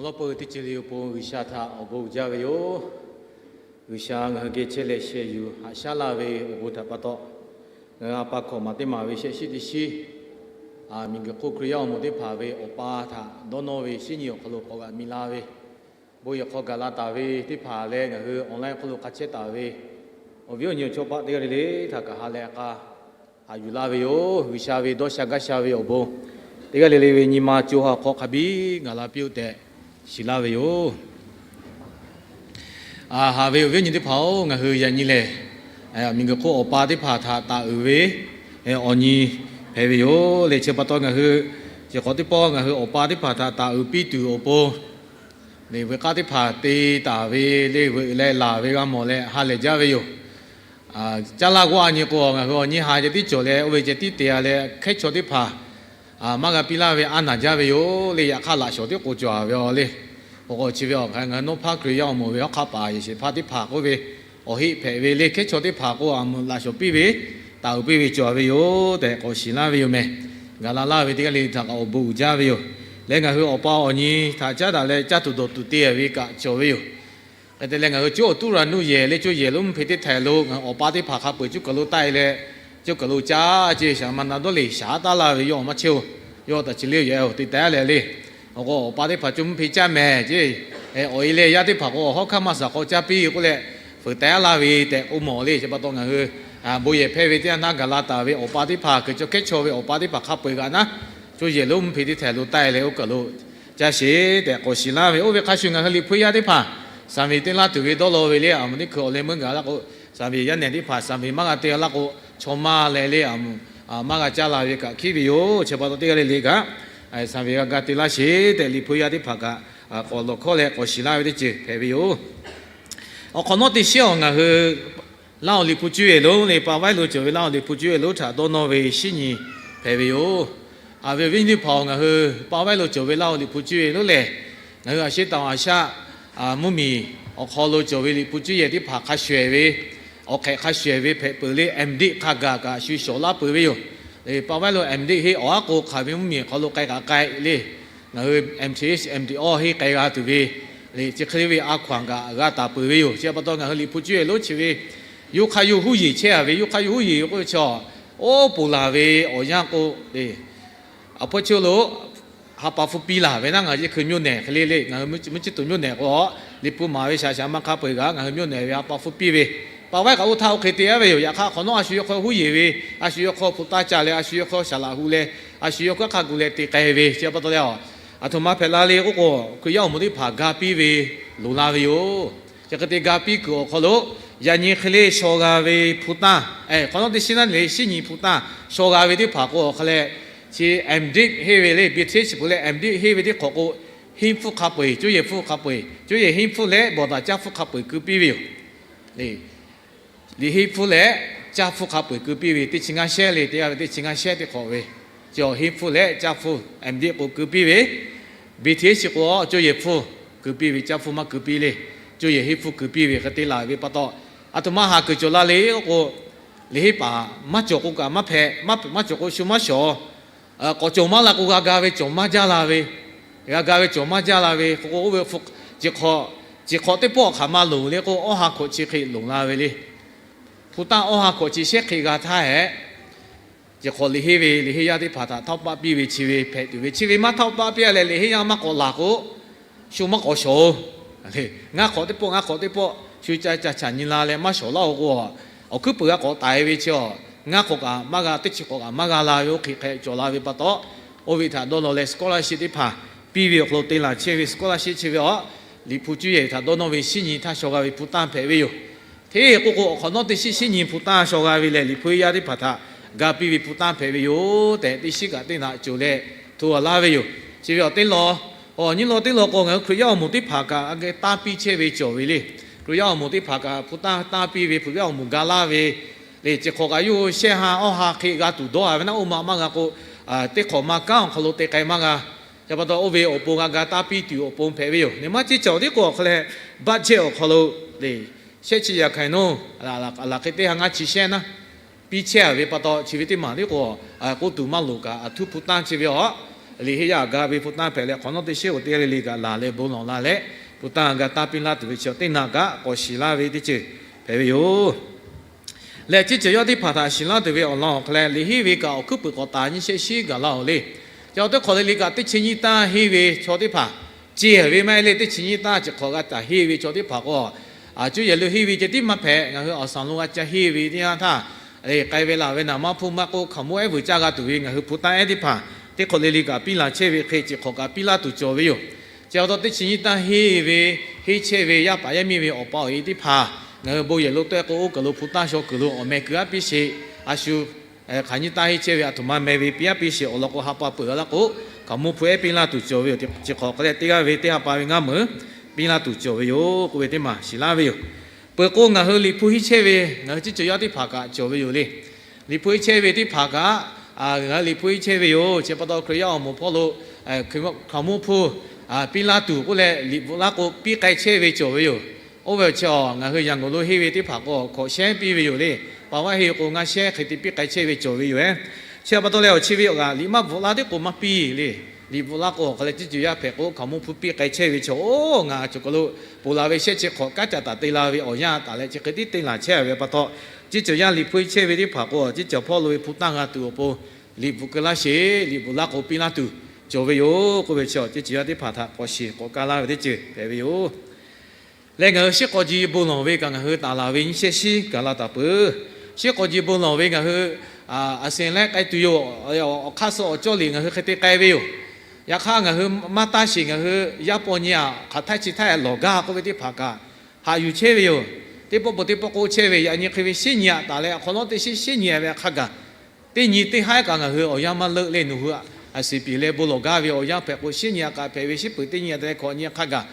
Awˬ peuˬ teˇ ceuˬ le awˬ pon G'uiˬsha htaꞈ awˬ bon uiˍ jaˇ ve yoˬ. G'uiˬsha ngaˬ hui geh chehˇ leh sheh yuˬ haꞈ shaˉ laˇ ve awˬ bon htaꞈ pa taw, ngaˬ hui a pa hkawꞈ maˍ teˇ maˬ ve shehˆ shiˉ teˇ shiˉ, miˬguiˬ hk'oˆ Hkriꞈ yaˇ awˬ moˍ teˇ hpaˍ ve awˬ pa htaꞈ dawˇ nawˇ ve shinˉ nyi awˬ hk'aw lo k'awꞈ g'aꞈ mi laˇ ve, bon yehˬ hk'aw gaˬ la taˍ ve teˇ hpaˍ leh ngaˬ hui online hk'oˆ lo hk'a chehˇ taˍ ve awˬ viˉ awˬ nyi awˬ chawˇ paˆ teˇ g'aˇ le le htaꞈ kaꞈ ha lehˬ k'a haꞈ yuˬ laˇ ve yoˬ. G'uiˬsha ve dawˇ sha gaˇ sha ve awˬ bon teˇ g'aˇ le le ve nyi ma co ha hk'aw hk'a biˇ gaˬ la piˇ-oˆ tehꞈ shiˍ laˇ ve yoˬ. Haꞈ ve awˬ viˉ awˬ nyi teˇ hpaˍ-oˬ, ngaˬ hui yaꞈ nyi lehˬ miˬguiˬ hk'oˆ awˬ pa teˇ hpaˍ htaꞈ taˍ uiˍ ve awˬ nyi hpehꞈ ve yoˬ le. Chi pa taw ngaˬ hui chi hk'awꞈ teˇ pawˆ ngaˬ hui awˬ pa teˇ hpaˍ htaꞈ taˍ uiˍ piˇ tuˬ awˬ pon le, veuꞈ k'aˇ teˇ hpaˍ te taˍ ve le, veuꞈ leh laˬ ve g'a mawˬ leh ha lehˬ jaˇ ve yoˬ. Caˇ laˇ g'awˇ a nyi k'o, ngaˬ hui awˬ nyi ha ceh tiˉ cawˬ leh oˇ ve ceh tiˉ te a leh hkehˉ chaw teˇ hpaˍ maˇ g'a piˇ laˇ ve a naˬ jaˇ ve yoˬ le. Yaꞈ hk'aˇ laꞈ shawˍ tiˉ k'o cawˬ a ve a le. K'o k'o chi ve awˬ hk'aˇ ngaˬ hui Nawˇ hpaˇ Hkriꞈ yaˇ awˬ moˍ ve hawˉ hk'aˆ paˍ yehˬ shehˍ hpaˇ teˇ hpaˍ k'oˆ ve awˬ heˆ hpehꞈ ve le, hkehˉ chaw teˇ hpaˍ k'o a mvuhꞈ laꞈ shawˍ piˇ ve, taˍ uiˍ piˇ ve cawˬ a ve yoˬ tehꞈ k'awꞈ shiˍ laˇ ve yoˬ meh. Gaˬ la laˇ ve teˇ g'aˇ le htaꞈ kaꞈ awˬ bon uiˍ jaˇ ve yoˬ. Leh ngaˬ hui awˬ pa awˬ nyi htaꞈ caˉ daꞈ leh caˇ tuˬ dawˬ tuˬ te a ve kaꞈ cawˬ ve yoˬ. Hk'e te leh ngaˬ hui coˇ awˬ tuˉ ra nuˇ yehˬ le, coˇ yehˬ lonˉ mvuhˇ hpe teˇ htaiˍ lo ngaˬ hui awˬ pa teˇ hpaˍ hk'a peu-eˬ cuˇ kaˬ lo taˆ e leh, cuˇ kaˬ lo caˇ ce shaˍ ma na dawˇ le shaˍ taˉ laˇ ve yawˇ maˇ chehˇ-oˬ. Yawˇ taꞈ chi le yehˬ te taˍ leh le. Awˬ k'o awˬ pa teˇ hpaˍ coˇ mvuhˇ hpe caˇ mehˍ ce. Awˬ e leh yaˇ teˇ hpaˍ k'o awˬ hawˉ hkanˇ maˇ saˍ hk'aw caˇ piˇ k'oˆ leh, fuiˍ taˍ laˇ ve tehꞈ k'oˆ mawˬ le. Chi pa taw ngaˬ hui bon yehˬ hpehˇ ve teˇ yanˇ htaˇ gaˬ la taˍ ve awˬ pa teˇ hpaˍ, kuiˬ cawˬ hkehˉ chaw ve awˬ pa teˇ hpaˍ hk'a peu-eˬ g'aꞈ naˉ, coˇ yehˬ lonˉ mvuhˇ hpe teˇ htaiˍ lo taˆ e leh oˇ kaˬ lo caˇ sheˍ tehꞈ k'awꞈ shiˍ laˇ ve. Oˇ ve hk'a shuˍ ngaˬ hui Liꞈ hpu yaˇ teˇ hpaˍ Saˍ ve teˇ laˇ tuˬ ve dawˇ law ve le, a mvuhˇ teˇ hkui awˬ leh meuˇ gaˬ laˇ k'o, Saˍ ve yaˇ nehˬ teˇ hpaˍ Saˍ ve maˇ g'a te laˇ k'o, chaw maˇ leh le, a mvuhˇ maˇ g'a caˇ la ve kaꞈ hkiˉ ve yoˬ. Chi pa taw teˇ g'aˇ le le kaꞈ Saˍ ve g'a ga te laˇ sheˍ tehꞈ Liꞈ hpu yaˇ teˇ hpaˍ kaꞈ k'awꞈ lawˬ hkawˇ leh k'awꞈ shiˍ laˇ ve teˇ ceuˬ hpehꞈ ve yoˬ. Awˬ hk'awꞈ nawˉ teˇ shiˉ awˬ ngaˬ hui Laˇ huˍ Liꞈ hpu cuˇ yehˬ lonˉ le, pa vaiˉ lo cawˬ ve Laˇ huˍ Liꞈ hpu cuˇ yehˬ lonˉ htaꞈ dawˇ nawˇ ve shinˉ nyi hpehꞈ ve yoˬ. A ve awˬ viˉ nyi teˇ hpaˍ-oˬ, ngaˬ hui pa vaiˉ lo cawˬ ve Laˇ huˍ Liꞈ hpu cuˇ yehˬ lonˉ lehˬ, ngaˬ hui Aˍsiˉ taˍ Aˍsiˉ mvuhˇmiˬ awˬ hk'aw lo cawˬ ve Liꞈ hpu cuˇ yehˬ teˇ hpaˍ hk'a shuˍ ehˍ ve, awˬ hk'ehꞈ hk'a shuˍ ehˍ ve hpehꞈ peuˬ le. M.Div hk'a gaˬ kaꞈ shu shawˍ laˇ peuˬ ve yoˬ. Pa vaiˉ lo M.Div henˇ awˬ haˉ k'o hk'aˬ ve mvuhˇmiˬ hk'aw lo k'ai kaꞈ k'ai le. Ngaˬ hui M.Th, M.Div awˬ henˇ k'ai g'a tuˬ ve le, chi hk'e le ve a hkaw-anˬ kaꞈ g'a taˍ peuˬ ve yoˬ. Chi pa taw ngaˬ hui Liꞈ hpu cuˇ yehˬ lonˉ chi ve yawˇ hk'aˇ yawˇ huˉ yeˬ chehˇ a ve, yawˇ hk'aˇ yawˇ huˉ yeˬ k'oˆ ve chaw, oˇ ponˬ laˬ ve awˬ yanˇ k'o le, a hpawˇ chaw lo ha pa hpfuhˇ piˇ laˬ ve naˉ, ngaˬ hui chi hkui မြို့နယ် hk'e le le, ngaˬ hui mvuhˇ chi tuˬ မြို့နယ် k'o, Liꞈ hpu maˍ ve shaˍ shaˍ ma hk'a peu-eˬ kaꞈ ngaˬ hui မြို့နယ် ve ha pa hpfuhˇ piˇ ve, pa vaiˉ kaꞈ oˇ htaˇ oˇ hk'e te a ve yoˬ. Yaꞈ hk'aˇ hk'awꞈ nawˉ a shu yawˇ hk'aw huˉ yeˬ ve, a shu yawˇ hk'aw hpu taˇ ca leh a shu yawˇ hk'aw shaˍ laꞈ hu leh, a shu yawˇ hk'aˇ hk'a gu leh te k'ai ve, chi pa taw leh a, a htoꞈ ma hpehꞈ la le k'oˆ k'o, Hkriꞈ yaˇ awˬ moˍ teˇ hpaˍ ga piˇ ve loˍ la ve yoˬ. Chi hk'e te ga piˇ kuiˬ awˬ hk'aw lo, yaꞈ nyi hk'e le shaw g'a ve hpu tanˇ, hk'awꞈ nawˉ teˇ shiˉ naˉ le shinˉ nyi hpu tanˇ shaw g'a ve teˇ hpaˍ k'o awˬ hk'a leh, chi M.Div henˇ ve le, B.Th peuˬ leh M.Div henˇ ve teˇ hk'awꞈ k'o, henˇ hpfuhˇ hk'a peu-eˬ, coˇ yehˬ hpfuhˇ hk'a peu-eˬ, coˇ yehˬ henˇ hpfuhˇ leh bawˬ daꞈ caˇ hpfuhˇ hk'a peu-eˬ keu piˇ ve yoˬ. Liꞈ henˇ hpfuhˇ leh caˇ hpfuhˇ hk'a peu-eˬ keu piˇ ve, teˇ chi ngaˇ shehˉ le, teˇ g'aˇ ve teˇ chi ngaˇ shehˉ teˇ hk'awꞈ ve, chi henˇ hpfuhˇ leh caˇ hpfuhˇ M.Div k'o keu piˇ ve, B.Th k'o coˇ yehˬ hpfuhˇ keu piˇ ve, caˇ hpfuhˇ maˇ keu piˇ le, coˇ yehˬ henˇ hpfuhˇ keu piˇ ve hk'e te laˬ ve pa taw, a htoꞈ ma haˍ kuiˬ cawˬ la le k'oˆ k'o, liꞈ henˇ paˍ maˇ cawˬ k'o kaꞈ maˇ hpehꞈ, maˇ cawˬ k'o shu maˇ shawˍ, k'awꞈ cawˬ maˇ la k'o g'a ga ve cawˬ maˇ jaˇ la ve, g'a ga ve cawˬ maˇ jaˇ la ve k'o, oˇ ve chi hk'awꞈ teˇ pawˆ hk'aˬ ma loˍ le k'o, awˇ ha hkawꞈ chi hk'e loˍ la ve le. Hpu tanˇ awˇ ha hkawꞈ chi shehˉ hk'e g'a htaˇ hehꞈ, chi hk'awꞈ liꞈ henˇ ve, liꞈ henˇ yaˇ teˇ hpaˍ htaꞈ ထောက်ပံ့ piˇ ve chi ve hpehꞈ tuˬ ve, chi ve maˇ ထောက်ပံ့ piˇ a leh liꞈ henˇ yaˇ maˇ k'awꞈ laˬ k'o, shu maˇ k'awꞈ shawˍ-oˬ. Ngaˇ hk'awꞈ teˇ pawˆ ngaˇ hk'awꞈ teˇ pawˆ shu ca ca chaꞈ nyi la leh maˇ shawˍ laˇ-oˬ k'o, awˬ hkuiˉ puiˍ g'a k'awꞈ taiˍ ve chi, ngaˇ hk'awꞈ kaꞈ maˇ g'a, teˇ chi hk'awꞈ kaꞈ maˇ g'a la ve oˇ hk'e hk'e cawˬ la ve pa taw, oˇ ve htaꞈ dawˇ law leh scholarship teˇ hpaˍ piˇ ve awˬ hk'aw lo te laˬ chehˇ ve scholarship chi ve a, Liꞈ hpu cuˇ yehˬ htaꞈ dawˇ nawˇ ve shinˉ nyi htaˇ shaw g'a ve hpu tanˇ hpehꞈ ve yoˬ. Hteˇ k'oˆ k'o, awˬ hk'awꞈ nawˉ teˇ shiˉ shinˉ nyi hpu tanˇ shaw g'a ve lehˬ, Liꞈ hpu yaˇ teˇ hpaˍ htaꞈ ga piˇ ve hpu tanˇ hpehꞈ ve yoˬ tehꞈ, teˇ shiˉ kaꞈ teˇ naꞈ coˬ leh hto a laˇ ve yoˬ. Chi ve awˬ teˇ law, awˬ nyi law teˇ law k'o, ngaˬ hui Hkriꞈ yaˇ awˬ moˍ teˇ hpaˍ kaꞈ a geh tanˇ piˇ chehˇ ve cawˬ ve le. Hkriꞈ yaˇ awˬ moˍ teˇ hpaˍ kaꞈ hpu tanˇ tanˇ piˇ ve, Hkriꞈ yaˇ awˬ moˍ ga laˇ ve le. Chi hk'awꞈ kaꞈ yawˇ hui shehˆ ha awˇ ha hk'e g'a tuˬ dawˇ a ve naˉ, oˇ ma maˇ g'a k'o, teˇ hk'awꞈ ma kanˉ awˬ hk'aw lo te k'ai maˇ g'a. Chi pa taw oˇ ve awˬ pon g'a ga tanˇ piˇ tuˬ awˬ pon hpehꞈ ve yoˬ. Neˇ maˇ ceˇ cawˬ tiˉ k'o awˬ hk'aw leh, budget awˬ hk'aw lo le, shehˆ chi yaꞈ hkaˍ noˇ, laˬ hk'e teˇ ha ngaˇ chi shehˆ naˉ piˇ chehˇ a ve pa taw, chi ve teˇ maˬ tiˉ k'o, k'oˆ tuˬ maˇ loˍ kaꞈ, a htuˇ hpu tanˇ chi ve a, liꞈ henˇ yaˇ ga ve hpu tanˇ hpehꞈ leh, hk'awꞈ nawˉ teˇ shiˉ oˬ teˇ g'aˇ le le kaꞈ laˬ leh bon lawˬ la leh, hpu tanˇ g'a taˇ piˇ laˇ tuˬ ve chi teˇ naꞈ kaꞈ k'awꞈ shiˍ laˇ ve teˇ ceuˬ hpehꞈ ve yoˬ. Lehˬ, chi ceuˬ yawˇ teˇ hpaˍ htaꞈ shiˍ laˇ tuˬ ve awˬ lawn awˬ hk'a leh, liꞈ henˇ ve kaꞈ awˬ hkuiˉ puiˍ k'awꞈ taˍ nyi shehˆ shiˉ gaˬ laˇ-oˬ le. Chi awˬ teˇ hk'awꞈ le le kaꞈ teˇ chi nyiˇ tanˇ henˇ ve chaw teˇ hpaˍ, ceh ve maˇ heˆ le, teˇ chi nyiˇ tanˇ chi hk'awꞈ g'a taˍ henˇ ve chaw teˇ hpaˍ k'o, a cuˇ yehˬ lo henˇ ve ceh tiˉ maˇ hpehꞈ, ngaˬ hui awˬ saˍ lo g'a ca henˇ ve teˇ yanˇ htaˇ, k'ai ve laˬ ve naˍ maˇ hpuˇ maˇ k'oˆ, hkaoˍmonˇ ehˉ vuiˬ caˇ g'a tuˬ ve ngaˬ hui hpu tanˇ ehˉ teˇ hpaˍ teˇ hk'awꞈ le le kaꞈ piˇ laˬ chehˇ ve hk'e, chi hk'awꞈ kaꞈ piˇ laˇ tuˬ cawˬ ve yoˬ. Chi pa taw teˇ chi nyiˇ tanˇ henˇ ve, henˇ chehˇ ve yaˇ paˍ yaˇ miˇ ve awˬ pa awˬ e teˇ hpaˍ, ngaˬ hui bon yehˬ lo tawˆ k'o, oˇ kaˬ lo hpu tanˇ shaw kuiˬ lo awˬ meh keu aˉ piˇ sheˍ. A shu hk'aˬ nyiˇ tanˇ henˇ chehˇ ve aˬ htoꞈ ma meh ve piˇ aˉ piˇ sheˍ. Awˬ lawn k'o, ha pa peuˬ laˇ k'o, hkaoˍmonˇ hpu ehˉ piˇ laˇ tuˬ cawˬ ve yoˬ. Chi hk'awꞈ hk'a leh teˇ g'aˇ ve teˇ ha pa ve ngaˇ meuˍ piˇ laˇ tuˬ cawˬ ve yoˬ k'oˆ ve teˇ maˬ shiˍ laˇ ve yoˬ. Peuˬ k'o, ngaˬ hui liꞈ hpu henˇ chehˇ ve ngaˬ hui teˇ ceuˬ yaˇ teˇ hpaˍ kaꞈ cawˬ ve yoˬ le. Liꞈ hpu henˇ chehˇ ve teˇ hpaˍ kaꞈ, ngaˬ hui liꞈ hpu henˇ chehˇ ve yoˬ. Chi pa taw Hkriꞈ yaˇ awˬ moˍ hpawˇ lo hkaoˍmonˇ hpu piˇ laˇ tuˬ k'oˆ leh, liꞈ bvuhꞈ laˇ k'o, piˇ k'ai chehˇ ve cawˬ ve yoˬ. Oˇ ve awˬ chi awˬ ngaˬ hui Yanˍ gawˬ lo henˇ ve teˇ hpaˍ k'o, hkawꞈ shehˉ piˇ ve yoˬ le. Pa vaˇ henˇ ve k'o, ngaˇ shehˉ hk'e te piˇ k'ai chehˇ ve cawˬ ve yoˬ ehˉ. Chi pa taw leh, awˬ chi ve awˬ g'aꞈ liꞈ maˇ bvuhꞈ laˇ teˇ k'o maˇ piˇ le. Liꞈ bvuhꞈ laˇ k'o, awˬ hk'a leh teˇ ceuˬ yaˇ hpehꞈ k'o, hkaoˍmonˇ hpu piˇ k'ai chehˇ ve chaw, oˇ ngaˬ cawˬ kaˬ lo ponˬ laˬ ve shehˆ chi hk'awꞈ kanˉ ca taˍ te la ve awˬ yanˇ taˍ leh, chi hk'e tiˉ te laˬ chehˇ ve pa taw, teˇ ceuˬ yaˇ liꞈ hpu henˇ chehˇ ve teˇ hpaˍ k'o, teˇ ceuˬ hpawˇ lo ve hpu tanˇ g'a tuˬ awˬ pon, liꞈ bvuhꞈ keu laˇ sheˍ. Liꞈ bvuhꞈ laˇ k'o, piˇ laˇ tuˬ cawˬ ve yoˬ k'oˆ ve chi, teˇ ceuˬ yaˇ teˇ hpaˍ htaꞈ k'awꞈ shiˍ k'awꞈ ka laˇ ve teˇ ceuˬ hpehꞈ ve yoˬ. Leh ngaˬ hui shiˉ k'aw ji bon lawˬ ve kaꞈ ngaˬ hui taˍ laˬ ve nyiˇ shehˆ shiˉ gaˬ la taˍ peuˬ. Shiˉ k'aw ji bon lawˬ ve ngaˬ hui a sehˍ leh k'ai tuˬ yoˬ. Awˬ hk'aˇ suh awˬ cawˇ liꞈ ngaˬ hui hk'e te k'ai ve yoˬ. Yaꞈ hk'aˇ, ngaˬ hui maˇ taˇ sheˍ, ngaˬ hui yaˇ paw nyi aꞈ hk'aˬ htaˇ chi htaˇ lawˬ gaˇ k'oˆ ve teˇ hpaˍ kaꞈ haꞈ yuˬ chehˇ ve yoˬ. Teˇ pawˆ peuˬ teˇ pawˆ k'oˆ chehˇ ve, yaꞈ nyi hk'e ve shiˉ nyi aꞈ taˍ leh, awˬ hk'awꞈ nawˉ teˇ shiˉ shiˉ nyi ve hk'a gaˬ, teˇ nyi teˇ haiˉ kaꞈ ngaˬ hui awˬ yanˇ maˇ leuˆ le. Nawˬ hui a siˍ piˍ leh bon lawˬ gaˇ ve awˬ yanˇ hpehꞈ k'o, shiˉ nyi aꞈ kaꞈ hpehꞈ ve, shiˉ peuˬ teˇ nyi aꞈ te leh hkawꞈ nyi hk'a gaˬ,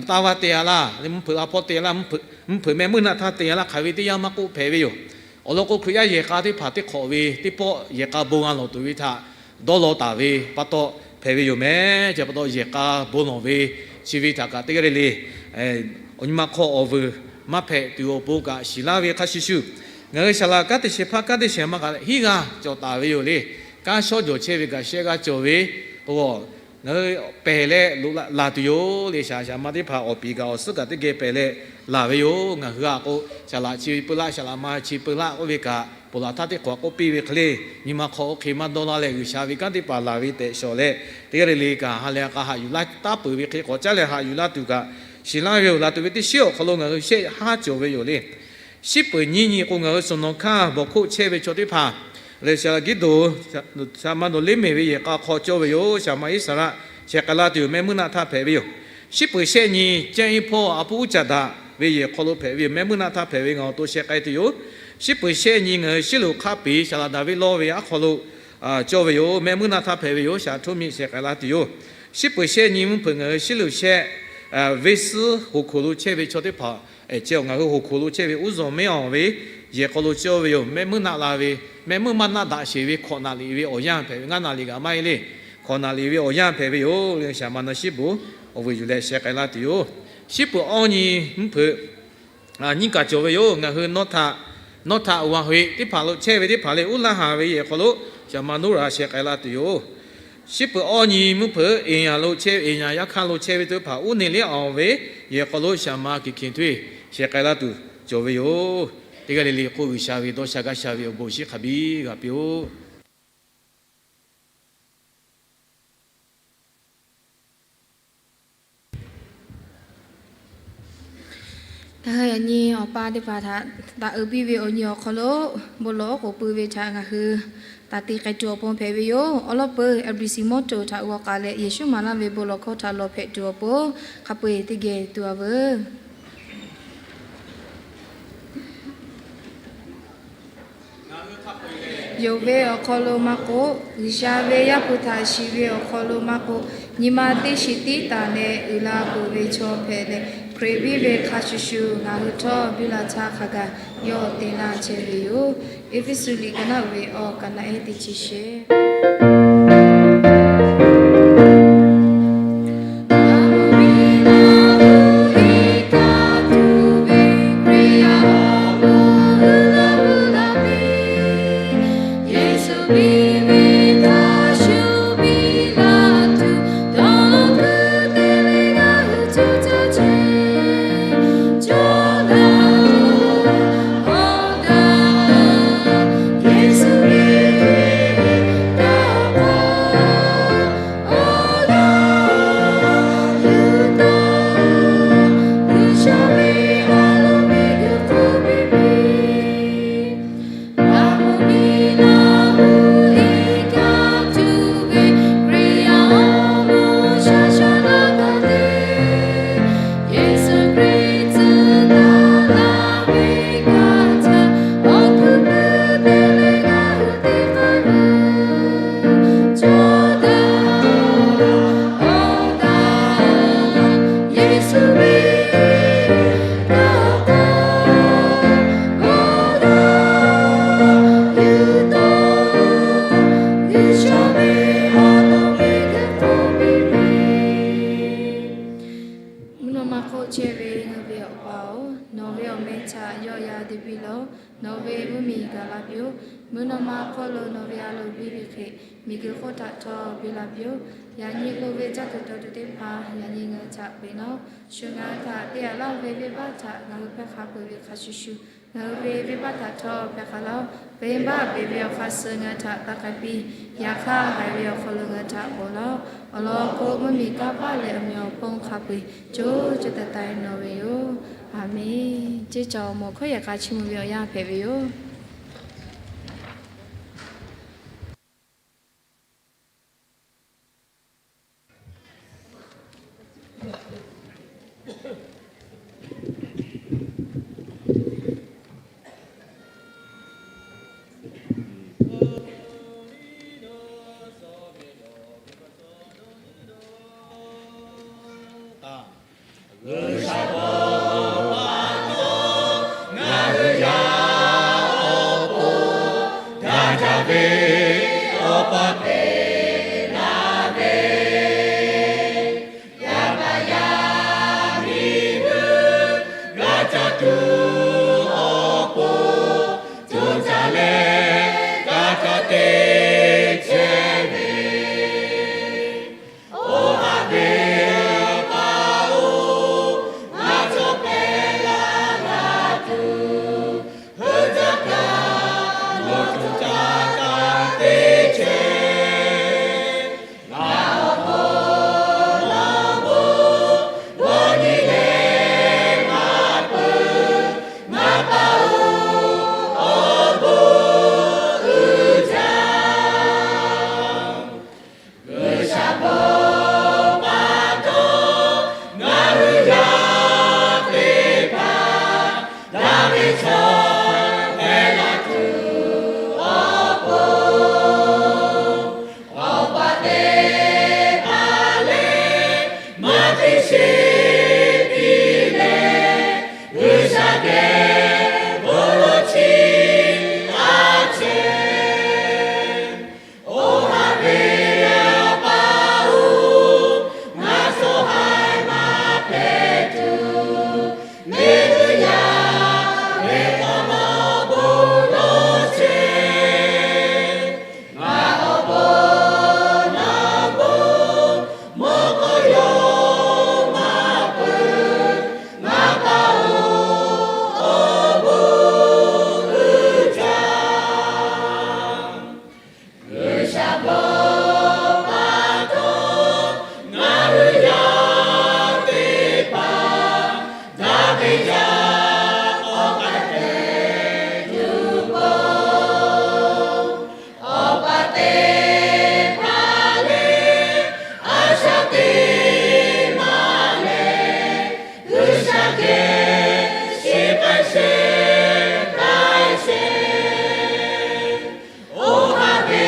taˇ vaˇ te a laˇ, mvuhˇ hpeuꞈ la hpawˇ te a laˇ, mvuhˇ hpeuꞈ meh meuˇ naˆ htaˇ te a laˇ, hk'aˬ ve teˇ yanˇ maˇ k'oˆ hpehꞈ ve yoˬ. Awˬ lawn k'o, Hkriꞈ yaˇ yehˬ k'a teˇ hpaˍ teˇ hk'awꞈ ve teˇ pawˆ yehˬ k'a bon g'a lawˬ tuˬ ve htaꞈ dawˇ law taˍ ve pa taw hpehꞈ ve yoˬ meh. Chi pa taw yehˬ k'a bon lawˬ ve chi ve htaꞈ kaꞈ teˇ g'aˇ le le awˬ nyi ma hk'aw awˬ vuiˬ maˇ hpehꞈ tuˬ awˬ pon kaꞈ shiˍ laˇ ve hk'a shuˍ shuˍ, ngaˬ hui saˍ laꞈ kanˉ teˇ shehˍ hpaˇ kanˉ teˇ shehˍ ma kaꞈ hiˉ g'aˇ cawˬ taˍ ve yoˬ le. Kanˉ shawˉ jawˬ chehˇ ve kaꞈ shehˆ g'aˇ cawˬ ve k'o, ngaˬ hui pehˬ leh loꞈ laˬ tuˬ yoˬ le. Shaˍ shaˍ ma teˇ hpaˍ awˬ piˍ kaꞈ awˬ suhˉ kaꞈ teˇ geh pehˬ leh laˬ ve yoˬ. Ngaˬ hui a k'o, saˍ laꞈ chi peu laˇ, saˍ laꞈ ma chi peu laˇ k'oˆ ve kaꞈ, ponˬ laˬ htaˇ teˇ hk'awꞈ k'oˆ piˇ ve hk'e le, nyi ma hk'aw oˇ hk'e maˇ dawˇ laˇ leh, G'uiˬsha ve kanˉ teˇ hpaˍ laˬ ve tehꞈ shawˍ leh, teˇ g'aˇ le le kaꞈ ha lehˬ a k'a haꞈ yuˬ laˇ taˉ peuˬ ve hk'e k'awꞈ caˉ leh haꞈ yuˬ laˇ tuˬ kaꞈ shiˍ laˇ ve yoˬ. Laˬ tuˬ ve teˇ shiˉ awˬ hk'aw lo ngaˬ hui shehˆ haˉ cawˬ ve yoˬ le. Shiˉ peuˬ nyiˇ nyi k'o, ngaˬ hui Suˍ nawˬ hkanˇ bawˬ hkoˆ chehˇ ve chaw teˇ hpaˍ lehˬ, Saˍ laꞈ Giˉ doˍ, Saˍ ma Nawˬ liˉ mehˍ ve yehˬ k'a hk'aw cawˇ ve yoˬ. Saˍ ma Iˉsaˍreˍlaˆ shehˍ k'ai la tuˬ yoˬ. Mehˆ meuˇ naˆ htaˇ hpehꞈ ve yoˬ. Shiˉ peuˬ shehˆ nyi, Caˇ iˉ hpawˇ a puˉ uˉ caˍ daꞈ ve yehˬ hk'aw lo hpehꞈ ve yoˬ. Mehˆ meuˇ naˆ htaˇ hpehꞈ ve ngaˬ awˬ to shehˍ k'ai tuˬ yoˬ. Shiˉ peuˬ shehˆ nyi, ngaˬ hui Shiˉluꞈ hk'aˆ piˍ Saˍ laꞈ Daˍviˆ lawˇ ve aˉ hk'aw lo cawˇ ve yoˬ. Mehˆ meuˇ naˆ htaˇ hpehꞈ ve yoˬ. Shaˍ htuˇ miˆ shehˍ k'ai la tuˬ yoˬ. Shiˉ peuˬ shehˆ nyi mvuhˇ hpeuꞈ ngaˬ hui Shiˉluꞈ shehˆ venˇ suhˉ hoꞈ hkoˍ lo chehˇ ve chaw teˇ hpaˍ, chi ngaˬ hui hoꞈ hkoˍ lo chehˇ ve uˉ zawˬ mehˉ awˬ ve yehˬ hk'aw lo cawˇ ve yoˬ. Mehˆ meuˇ naˆ la ve, mehˆ meuˇ maˇ naˆ daꞈ sheˍ ve hkawꞈ naˍ liꞈ ve awˬ yanˇ hpehꞈ ve, ngaˇ naˍ liꞈ kaꞈ maˇ heˆ le. Hkawꞈ naˍ liꞈ ve awˬ yanˇ hpehꞈ ve yoˬ. Shaˍ ma Nawˬ Shiˉ peuˬ awˬ vuiˬ yuˬ leh shehˍ k'ai la tuˬ yoˬ. Shiˉ peuˬ awˇ nyi mvuhˇ hpeuꞈ nyiˇ kaꞈ cawˬ ve yoˬ. Ngaˬ hui Nawˇ htaꞈ, Nawˇ htaꞈ Uˍ vaˬ hoꞈ teˇ hpaˍ lo chehˇ ve teˇ hpaˍ lehˬ, uˉ laˇ haˍ ve yehˬ hk'aw lo Shaˍ ma Noˉraꞈ shehˍ k'ai la tuˬ yoˬ. Shiˉ peuˬ awˇ nyi mvuhˇ hpeuꞈ Eˍyaˍ lo chehˇ ve, Eˍyaˍ yaˇ hkanˇ lo chehˇ ve teˇ hpaˍ uˉ neˇ liˇ awˬ ve yehˬ hk'aw lo Shaˍ ma Kiˍ hkiˍ htoˇ shehˍ k'ai la tuˬ cawˬ ve yoˬ. Teˇ g'aˇ le le k'o, G'uiˬsha ve dawˇ sha gaˇ sha ve awˬ bon shiˉ hk'a biˇ g'a piˇ-oˆ. Ngaˬ hui yaꞈ nyi awˬ pa teˇ hpaˍ htaꞈ daꞈ uiˍ piˇ ve awˬ nyi awˬ hk'aw lo bon lawˬ k'oˍ pui ve htaꞈ ngaˬ hui taˍ te k'ai tuˬ awˬ pon hpehꞈ ve yoˬ. Awˬ lawn peuˬ, Abrisimoto htaꞈ g'aw k'ai leh, Yeˍsuˆ maˍ laˇ ve bon lawˬ hkawˇ htaꞈ lawˬ hpehꞈ tuˬ awˬ pon hk'a peu-eˬ teˇ geh tuˬ a veuˬ. Yonˍ ve awˬ hk'aw lo maˇ k'oˆ, G'uiˬsha ve Yaˇ hpu htaꞈ shiˍ ve awˬ hk'aw lo maˇ k'oˆ, nyi ma teˇ shiˍ tiˉ taˍ leh uiˍ la peuˬ ve chaw hpehꞈ leh, Hkriꞈ biˇ ve hk'a shuˍ shuˍ ngaˬ hui htawˇ biˇ la htaˇ hk'a gaˬ yawˇ te laˇ chehˇ ve yoˬ. Eˇfeˇsuꞈ liꞈ ka naˆ ve awˬ ka naˆ ehˉ teˇ chi shehˍ Chehˇ ve ngaˬ ve Awˬ pa-oˬ, nawˬ ve awˬ meh htaꞈ yawˆ yan te piˇ lawˬ. Nawˬ ve mvuhˇ miˬ gaˬ la piˇ-oˆ. Mvuhˇ naw ma hk'oˆ lo nawˬ ve a loˍ biˇ ve hk'e, miˬguiˬ hk'oˆ htaꞈ htawˇ biˇ la piˇ-oˆ. Yaꞈ nyi lo ve caˇ tuˬ taw tuˬ teˇ hpaˍ yaꞈ nyi ngaˬ hui htaꞈ peꞈ nawˉ. Shu ngaˬ hui htaꞈ te a laˇ ve venˇbaˆ htaꞈ ngaˬ hui hpehˇ hk'a peu-eˬ ve hk'a shuˍ shuˍ, ngaˬ hui ve venˇbaˆ htaꞈ htawˇ hpehˇ hk'a laˇ-oˆ. Venˇbaˆ beˬ ve awˬ hk'aˇ suh ngaˬ hui htaꞈ taˇ k'ai piˇ. Yaꞈ hk'aˇ, haiˬ ve awˬ hk'aw lo ngaˬ hui htaꞈ k'oˍ laˇ-oˆ. Awˬ lawn k'o, mvuhˇ miˬ kanˇ paˆ leh awˬ meꞈ awˬ hponˇ hk'a peu-eˬ co co taiˍ taiˍ nawˬ ve yoˬ. A menˬ. Ceˇ cawˬ mawˬ hkawˇ yehˬ k'a chiˇ mvuh ve awˬ yanˇ hpehꞈ ve yoˬ. G'uiˬsha bon pa taw ngaˬ hui yaˇ awˬ pon daꞈ jaˇ ve Awˬ pa peꞈ la ve, yaˇ paˍ yaˇ miˇ hui g'a caˇ tuˬ awˬ pon co caˇ leh kaꞈ kaꞈ te chehˇ ve, oˇ haꞈ ve Awˬ pa-oˬ, ngaˬ chaw hpehꞈ la g'a tuˬ, hui caˇ kaꞈ nawˬ co caˇ kaꞈ te chehˇ. Ngaˬ awˬ hk'aw lo bon g'awˇ nyi leh maˇ peuˬ, ngaˬ pa-oˬ, awˬ bon uiˍ jaˇ. G'uiˬsha bon pa taw ngaˬ hui yaˇ teˇ hpaˍ daꞈ ve chaw hpehꞈ la tuˬ awˬ pon, awˬ pa teˇ hpaˍ lehˬ maˇ te sheˍ piˇ leh, G'uiˬsha geh bon lawˬ chiˇ a chehˇ. Oˇ haꞈ ve Awˬ pa-oˬ, ngaˬ chaw haiˬ maˇ hpehꞈ tuˬ, mehˆ g'uˇ yaˇ ve k'awꞈ nawˬ bon lawˬ chehˇ. Ngaˬ awˬ pon nawˬ bon mawˇ k'aw yawˇ maˇ peuˬ, ngaˬ pa-oˬ, awˬ bon uiˍ jaˇ. G'uiˬsha bon pa taw ngaˬ hui yaˇ teˇ hpaˍ daꞈ ve yaˇ k'awꞈ k'ai hpehꞈ tuˬ pon, awˬ pa teˇ hpaˍ lehˬ a shaꞈ teꞈ maˇ leh, G'uiˬsha geh shiˍ k'ai shehˍ k'ai shehˍ. Oˇ haꞈ ve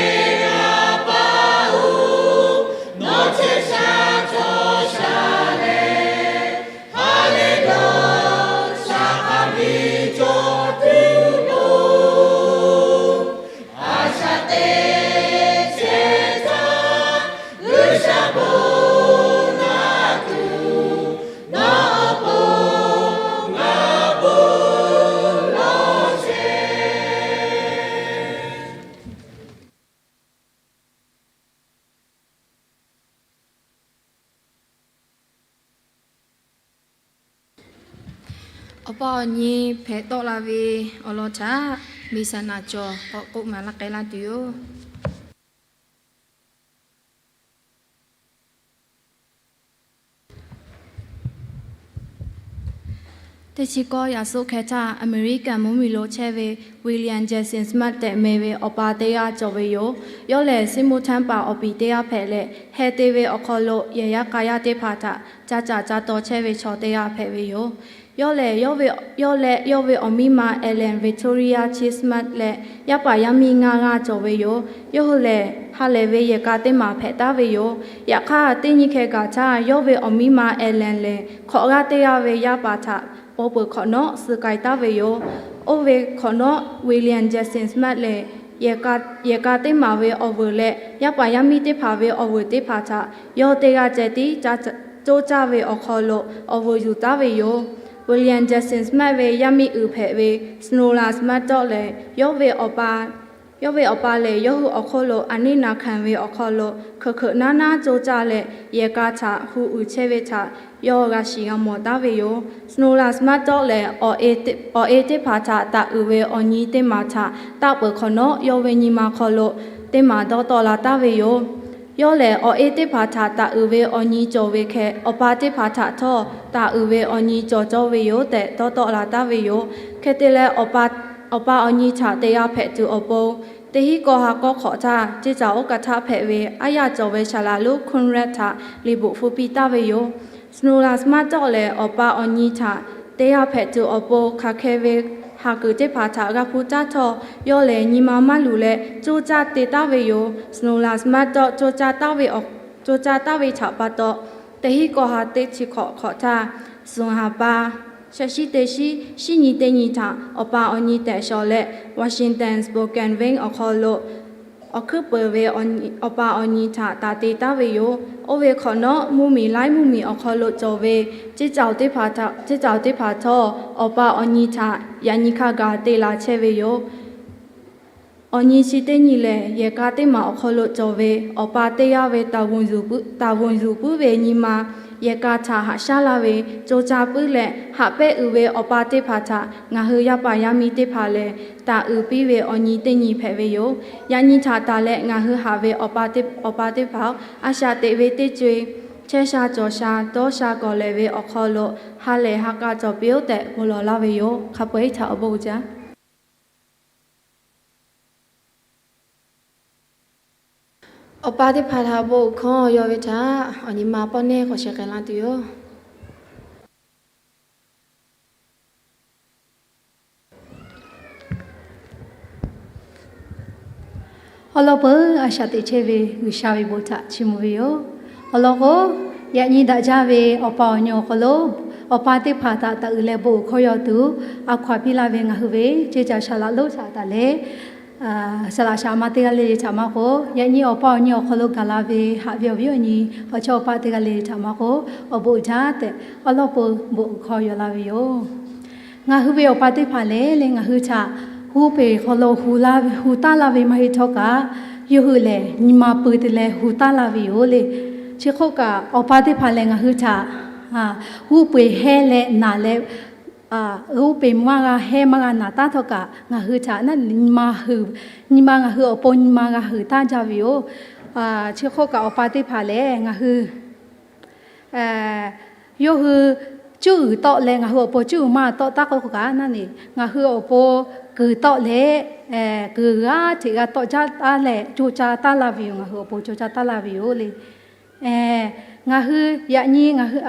Awˬ pa-oˬ, nawˬ chehˇ sha cawˬ sha leh, ha lehˬ dawˇ shaˍ k'a miˬ cawˬ tuˬ pon, a shaꞈ teꞈ chehˇ htaˇ, G'uiˬsha bon naˆ tuˬ nawˬ awˬ pon ngaˬ bon lawˬ chehˇ. Awˬ pa awˬ nyi hpehꞈ tawˆ la ve awˬ lawn htaꞈ miˬ saˍ naˍ cawˬ k'awꞈ k'oˆ maˍ laˇ k'ai laˇ tuˬ yoˬ. Teˇ chi kawˇ yaꞈ suhˉ hkeh htaˇ, Aˍmeˍriˆkaˍ mvuhˇmiˬ lo chehˇ ve William Jackson Smith tehꞈ meh ve awˬ pa teˇ g'aˇ cawˬ ve yoˬ. Yawˇ lehˬ, Siˉmonˍ htaˇ paˍ awˬ piˍ teˇ g'aˇ hpehꞈ leh, heh te ve awˬ hk'aw lo yehˬ yaˇ k'a yaˇ teˇ hpaˍ htaꞈ ca caˍ ca taw chehˇ ve chaw teˇ g'aˇ hpehꞈ ve yoˬ. Yawˇ lehˬ, yawˇ ve, yawˇ leh yawˇ ve awˬ miˇ ma Ellen Victoria Chase Smith leh yaˇ paˍ yaˇ miˇ ngaˇ g'aˇ cawˬ ve yoˬ. Yawˇ hui lehˬ, ha lehˬ ve yehˬ k'a teˇ maˬ hpehꞈ taˉ ve yoˬ. Yaꞈ hk'aˇ, teˇ nyi hkeh gaˬ htaˇ, yawˇ ve awˬ miˇ ma Ellen lehˬ, hk'awꞈ g'aˇ teˇ g'aˇ ve yaˇ paˍ htaꞈ paw peuˬ hk'awꞈ nawˉ suh k'ai taˉ ve yoˬ. Oˇ ve hk'awꞈ nawˉ, William Jackson Smith lehˬ, yehˬ k'a, yehˬ k'a teˇ maˬ ve awˬ vuiˬ leh yaˇ paˍ yaˇ miˇ teˇ hpaˍ ve awˬ vuiˬ teˇ hpaˍ htaꞈ yawˇ teˇ g'aˇ ceh tiˉ ca, coˇ caˇ ve awˬ hk'aw lo awˬ vuˬ yuˬ taˉ ve yoˬ. William Jackson maˇ ve yaˇ miˇ uiˍ hpehꞈ ve Snow Lance Murdoch lehˬ, yawˇ ve awˬ pa, yawˇ ve awˬ pa lehˬ yawˇ hui awˬ hk'oˆ lo aˬ neˇ naˬ hkanˍ ve awˬ hk'aw lo hkeuꞈ hkeuꞈ naˉ naˉ coˇ caˇ leh, yehˬ k'a htaꞈ hu uiˍ chehˇ ve htaꞈ yawˇ g'a shiˍ g'a mawˬ taˉ ve yoˬ. Snow Lance Murdoch lehˬ, awˬ e teˇ hpaˍ htaꞈ taˍ uiˍ ve awˬ nyi teˇ maˬ htaꞈ taˆ peuˬ hk'awꞈ nawˉ, yawˇ ve nyi ma hk'aw lo teˇ maˬ dawˇ tawˆ la taˍ ve yoˬ. Yawˇ lehˬ, awˬ e teˇ hpaˍ htaꞈ taˍ uiˍ ve awˬ nyi cawˬ ve hk'e, awˬ pa teˇ hpaˍ htaꞈ htawˇ taˍ uiˍ ve awˬ nyi cawˬ cawˇ ve yoˬ tehꞈ dawˇ tawˆ la taˍ ve yoˬ. Hk'e te leh, awˬ pa awˬ nyi htaꞈ te g'a hpehꞈ tuˬ awˬ pon, teˇ hinˉ kawˇ ha kawˇ hk'awꞈ htaˇ, ceˇ caˬ oˇ kaˬ htaˇ hpehꞈ ve aˉ yaˇ cawˬ ve Saˍ laˍ lonˉ Conrad htaꞈ liꞈ bvuhꞈ hpu piˇ taˍ ve yoˬ. Snow Lance Murdoch lehˬ, awˬ pa awˬ nyi htaꞈ te g'a hpehꞈ tuˬ awˬ pon hk'aˬ hk'e ve haˍ kuiˬ teˇ hpaˍ htaꞈ g'a hpuˇ taˉ htawˇ, yawˇ lehˬ nyi ma maˇ luˬ leh coˇ caˇ te taˉ ve yoˬ. Snow Lance Murdoch coˇ caˇ taˍ ve htaꞈ pa taw, teˇ hinˉ kawˇ ha teˇ chi hk'awꞈ hk'awꞈ htaˇ, suhˍ haˍ pa shaˍ shiˉ teˇ shiˉ, shiˉ nyi teˇ nyi htaꞈ awˬ pa awˬ nyi tehꞈ shawˍ leh, Washington Spokane Wing awˬ hk'aw lo awˬ hkuiˉ peuˬ ve awˬ pa awˬ nyi htaꞈ taˍ te taˍ ve yoˬ. Oˇ ve hk'awꞈ nawˉ, mvuhˇmiˬ laiˉ mvuhˇmiˬ awˬ hk'aw lo cawˬ ve ceˇ caˬ teˇ hpaˍ htawˇ, awˬ pa awˬ nyi htaꞈ yaꞈ nyi hk'a gaˬ te la chehˇ ve yoˬ. Awˬ nyi chi teˇ nyi lehˬ, yehˬ k'a teˇ maˬ awˬ hk'aw lo cawˬ ve awˬ pa teˇ g'aˇ ve taˍ vonˍ zuhˬ puiˉ ve nyi ma, yehˬ k'a htaꞈ haꞈ shaˉ laˇ ve, coˇ caˇ puiˉ leh haꞈ pehnˇ uiˍ ve awˬ pa teˇ hpaˍ htaꞈ ngaˬ hui yaˇ paˍ yaˇ miˇ teˇ hpaˍ lehˬ, taˍ uiˍ piˇ ve awˬ nyi teˇ nyi hpehꞈ ve yoˬ. Yaꞈ nyi htaꞈ taˍ leh ngaˬ hui haꞈ ve awˬ pa teˇ hpaˍ-oˬ, a shaꞈ teꞈ ve teˇ co-e, chehˇ sha cawˬ sha dawˇ sha kawˍ lehˬ ve awˬ hk'aw lo ha lehˬ ha k'a cawˬ piˇ-oˆ tehꞈ bon lawˬ laˇ ve yoˬ. Hk'a peu-eˬ htaꞈ awˬ bon uiˍ jaˇ. Awˬ pa teˇ hpaˍ htaꞈ bon uiˍ hkawˇ yaw ve htaꞈ awˬ nyi ma pawˆ neˇ k'awꞈ sheh k'ai laˇ tuˬ yoˬ. Awˬ lawn peuˬ, a shaꞈ teꞈ chehˇ ve G'uiˬsha ve bon htaꞈ chiˇ mvuh ve yoˬ. Awˬ lawn k'o, yaꞈ nyi daꞈ jaˇ ve awˬ pa awˬ nyi awˬ hk'aw lo, awˬ pa teˇ hpaˍ htaꞈ taˍ uiˍ leh bon uiˍ hkawˇ yaw tuˬ a hkaw-anˬ piˇ laˇ ve ngaˬ hui ve ceˇ caˬ Saˍ laˍ lonˉ htaꞈ taˍ leh, Saˍ laꞈ shaˍ ma teˇ g'aˇ le le htaꞈ maˇ k'o, yaꞈ nyi awˬ pa awˬ nyi awˬ hk'aw lo gaˬ la ve haꞈ ve awˬ viˉ awˬ nyi awˬ chawˇ awˬ paˆ teˇ g'aˇ le le htaꞈ maˇ k'o, awˬ bon uiˍ jaˇ tehꞈ awˬ lawn peuˬ bon uiˍ hkawˇ yaw laˇ ve yoˬ. Ngaˬ hui ve awˬ pa teˇ hpaˍ lehˬ, leh ngaˬ hui htaꞈ g'oˇ peˬ hk'aw lo hu taˉ laˇ ve maˇ heˆ htawˇ kaꞈ, yawˇ hui lehˬ nyi ma pui te leh hu taˉ laˇ ve yoˬ le. Chi hk'oˆ kaꞈ, awˬ pa teˇ hpaˍ lehˬ ngaˬ hui htaꞈ g'oˇ peˬ hehˇ leh naˬ leh, g'oˇ peˬ maˇ g'a hehˇ maˇ g'a naˬ taˉ htawˇ kaꞈ, ngaˬ hui htaꞈ nyi ma ngaˬ hui awˬ pon nyi ma g'a huiˍ taˉ jaˇ ve yoˬ. Chi hk'oˆ kaꞈ, awˬ pa teˇ hpaˍ lehˬ ngaˬ hui yawˇ hui cuˇ uiˍ tawˆ leh ngaˬ hui awˬ pon cuˇ uiˍ maˇ tawˆ taˉ k'oˆ kaꞈ, naˆ neˬ ngaˬ hui awˬ pon kuiˬ tawˆ leh, kuiˬ g'aˇ hteꞈ g'a tawˆ jaˇ taˉ leh co ca taˉ laˇ ve yoˬ. Ngaˬ hui awˬ pon co ca taˉ laˇ ve yoˬ le. Ngaˬ hui yaꞈ nyi ngaˬ hui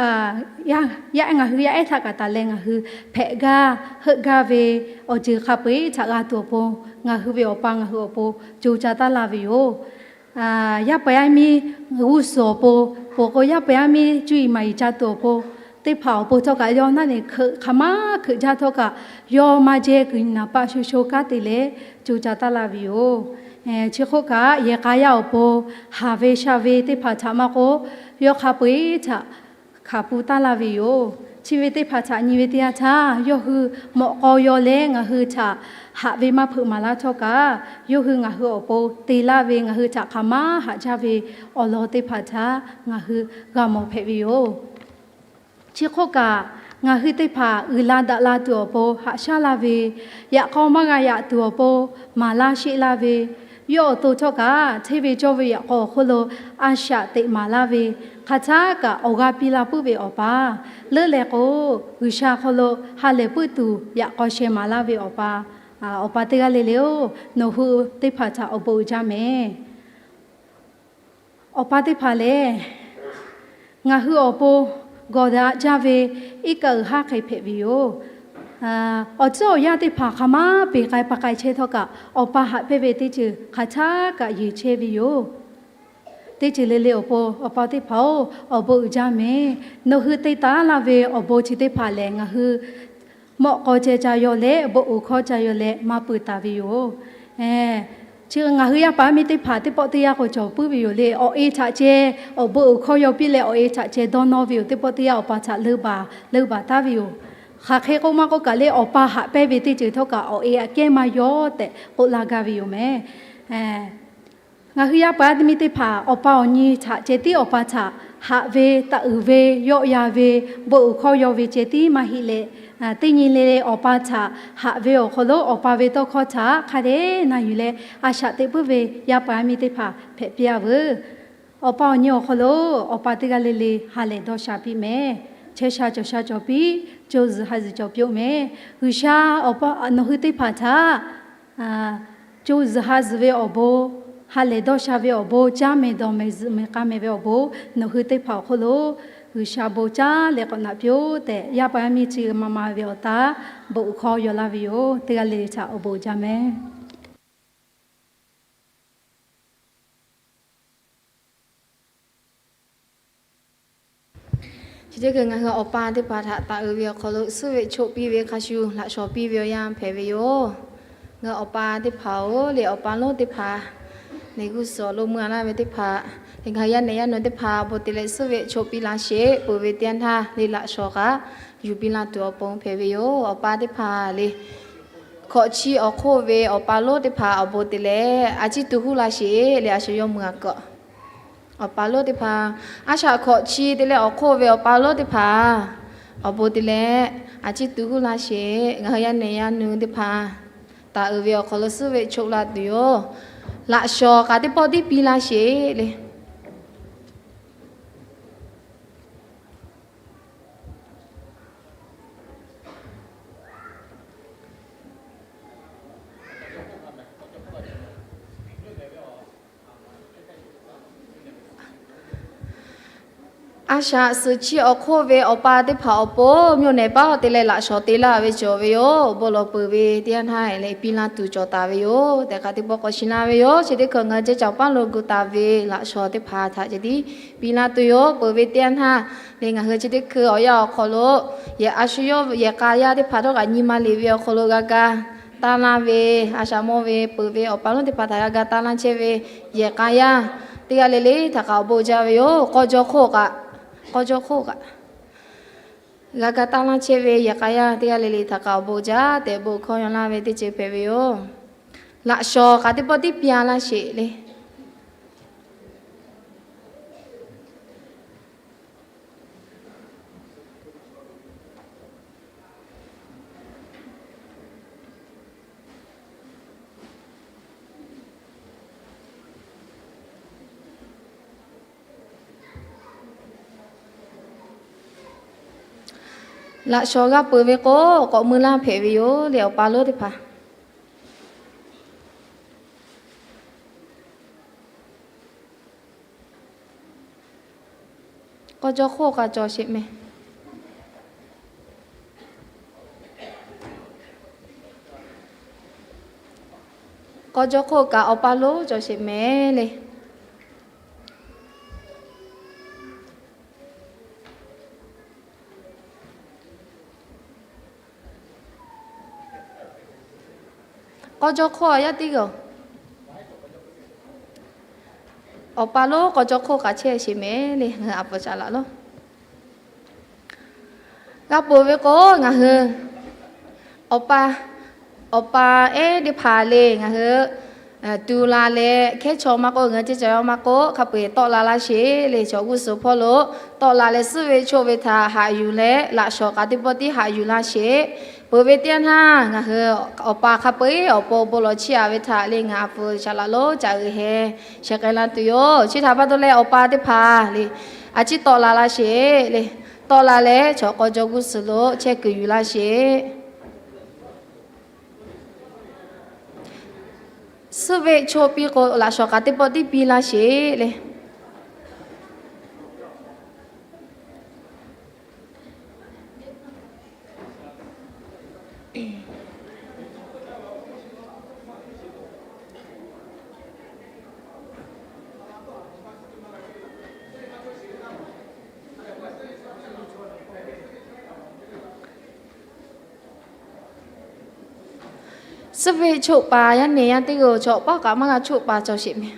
yaˇ, ngaˬ hui yaˇ ehˉ htaꞈ kaꞈ taˍ leh ngaˬ hui hpehꞈ gaˇ heuˆ gaˇ ve awˬ ceuˬ hk'a peu-eˬ htaꞈ g'a tuˬ awˬ pon, ngaˬ hui ve awˬ pa ngaˬ hui awˬ pon co ca taˉ laˇ ve yoˬ. Yaˇ paˍ yaˇ miˇ g'uˇ suhˍ awˬ pon, peuˬ k'o yaˇ paˍ yaˇ miˇ cuˇ yiˍ maˍ yiˍ ca tuˬ awˬ pon, teˇ hpaˍ awˬ pon htawˇ kaꞈ yawˇ naˆ neˬ hkeuꞈ hk'aˬ maˇ hkeuꞈ jaˇ htawˇ kaꞈ, yawˇ maˇ jehˇ kuiˬ naˍ paˆ sho sho kanˉ te leh co ca taˉ laˇ ve yoˬ. Chi hk'oˆ kaꞈ, yehˬ k'a yaˇ awˬ pon haˍ ve sha ve teˇ hpaˍ htaꞈ maˇ k'o, yawˇ hk'a peu-eˬ htaꞈ hkanˍ pui taˉ laˇ ve yoˬ. Chi ve teˇ hpaˍ htaꞈ nyi ve teˇ yanˇ htaˇ, yawˇ hui mawꞈ k'aw yaw leh ngaˬ hui htaꞈ haꞈ ve maˇ hpeuꞈ maˍ laˇ htawˇ kaꞈ, yawˇ hui ngaˬ hui awˬ pon te laˇ ve, ngaˬ hui htaꞈ hk'aˬ maˇ haꞈ jaˇ ve awˬ lawn teˇ hpaˍ htaꞈ ngaˬ hui g'a mawˬ hpehꞈ ve yoˬ. Chi hk'oˆ kaꞈ, ngaˬ hui teˇ hpaˍ uiˍ la daꞈ la tuˬ awˬ pon haꞈ shaˉ laˇ ve, yaꞈ k'aw maˇ g'a yaꞈ tuˬ awˬ pon maˍ laˇ sheˆ laˇ ve, yawˇ awˬ to htawˇ kaꞈ hteˇ ve cawˇ ve yaꞈ k'aw awˬ hk'oˆ lo a shaꞈ teꞈ maˍ laˇ ve, hk'aˬ htaˇ kaꞈ awˬ g'aˇ piˇ la puiˉ ve awˬ pa, leuˉ leh k'o, G'uiˬsha hk'aw lo ha lehˬ puiˉ tuˬ yaꞈ k'aw sheh maˍ laˇ ve awˬ pa, awˬ pa teˇ g'aˇ le le-oˬ, nawˬ hui teˇ hpaˍ htaꞈ awˬ bon uiˍ jaˇ mehˍ. Awˬ pa teˇ hpaˍ lehˬ, ngaˬ hui awˬ pon gawˬ daꞈ jaˇ ve iˉ kaˆ uiˍ haˉ hk'e hpehꞈ ve yoˬ. Awˬ tcuhˉ awˬ yanˇ teˇ hpaˍ hk'aˬ maˇ peˬ k'ai pa k'ai chehˇ htawˇ kaꞈ, awˬ pa haꞈ pehnˇ ve teˇ ceuˬ hk'aˬ htaˇ kaꞈ yeˬ chehˇ ve yoˬ. Teˇ ceuˬ le le awˬ pon, awˬ pa teˇ hpaˍ-oˬ, awˬ bon uiˍ jaˇ mehˍ. Nawˬ hui te taˉ laˇ ve awˬ bon chi teˇ hpaˍ lehˬ, ngaˬ hui mawꞈ k'aw ceh ca yaw leh bon uiˍ hkawˇ ca yaw leh maˇ pui taˍ ve yoˬ. Chi ngaˬ hui yaˇ paˍ yaˇ miˇ teˇ hpaˍ teˇ pawˆ teˇ yanˇ k'o cawˬ puiˉ ve yoˬ le. Awˬ e htaꞈ ceh awˬ bon uiˍ hkawˇ yaw piˇ leh awˬ e htaꞈ ceh dawˇ nawˇ ve yoˬ. Teˇ pawˆ teˇ yanˇ awˬ pa htaꞈ leuˇ baˬ leuˇ baˬ taˉ ve yoˬ. Hk'aˬ hk'e k'oˆ maˇ k'oˆ kaꞈ le, awˬ pa haꞈ pehnˇ ve teˇ ceuˬ htawˇ kaꞈ awˬ e aꞈ kehˉ maˇ yaw tehꞈ k'oˆ laˇ gaˇ ve yoˬ mehˍ. Ngaˬ hui yaˇ paˍ yaˇ miˇ teˇ hpaˍ awˬ pa awˬ nyi htaꞈ ceh tiˉ awˬ pa htaꞈ haꞈ ve, taˍ uiˍ ve, yawˆ yan ve, bon uiˍ hkawˇ yaw ve ceh tiˉ maˇ heˆ leh, teˇ nyi le le awˬ pa htaꞈ haꞈ ve awˬ hk'aw lo awˬ pa ve tawˇ hkawˇ htaꞈ hk'a dehꞈ na yuˬ leh, a shaꞈ teꞈ puiˉ ve yaˇ paˍ yaˇ miˇ teˇ hpaˍ hpehꞈ piˇ a veuˬ. Awˬ pa awˬ nyi awˬ hk'aw lo awˬ pa teˇ g'aˇ le le ha lehˬ dawˇ sha piˇ mehˍ. Chehˇ sha cawˬ sha cawˬ piˇ, co zuhˬ ha zuhˬ cawˬ piˇ-oˆ mehˍ. G'uiˬsha awˬ pa nawˬ hui teˇ hpaˍ htaꞈ co zuhˬ ha zuhˬ ve awˬ bon, ha lehˬ dawˇ sha ve awˬ bon, caˇ mehˍ dawˬ mehˍ zuhꞈ mehˍ k'a mehˍ ve awˬ bon, nawˬ hui teˇ hpaˍ awˬ hk'oˆ lo G'uiˬsha bon caˇ leh k'awꞈ naꞈ piˇ-oˆ tehꞈ, yaˇ paˍ yaˇ miˇ chi ma ma ve awˬ taˍ bon uiˍ hkawˇ yaw laˇ ve yoˬ. Teˇ g'aˇ le le htaꞈ awˬ bon uiˍ jaˇ mehˍ. Chi teˇ hkui ngaˬ hui awˬ pa teˇ hpaˍ htaꞈ taˍ uiˍ ve awˬ hk'aw lo suhˉ veˆ choˆ piˇ ve hk'a shuˍ laꞈ shawnˍ piˇ ve awˬ yanˇ hpehꞈ ve yoˬ. Ngaˬ hui awˬ pa teˇ hpaˍ-oˬ le, awˬ pa lonˉ teˇ hpaˍ, neˇ g'uˇ suhˍ awˬ lo mui a laˇ ve teˇ hpaˍ, ngaˬ hui yaˇ nehˬ yaˇ nu teˇ hpaˍ awˬ bon te leh suhˉ veˆ choˆ piˇ laˇ sheˍ. Peuˬ ve teˇ yanˇ htaˇ le laꞈ shawnˍ kaꞈ yuˬ piˇ laˇ tuˬ awˬ pon hpehꞈ ve yoˬ. Awˬ pa teˇ hpaˍ le, hkawꞈ chi awˬ hk'oˆ ve awˬ pa lonˉ teˇ hpaˍ awˬ bon te leh a ciˉ tu huˉ laˇ sheˍ le, a shu yawˇ mui a kaꞈ. Awˬ pa lonˉ teˇ hpaˍ, a shaꞈ hkawꞈ chi te leh awˬ hk'oˆ ve awˬ pa lonˉ teˇ hpaˍ awˬ bon te leh a ciˉ tu huˉ laˇ sheˍ. Ngaˬ hui yaˇ nehˬ yaˇ nu teˇ hpaˍ taˍ uiˍ ve awˬ hk'aw lo suhˉ veˆ choˆ laˇ tuˬ yoˬ. Laꞈ shawnˍ kaꞈ teˇ pawˆ tiˉ piˇ laˇ sheˍ le. A shaꞈ suhˍ chi awˬ hk'oˆ ve awˬ pa teˇ hpaˍ awˬ pon mvuhˇ naw paˉ te leh laꞈ shawnˍ te laˇ ve cawˬ ve yoˬ. Bon lawˬ peuˬ ve teˇ yanˇ htaˇ leh piˇ laˇ tuˬ cawˬ taˍ ve yoˬ tehꞈ hk'a teˇ pawˆ k'awꞈ shiˍ laˇ ve yoˬ. Chi teˇ hkui ngaˬ hui ceh caˍ paˉ lo gu taˍ ve laꞈ shawnˍ teˇ hpaˍ htaꞈ ceh tiˉ piˇ laˇ tuˬ yoˬ. Peuˬ ve teˇ yanˇ htaˇ le ngaˬ hui chi teˇ hkui awˬ yanˇ awˬ hk'aw lo yehˬ a shu yawˇ yehˬ k'a yaˇ teˇ hpaˍ htawˇ kaꞈ nyi ma liꞈ ve awˬ hk'aw lo g'a ga taˇ laˇ ve, a shaꞈ mawˇ ve peuˬ ve awˬ pa lonˉ teˇ hpaˍ htaꞈ g'a ga taˇ laˇ chehˇ ve yehˬ k'a yaˇ teˇ g'aˇ le le htaꞈ kaꞈ awˬ bon jaˇ ve yoˬ. K'aw jaw hk'oˆ kaꞈ, k'aw jaw hk'oˆ kaꞈ g'a ga taˇ laˇ chehˇ ve yehˬ k'a yaˇ teˇ g'aˇ le le htaꞈ kaꞈ awˬ bon jaˇ tehꞈ bon hkawˇ yaw laˇ ve teˇ ceuˬ hpehꞈ ve yoˬ. Laꞈ shawnˍ kaꞈ teˇ pawˆ tiˉ piˇ a laˇ sheˍ le. Laꞈ shawnˍ g'a peuˬ ve k'o, k'awꞈ mui laˇ hpehꞈ ve yoˬ le awˬ pa lonˉ teˇ hpaˍ. K'aw jaw hk'oˆ kaꞈ cawˬ sheˍ mehˍ. K'aw jaw hk'oˆ kaꞈ awˬ pa lonˉ cawˬ sheˍ mehˍ le. K'aw jaw hk'oˆ a yaˇ teˇ g'aˇ, awˬ pa lonˉ k'aw jaw hk'oˆ kaꞈ chehˇ sheˍ mehˍ le, ngaˬ hui a pfuhˍ shaˍ laꞈ lonˉ g'a peuˬ ve k'o, ngaˬ hui awˬ pa, awˬ pa ehˉ teˇ hpaˍ le ngaˬ hui tu la leh, hkehˉ chaw maˇ k'oˆ, ngaˬ hui ceh caˍ yaˇ maˇ k'oˆ, hk'a peu-eˬ tawˆ la laˇ sheˍ le. Chaw g'uˇ suhˍ hpawˇ lo tawˆ la leh suhˉ ve choˆ ve htaꞈ haꞈ yuˬ leh, laꞈ shawnˍ k'a teˇ pawˆ tiˉ haꞈ yuˬ laˇ sheˍ. Peuˬ ve teˇ yanˇ htaˇ ngaˬ hui awˬ pa hk'a peu-eˬ awˬ pon bon lawˬ chiˇ aꞈ ve htaꞈ le ngaˬ a pfuhˍ shaˍ laꞈ lonˉ ca uiˍ heh sheh k'ai la tuˬ yoˬ. Chi htaꞈ pa taw leh awˬ pa teˇ hpaˍ le a ciˉ tawˆ la laˇ sheˍ le. Tawˆ la leh chaw k'aw jaw g'uˇ suhˍ lo chehˇ kuiˬ yuˬ laˇ sheˍ. Suhˉ ve choˆ piˇ k'o, laꞈ shawnˍ k'a teˇ pawˆ tiˉ piˇ laˇ sheˍ le. Suhˉ ve choˆ paˍ yaˇ nehˬ yaˇ teˇ g'aˇ chaw awˬ paˇ kaꞈ maˇ g'a choˆ paˍ cawˬ sheˍ meh.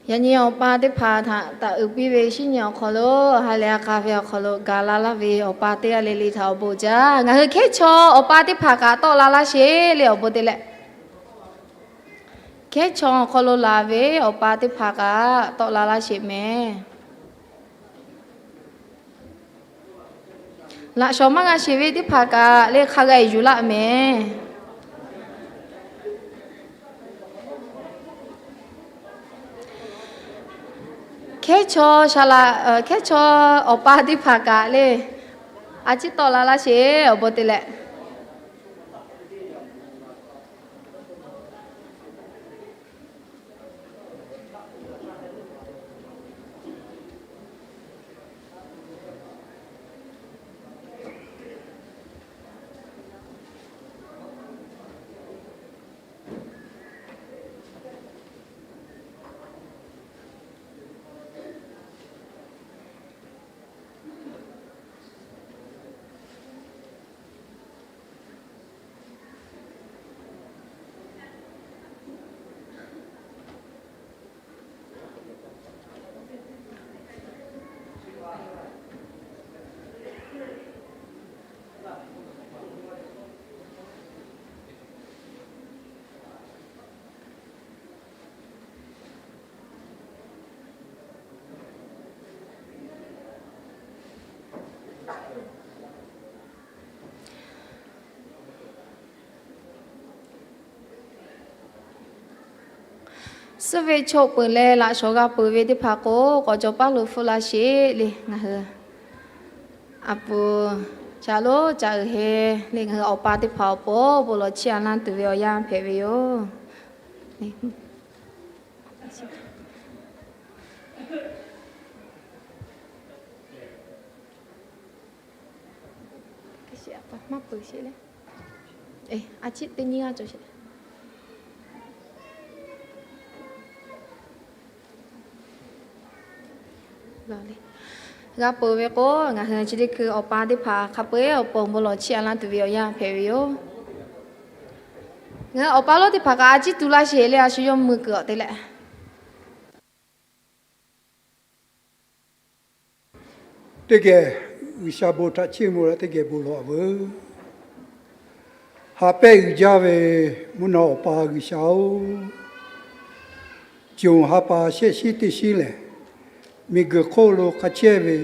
Yaꞈ nyi awˬ pa teˇ hpaˍ htaꞈ taˍ uiˍ piˇ ve shinˉ nyi awˬ hk'aw lo, ha lehˬ a k'a ve awˬ hk'aw lo gaˬ la laˇ ve awˬ pa teˇ g'aˇ le le htaꞈ awˬ bon jaˇ. Ngaˬ hui hkehˉ chaw awˬ pa teˇ hpaˍ kaꞈ tawˆ la laˇ sheˍ le awˬ bon te leh, hkehˉ chaw awˬ hk'aw lo laˬ ve awˬ pa teˇ hpaˍ kaꞈ tawˆ la laˇ sheˍ meh. Laꞈ shawnˍ maˇ g'a sheˍ ve teˇ hpaˍ kaꞈ le hk'a g'a yuˬ laˆ meh. Hkehˉ chaw shaˍ laꞈ, hkehˉ chaw awˬ pa teˇ hpaˍ kaꞈ le a ciˉ tawˆ la laˇ sheˍ awˬ bon te leh. Suhˉ ve chaw peuˬ leh laꞈ shawnˍ g'a peuˬ ve teˇ hpaˍ k'o, k'awꞈ cawˬ paˇ lo hpfuhˆ laˇ sheˍ le. Ngaˬ hui a pu ca lo ca uiˍ he le, ngaˬ hui awˬ pa teˇ hpaˍ awˬ pon bon lawˬ chiˇ a laˇ tuˬ ve awˬ yanˇ hpehꞈ ve yoˬ. G'a peuˬ ve k'o, ngaˬ hui chi teˇ hkui awˬ pa teˇ hpaˍ hk'a peu-eˬ awˬ pon bon lawˬ chiˇ a laˇ tuˬ ve awˬ yanˇ hpehꞈ ve yoˬ. Ngaˬ hui awˬ pa lonˉ teˇ hpaˍ kaꞈ a ciˉ tu laˇ sheˍ le, a shu yawˇ mui kuiˬ awˬ te leh. Teˇ geh G'uiˬsha bon htaꞈ chiˇ mvuh leh teˇ geh bon lawˬ veuˬ. Haꞈ pehnˇ uiˍ jaˇ ve mvuhˇ naw Awˬ pa G'uiˬsha-oˬ, conˬ ha pa shehˆ shinˉ teˇ shinˉ lehˬ, miˬguiˬ hk'oˆ lo hk'a chehˇ ve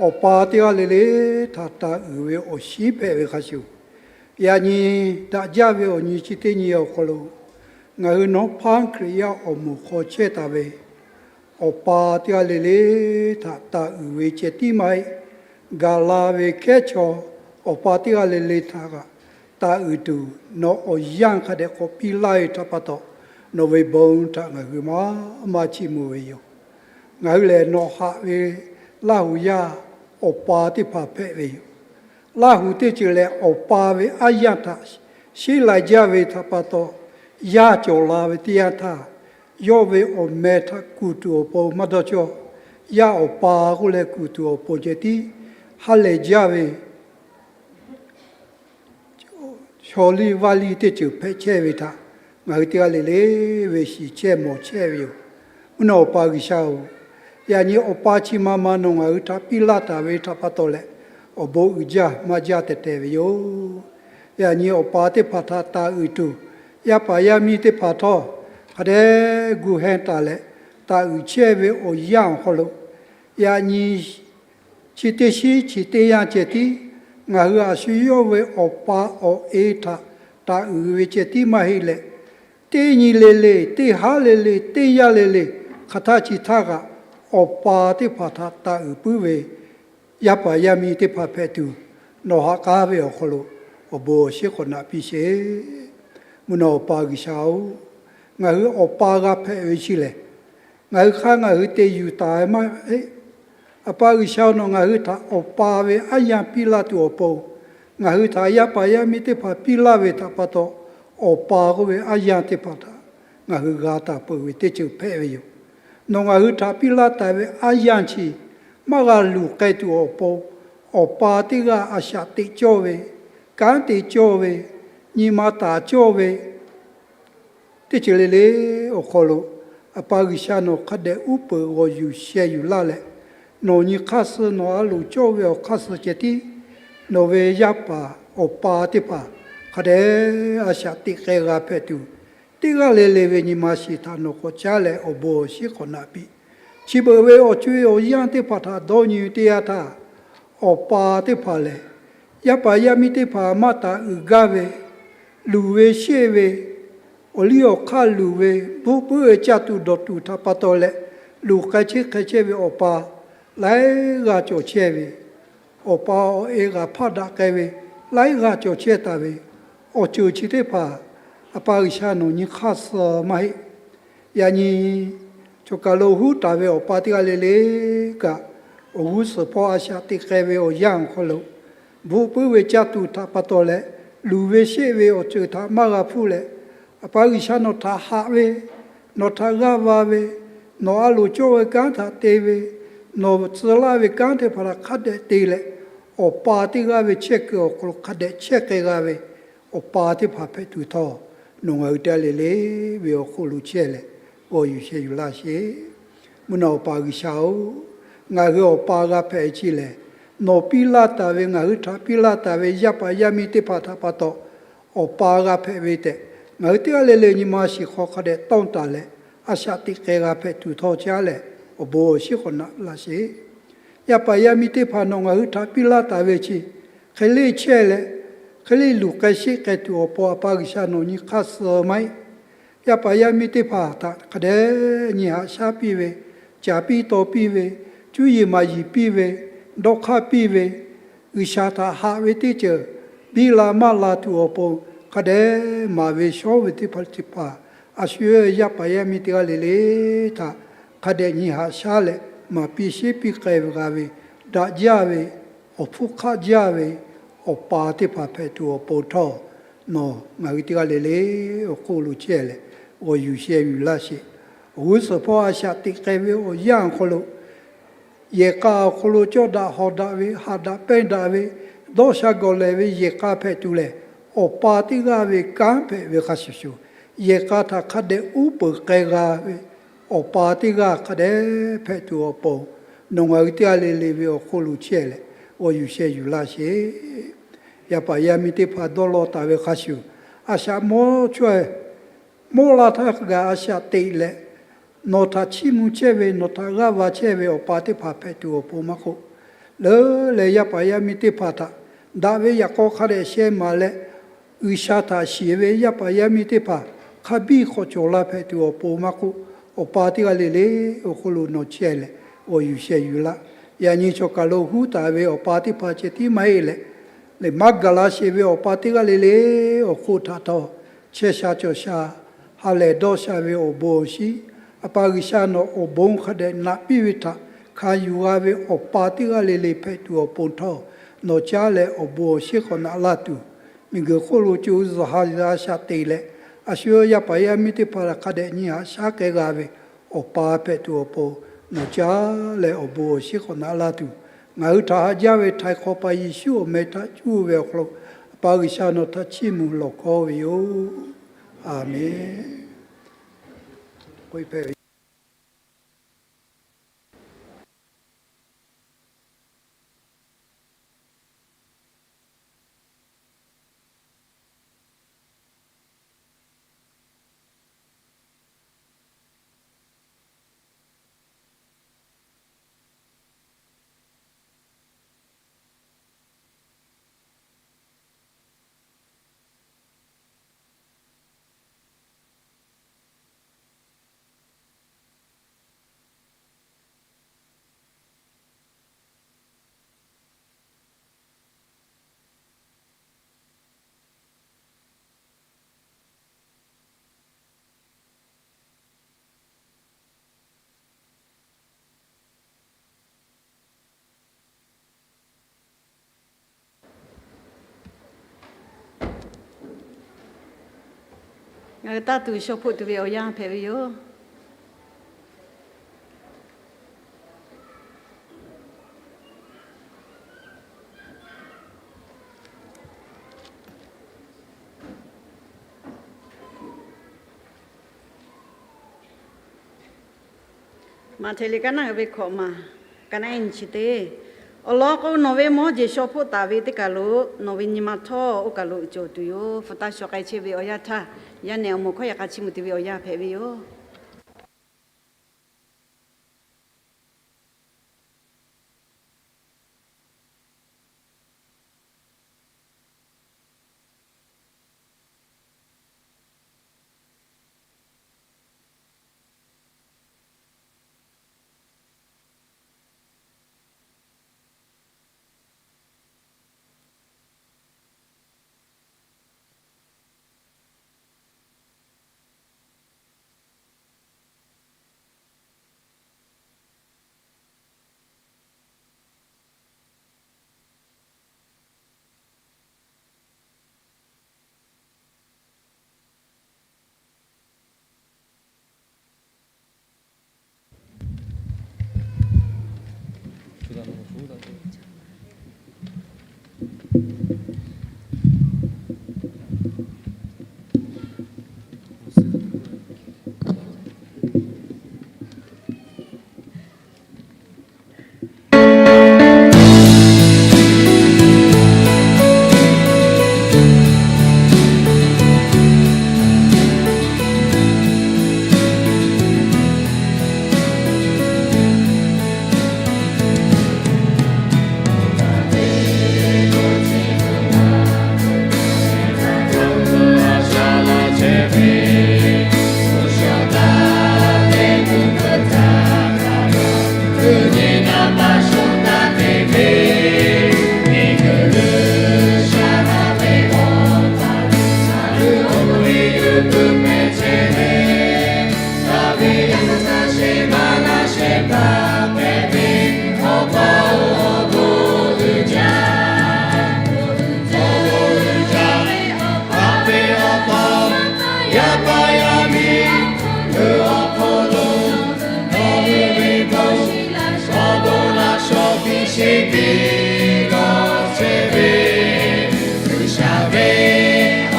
awˬ pa teˇ g'aˇ le le htaꞈ taˍ uiˍ ve awˬ shinˉ hpehꞈ ve hk'a shuˍ, yaꞈ nyi daꞈ jaˇ ve awˬ nyi chi teˇ nyi awˬ hk'aw lo, ngaˬ hui nawˉ hpaˇ Hkriꞈ yaˇ awˬ moˍ hk'aw chehˇ taˍ ve awˬ pa teˇ g'aˇ le le htaꞈ taˍ uiˍ ve ceh tiˉ maˇ heˆ. Gaˬ la ve hkehˉ chaw awˬ pa teˇ g'aˇ le le htaꞈ kaꞈ taˍ uiˍ tuˬ, nawˬ awˬ yanˇ hk'a dehꞈ k'awꞈ piˇ laˇ ve htaꞈ pa taw, nawˬ ve bon htaꞈ ngaˬ hui maˇ maˇ chiˇ mvuh ve yoˬ. Ngaˬ hui lehˬ, nawˬ haꞈ ve Laˇ hu yaˇ awˬ pa teˇ hpaˍ hpehꞈ ve yoˬ. Laˇ hu teˇ ceuˬ lehˬ, awˬ pa ve aˉ yanˇ htaꞈ sheˉ lai jaˇ ve htaꞈ pa taw, yaˇ cawˬ la ve teˇ yanˇ htaˇ, yawˇ ve awˬ meh htaꞈ kuˬ tuˬ awˬ pon maˇ dawˇ cawˇ. Yaˇ awˬ pa k'oˆ leh kuˬ tuˬ awˬ pon ceh tiˉ ha lehˬ jaˇ ve chaw liˇ vaˇ liˇ teˇ ceuˬ hpehꞈ chehˇ ve htaꞈ ngaˬ hui teˇ g'aˇ le le ve shiˍ chehˇ mawˬ chehˇ ve yoˬ. Mvuhˇ naw Awˬ pa G'uiˬsha-oˬ, yaꞈ nyi awˬ pa chi ma ma nawˬ ngaˬ hui htaꞈ piˇ laˇ taˍ ve htaꞈ pa taw leh, awˬ bon uiˍ jaˇ maˇ jaˇ tehˬ tehˬ ve yoˬ. Yaꞈ nyi awˬ pa teˇ hpaˍ htaꞈ taˍ uiˍ tuˬ, yaˇ paˍ yaˇ miˇ teˇ hpaˍ htawˇ hk'a dehꞈ gu hehnˇ taˍ leh, taˍ uiˍ chehˇ ve awˬ yanˇ awˬ hk'aw lo, yaꞈ nyi chi teˇ shinˉ chi teˇ yanˇ ceh tiˉ ngaˬ hui a shu yawˇ ve awˬ pa awˬ e htaꞈ taˍ uiˍ ve ceh tiˉ maˇ heˆ leh, teˇ nyi le le, teˇ haˉ le le, teˇ yanˇ le le, hk'aˬ htaˇ chi htaˇ kaꞈ awˬ pa teˇ hpaˍ htaꞈ taˍ uiˍ puiˉ ve yaˇ paˍ yaˇ miˇ teˇ hpaˍ hpehꞈ tuˬ, nawˬ ha k'aˉ ve awˬ hk'aw lo awˬ bon awˬ shinˉ k'awꞈ naꞈ piˇ sheˍ. Mvuhˇ naw Awˬ pa G'uiˬsha-oˬ, ngaˬ hui awˬ pa g'a hpehꞈ ve chi lehˬ, ngaˬ hui hk'aˇ ngaˬ hui te yuˬ taˍ ve maˇ heˆ. Awˬ pa G'uiˬsha nawˬ ngaˬ hui htaꞈ awˬ pa ve aˉ yanˇ piˇ laˇ tuˬ awˬ pon, ngaˬ hui htaꞈ yaˇ paˍ yaˇ miˇ teˇ hpaˍ piˇ laˇ ve htaꞈ pa taw, awˬ pa k'oˆ ve aˉ yanˇ teˇ hpaˍ htaꞈ ngaˬ hui g'a taˍ peuˬ ve teˇ ceuˬ hpehꞈ ve yoˬ. nawˬ ngaˬ hui htaꞈ piˇ laˇ taˍ ve aˉ yanˇ chi maˇ g'a luˬ k'ai tuˬ awˬ pon, awˬ pa teˇ g'aˇ a shaꞈ teꞈ cawˇ ve, kanˉ te cawˇ ve, nyi ma taˍ cawˇ ve, teˇ ceuˬ le le awˬ hk'aw lo, A pa G'uiˬsha nawˬ hk'a dehꞈ uˉ peunˍ g'awˬ yuˬ sheh yuˬ laˇ leh, nawˬ nyi hk'aˇ suh nawˬ a loˍ cawˇ ve awˬ hk'aˇ suh ceh tiˉ, nawˬ ve yaˇ paˍ awˬ pa teˇ hpaˍ hk'a dehꞈ a shaꞈ teꞈ k'ai g'a hpehꞈ tuˬ, teˇ g'aˇ le le ve nyi ma shiˍ htaꞈ nawˬ k'awꞈ caˉ leh awˬ bon awˬ shinˉ k'awꞈ naꞈ piˇ. Chi beuꞈ ve awˬ co-e awˬ yanˇ teˇ hpaˍ htaꞈ dawˇ nyi ve teˇ yanˇ htaˇ, awˬ pa teˇ hpaˍ lehˬ, yaˇ paˍ yaˇ miˇ teˇ hpaˍ maˇ taˍ uiˍ gaˇ ve, luˬ ve sheˆ ve, awˬ liˇ awˬ hk'aˇ luˬ ve, bvuhˆ puiˉ ve caˇ tuˬ dawˬ tuˬ htaꞈ pa taw leh, luˬ k'ai chehˇ hk'e chehˇ ve awˬ pa laiˉ g'aˇ cawˬ chehˇ ve, awˬ pa awˬ e g'aꞈ hpaˇ daꞈ k'ai ve laiˉ g'aˇ cawˬ chehˇ taˍ ve, awˬ ceuˬ chi teˇ hpaˍ A pa G'uiˬsha nawˬ nyi hk'aˇ suh maˇ heˆ. Yaꞈ nyi chaw kaˬ lo huˉ taˍ ve awˬ pa teˇ g'aˇ le le kaꞈ, awˬ g'uˇ suhˍ hpawˇ a shaꞈ teꞈ k'ai ve awˬ yanˇ awˬ hk'aw lo, bvuhˆ puiˉ ve caˇ tuˬ htaꞈ pa taw leh, luˬ ve sheˆ ve awˬ ceuˬ htaꞈ maˇ g'a hpuˇ leh, A pa G'uiˬsha nawˬ htaꞈ haꞈ ve, nawˬ htaꞈ g'aˇ va ve, nawˬ a loˍ cawˇ ve kanˉ htaꞈ te ve, nawˬ tcuh laˇ ve kanˉ teˇ hpaˍ htaꞈ hk'a dehꞈ te leh, awˬ pa teˇ g'aˇ ve chehˇ kuiˬ awˬ hk'aw lo hk'a dehꞈ chehˇ k'ai g'a ve awˬ pa teˇ hpaˍ hpehꞈ tuˬ htawˇ, nawˬ ngaˬ hui teˇ g'aˇ le le ve awˬ hk'oˆ lo chehˇ leh g'awˬ yuˬ sheh yuˬ laˇ sheˍ. Mvuhˇ naw Awˬ pa G'uiˬsha-oˬ, ngaˬ hui awˬ pa g'a hpehꞈ ve chi lehˬ, nawˬ piˇ laˇ taˍ ve, ngaˬ hui htaꞈ piˇ laˇ taˍ ve yaˇ paˍ yaˇ miˇ teˇ hpaˍ htaꞈ pa taw, awˬ pa g'a hpehꞈ ve tehꞈ, ngaˬ hui teˇ g'aˇ le le nyi ma shiˍ hk'aw hk'a dehꞈ tawˇ taˍ leh, a shaꞈ teꞈ k'ai g'a hpehꞈ tuˬ htawˇ caˉ leh awˬ bon awˬ shinˉ k'awꞈ naꞈ laˇ sheˍ. Yaˇ paˍ yaˇ miˇ teˇ hpaˍ nawˬ ngaˬ hui htaꞈ piˇ laˇ taˍ ve chi, hk'e leˇ chehˇ leh, hk'e leˇ luˬ k'ai sheˆ k'ai tuˬ awˬ pon A pa G'uiˬsha nawˬ nyi hk'aˇ suh maˇ heˆ. Yaˇ paˍ yaˇ miˇ teˇ hpaˍ htaꞈ hk'a dehꞈ nyi haꞈ shaˉ piˇ ve, caˍ piˇ taw piˇ ve, cuˇ yiˍ maˍ yiˍ piˇ ve, dawˇ hk'aˇ piˇ ve, G'uiˬsha htaꞈ haꞈ ve teˇ ceuˬ biˇ la maˇ la tuˬ awˬ pon hk'a dehꞈ maˍ ve shawˉ ve teˇ hpaˍ teˇ hpaˍ, a shu yaˇ paˍ yaˇ miˇ teˇ g'aˇ le le htaꞈ hk'a dehꞈ nyi haꞈ shaˉ leh maˍ piˇ sheˉ piˇ k'ai ve g'a ve, daꞈ jaˇ ve, awˬ hpfuhˇ hk'aˆ jaˇ ve awˬ pa teˇ hpaˍ hpehꞈ tuˬ awˬ pon htawˇ, nawˬ ngaˬ hui teˇ g'aˇ le le awˬ hk'oˆ lo chehˇ leh g'awˬ yuˬ sheh yuˬ laˇ sheˍ. Awˬ g'uˇ suhˍ hpawˇ a shaꞈ teꞈ k'ai ve awˬ yanˇ awˬ hk'aw lo, yehˬ k'a awˬ hk'aw lo cawˇ daꞈ hawˍ daꞈ ve, haꞈ daꞈ pehnˇ daꞈ ve, dawˇ sha gawˬ lehˬ ve yehˬ k'a hpehꞈ tuˬ lehˬ, awˬ pa teˇ g'aˇ ve kanˉ hpehꞈ ve hk'a shuˍ shuˍ, yehˬ k'a htaꞈ hk'a dehꞈ uˉ peunˍ k'ai g'a ve awˬ pa teˇ g'aˇ hk'a dehꞈ hpehꞈ tuˬ awˬ pon, nawˬ ngaˬ hui teˇ g'aˇ le le ve awˬ hk'oˆ lo chehˇ leh g'awˬ yuˬ sheh yuˬ laˇ sheˍ. Yaˇ paˍ yaˇ miˇ teˇ hpaˍ dawˇ law taˍ ve hk'a shuˍ, a shaꞈ mawˇ chaweh mawˇ laˇ htaˇ kaꞈ a shaꞈ teꞈ leh, nawˬ htaꞈ chiˇ mvuh chehˇ ve, nawˬ htaꞈ g'aˇ va chehˇ ve awˬ pa teˇ hpaˍ hpehꞈ tuˬ awˬ pon maˇ k'oˆ, leuˉ leh yaˇ paˍ yaˇ miˇ teˇ hpaˍ htaꞈ daꞈ ve yaꞈ k'aw hk'a dehꞈ sheh maˍ leh, G'uiˬsha htaꞈ shiˍ ve yaˇ paˍ yaˇ miˇ teˇ hpaˍ hk'a biˇ hk'awꞈ cawˬ la hpehꞈ tuˬ awˬ pon maˇ k'oˆ, awˬ pa teˇ g'aˇ le le awˬ hk'oˆ lo nawˬ chehˇ leh g'awˬ yuˬ sheh yuˬ laˇ. Yaꞈ nyi chaw kaˬ lo huˉ taˍ ve awˬ pa teˇ hpaˍ ceh tiˉ maˇ heˆ leh, lehˬ maˇ gaˬ la sheˍ ve awˬ pa teˇ g'aˇ le le awˬ hk'oˆ htaꞈ htawˇ, chehˇ sha cawˬ sha, ha lehˬ dawˇ sha ve awˬ bon awˬ shinˉ, A pa G'uiˬsha nawˬ awˬ bon hk'a dehꞈ naꞈ piˇ ve htaꞈ hkanˍ yuˬ g'a ve awˬ pa teˇ g'aˇ le le hpehꞈ tuˬ awˬ pon htawˇ, nawˬ caˉ leh awˬ bon awˬ shinˉ k'awꞈ naꞈ laˇ tuˬ, miˬguiˬ hk'oˆ lo co zuhˬ ha a shaꞈ teꞈ leh, a shu yaˇ paˍ yaˇ miˇ teˇ hpaˍ htaꞈ hk'a dehꞈ nyi haꞈ shaˉ k'ai g'a ve awˬ pa hpehꞈ tuˬ awˬ pon, nawˬ caˉ leh awˬ bon awˬ shinˉ k'awꞈ naꞈ laˇ tuˬ, ngaˬ hui htaꞈ haꞈ jaˇ ve Htaiˍ hk'awꞈ pa Yeˍsuˆ awˬ meh htaꞈ cuˇ ve awˬ hk'aw lo, A pa G'uiˬsha nawˬ htaꞈ chiˇ mvuh lawˬ hkawˇ ve yoˬ. Aˍmenˍ. Ngaˬ hui taˇ tuˬ shaw hpoˆ tuˬ ve awˬ yanˇ hpehꞈ ve yoˬ. Maꞈhtehˍ liꞈ kaˇ naˆ uiˍ ve hkawꞈ maˬ, kaˇ naˆ ehˉ nyi chi teˇ. Awˬ lawn k'o, nawˬ ve mawˇ jeˬ shaw hpoˆ taˍ ve teˇ kaˬ lo nawˬ ve nyi ma htawˇ oˇ kaˬ lo cawˬ tuˬ yoˬ. Hpu taˇ shaw k'ai chehˇ ve awˬ yanˇ htaˇ, yaˇ nehˬ awˬ moˍ hkawˇ yaꞈ k'a chiˇ mvuh tuˬ ve awˬ yanˇ hpehꞈ ve yoˬ. G'uiˬsha ve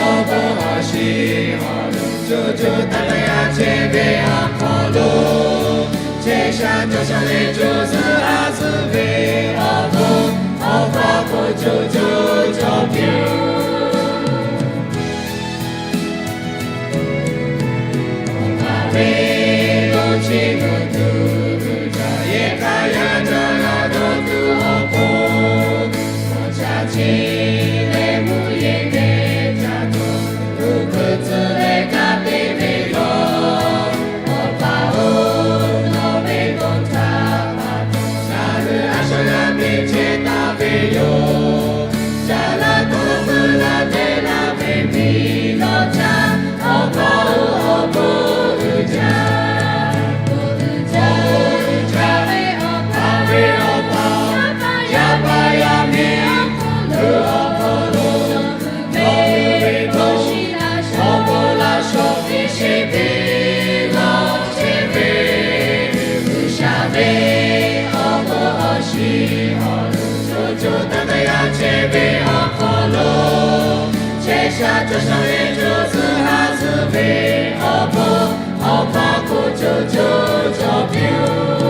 awˬ bon awˬ shiˍ awˬ lo, co co taiˍ taiˍ yaˇ chehˇ ve awˬ hk'aw lo, chehˇ sha cawˬ sha leh co zuhˆ a zuhˆ ve awˬ bon awˬ hk'aw k'o, co co cawˬ piˇ-oˬ. Awˬ pa ve lo chi mvuhˇ tuˬ, ca yehˬ k'a yaˇ ca g'a dawˇ tuˬ awˬ pon, awˬ ca chi leh mvuhˇ yeˬ ve ca tawˇ, uˉ hkui tcuh leh kaˇ te ve yoˬ. Awˬ pa-oˬ, nawˬ ve bon htaꞈ pa taw, ngaˬ hui a shaꞈ g'a teˇ chehˇ taˍ ve yoˬ. Ca laˇ tawˇ peuˬ laˇ te laˇ ve miˬ lawˬ caˇ, awˬ pa-oˬ, awˬ bon uiˍ jaˇ. Awˬ bon uiˍ jaˇ ve awˬ pa, yaˇ paˍ yaˇ miˇ, awˬ hk'aw lo nawˬ hui ve bon, awˬ bon laˇ shawˍ piˇ sheˍ piˇ lawˬ chehˇ ve, G'uiˬsha ve awˬ bon awˬ shiˍ awˬ lo, co co taiˍ taiˍ yaˇ chehˇ ve awˬ hk'aw lo, chehˇ sha cawˬ sha ve co zuhˆ ha zuhˆ ve awˬ bon awˬ pa k'o, co co cawˬ piˇ-oˬ.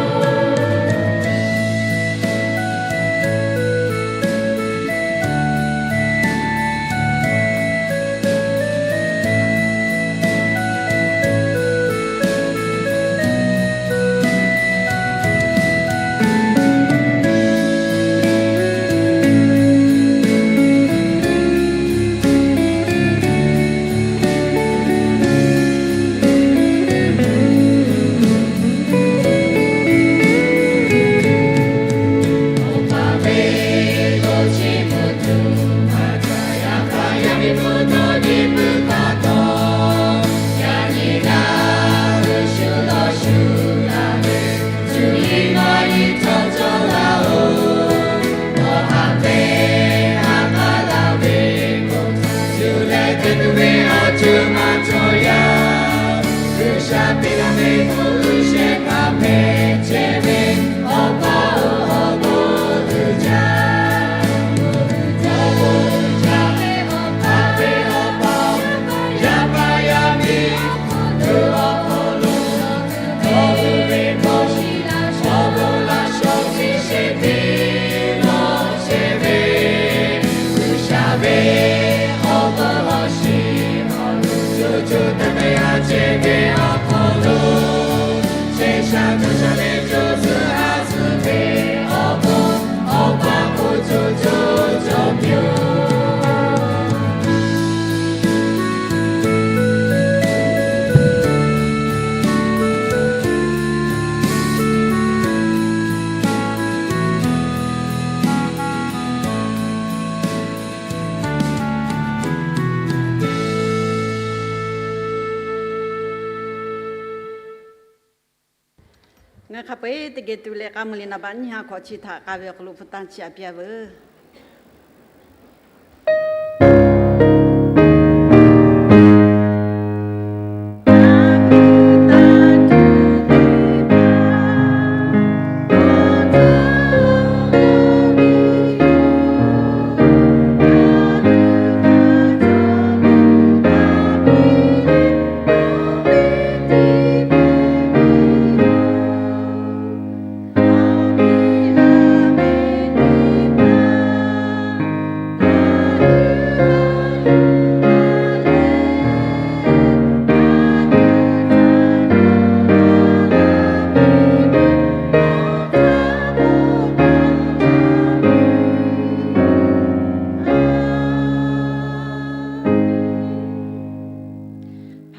Ngaˬ hk'a peu-eˬ teˇ geh tuˬ leh k'a mui liꞈ naˍ baꞈ nyiˇ ha hkawꞈ chi htaꞈ k'a ve awˬ hk'aw lo hpu taˇ chiˇ aꞈ piˇ-a veuˬ.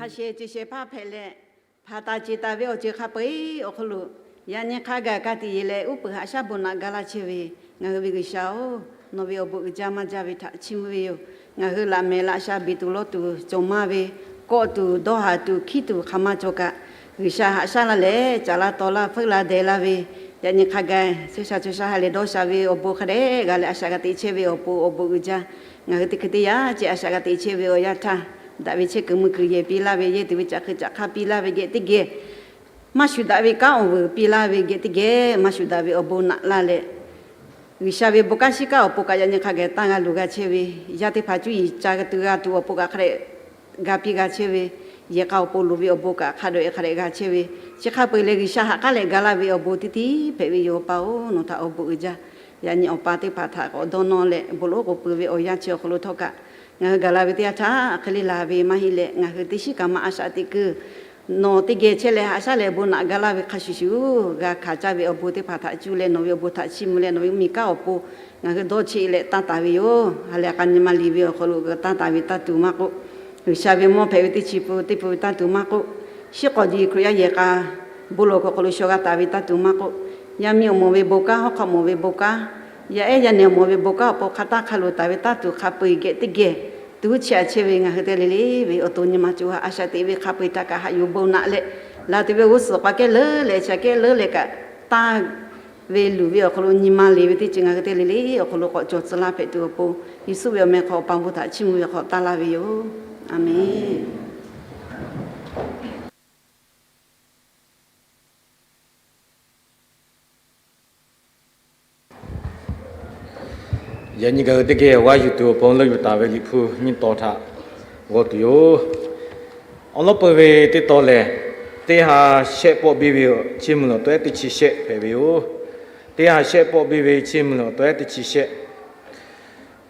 Hpaˍ shehˍ ceˬ shehˍ hpaˇ hpehꞈ leh, hpaˍ taˍ ceˬ taˍ ve awˬ ceuˬ hk'a peu-eˬ awˬ hk'aw lo, yaꞈ nyi hk'a gaˬ ka tiꞈ yeˬ leh uˉ peunˍ haꞈ shaˉ bon naꞈ ga laˇ chehˇ ve, ngaˬ hui ve G'uiˬsha-oˬ, nawˬ ve awˬ bon uiˍ jaˇ maˇ jaˇ ve htaꞈ chiˇ mvuh ve yoˬ. Ngaˬ hui laꞈ mehˍ laꞈ sha beˬ tuˬ lawˇ tuˬ cawˬ maˇ ve, kawˆ tuˬ dawˇ haˍ tuˬ hkiˉ tuˬ hk'aˬ ma cawˬ kaꞈ, G'uiˬsha haꞈ shaˉ laˇ leh caˍ la taw laˇ feuˆ la dehˬ la ve, yaꞈ nyi hk'a gaˬ chehˇ sha chehˇ sha ha lehˬ dawˇ sha ve awˬ bon hk'a dehꞈ g'a leh a shaꞈ g'a teꞈ chehˇ ve awˬ pon awˬ bon uiˍ jaˇ. Ngaˬ hui teˇ hkui teˇ yanˇ ceh a shaꞈ g'a teꞈ chehˇ ve awˬ yanˇ htaˇ, daꞈ ve chehˇ kuiˬ mui kuiˬ yehˬ piˇ laˇ ve, yehˇ tuˬ ve caꞈ hk'e caꞈ hk'aˇ piˇ laˇ ve geh teˇ geh, maˇ shuˍ daꞈ ve kanˉ awˬ vuiˬ piˇ laˇ ve geh teˇ geh, maˇ shuˍ daꞈ ve awˬ bon naꞈ laˇ leh, G'uiˬsha ve bon kanˉ shiˉ kanˉ awˬ pon kaꞈ yaꞈ nyi hk'a gaˬ tanˇ g'a luˬ g'a chehˇ ve, yaˇ teˇ hpaˍ cuˇ yiˍ ca tuˬ g'a tuˬ awˬ pon kaꞈ hk'a dehꞈ g'a piˇ g'a chehˇ ve, yehˬ k'a awˬ pon loˍ ve awˬ bon kaꞈ hk'a dehꞈ hk'a dehꞈ g'a chehˇ ve, chi hk'a peu-eˬ leh G'uiˬsha haꞈ k'aˉ leh ga laˇ ve awˬ bon teˇ tiˉ hpehꞈ ve yoˬ. Awˬ pa-oˬ, nawˬ htaꞈ awˬ bon uiˍ jaˇ. Yaꞈ nyi awˬ pa teˇ hpaˍ htaꞈ k'awꞈ dawˇ nawˇ leh bon loˉ k'oˍ pui ve awˬ yanˇ chi awˬ hk'aw lo htawˇ kaꞈ, ngaˬ hui gaˬ la ve teˇ yanˇ htaˇ hk'e le laˬ ve maˇ heˆ leh, ngaˬ hui teˇ shiˉ kaꞈ maˇ a shaꞈ teꞈ keu nawˬ teˇ geh chehˇ leh haꞈ shaˉ leh bon naꞈ ga laˇ ve hk'a shuˍ shuˍ, g'a hkanˍ caˇ ve awˬ bon teˇ hpaˍ htaꞈ cuˇ leh nawˬ ve awˬ bon htaꞈ chiˇ mvuh leh nawˬ ve mvuhˇmiˬ kanˉ awˬ pon ngaˬ hui dawˇ cheˆ leh tanˇ taˍ ve yoˬ. Ha lehˬ a k'a nyi ma liꞈ ve awˬ hk'aw lo g'a tanˇ taˍ ve tanˇ tuˬ maˇ k'oˆ, G'uiˬsha ve mawˇ hpehꞈ ve teˇ chi pun teˇ pun ve tanˇ tuˬ maˇ k'oˆ, shiˉ k'awꞈ ji Hkriꞈ yaˇ yehˬ k'a bon lawˬ hk'aw lo shaw g'a taˍ ve tanˇ tuˬ maˇ k'oˆ, yaˇ miˇ awˬ moˍ ve bon kanˉ, hawˉ hk'aˆ moˍ ve bon kanˉ, yaˇ ehˉ yaˇ nehˬ awˬ moˍ ve bon kanˉ awˬ pon hk'a taˇ hk'a loˍ taˍ ve tanˇ tuˬ hk'a peu-eˬ geh teˇ geh tuˉ chiˇ aꞈ chehˇ ve ngaˬ hui teˇ le le ve awˬ to nyi ma co ha a shaꞈ teꞈ ve hk'a peu-eˬ htaꞈ kaꞈ haꞈ yuˬ bon naꞈ leh, laˬ tuˬ ve g'uˇ suhˍ k'aw kehˉ leuˉ leh chaꞈ kehˉ leuˉ leh kaꞈ tanˇ ve luˬ ve awˬ hk'aw lo nyi ma le ve teˇ ceuˬ ngaˬ hui teˇ le le awˬ hk'aw lo k'awꞈ cawˬ tcuh laˇ hpehꞈ tuˬ awˬ pon, Yeˍsuˆ ve awˬ meh hk'aw Awˬ pa bon htaꞈ chiˇ mvuh ve hk'aw tanˇ laˇ ve yoˬ. A menˬ. Yaꞈ nyi ngaˬ hui teˇ geh awˬ g'aˇ yuˬ tuˬ awˬ pon leuˆ yuˬ taˍ ve Liꞈ hpu nyiˇ tawn htaꞈ g'aw tuˬ yoˬ. Awˬ lawn peuˬ ve teˇ tawn lehˬ, teˇ ha shehˆ pawˆ biˇ ve chi mvuh lawˬ tawehˉ teˇ chi shehˆ hpehꞈ ve yoˬ. Teˇ ha shehˆ pawˆ biˇ ve chi mvuh lawˬ tawehˉ teˇ chi shehˆ.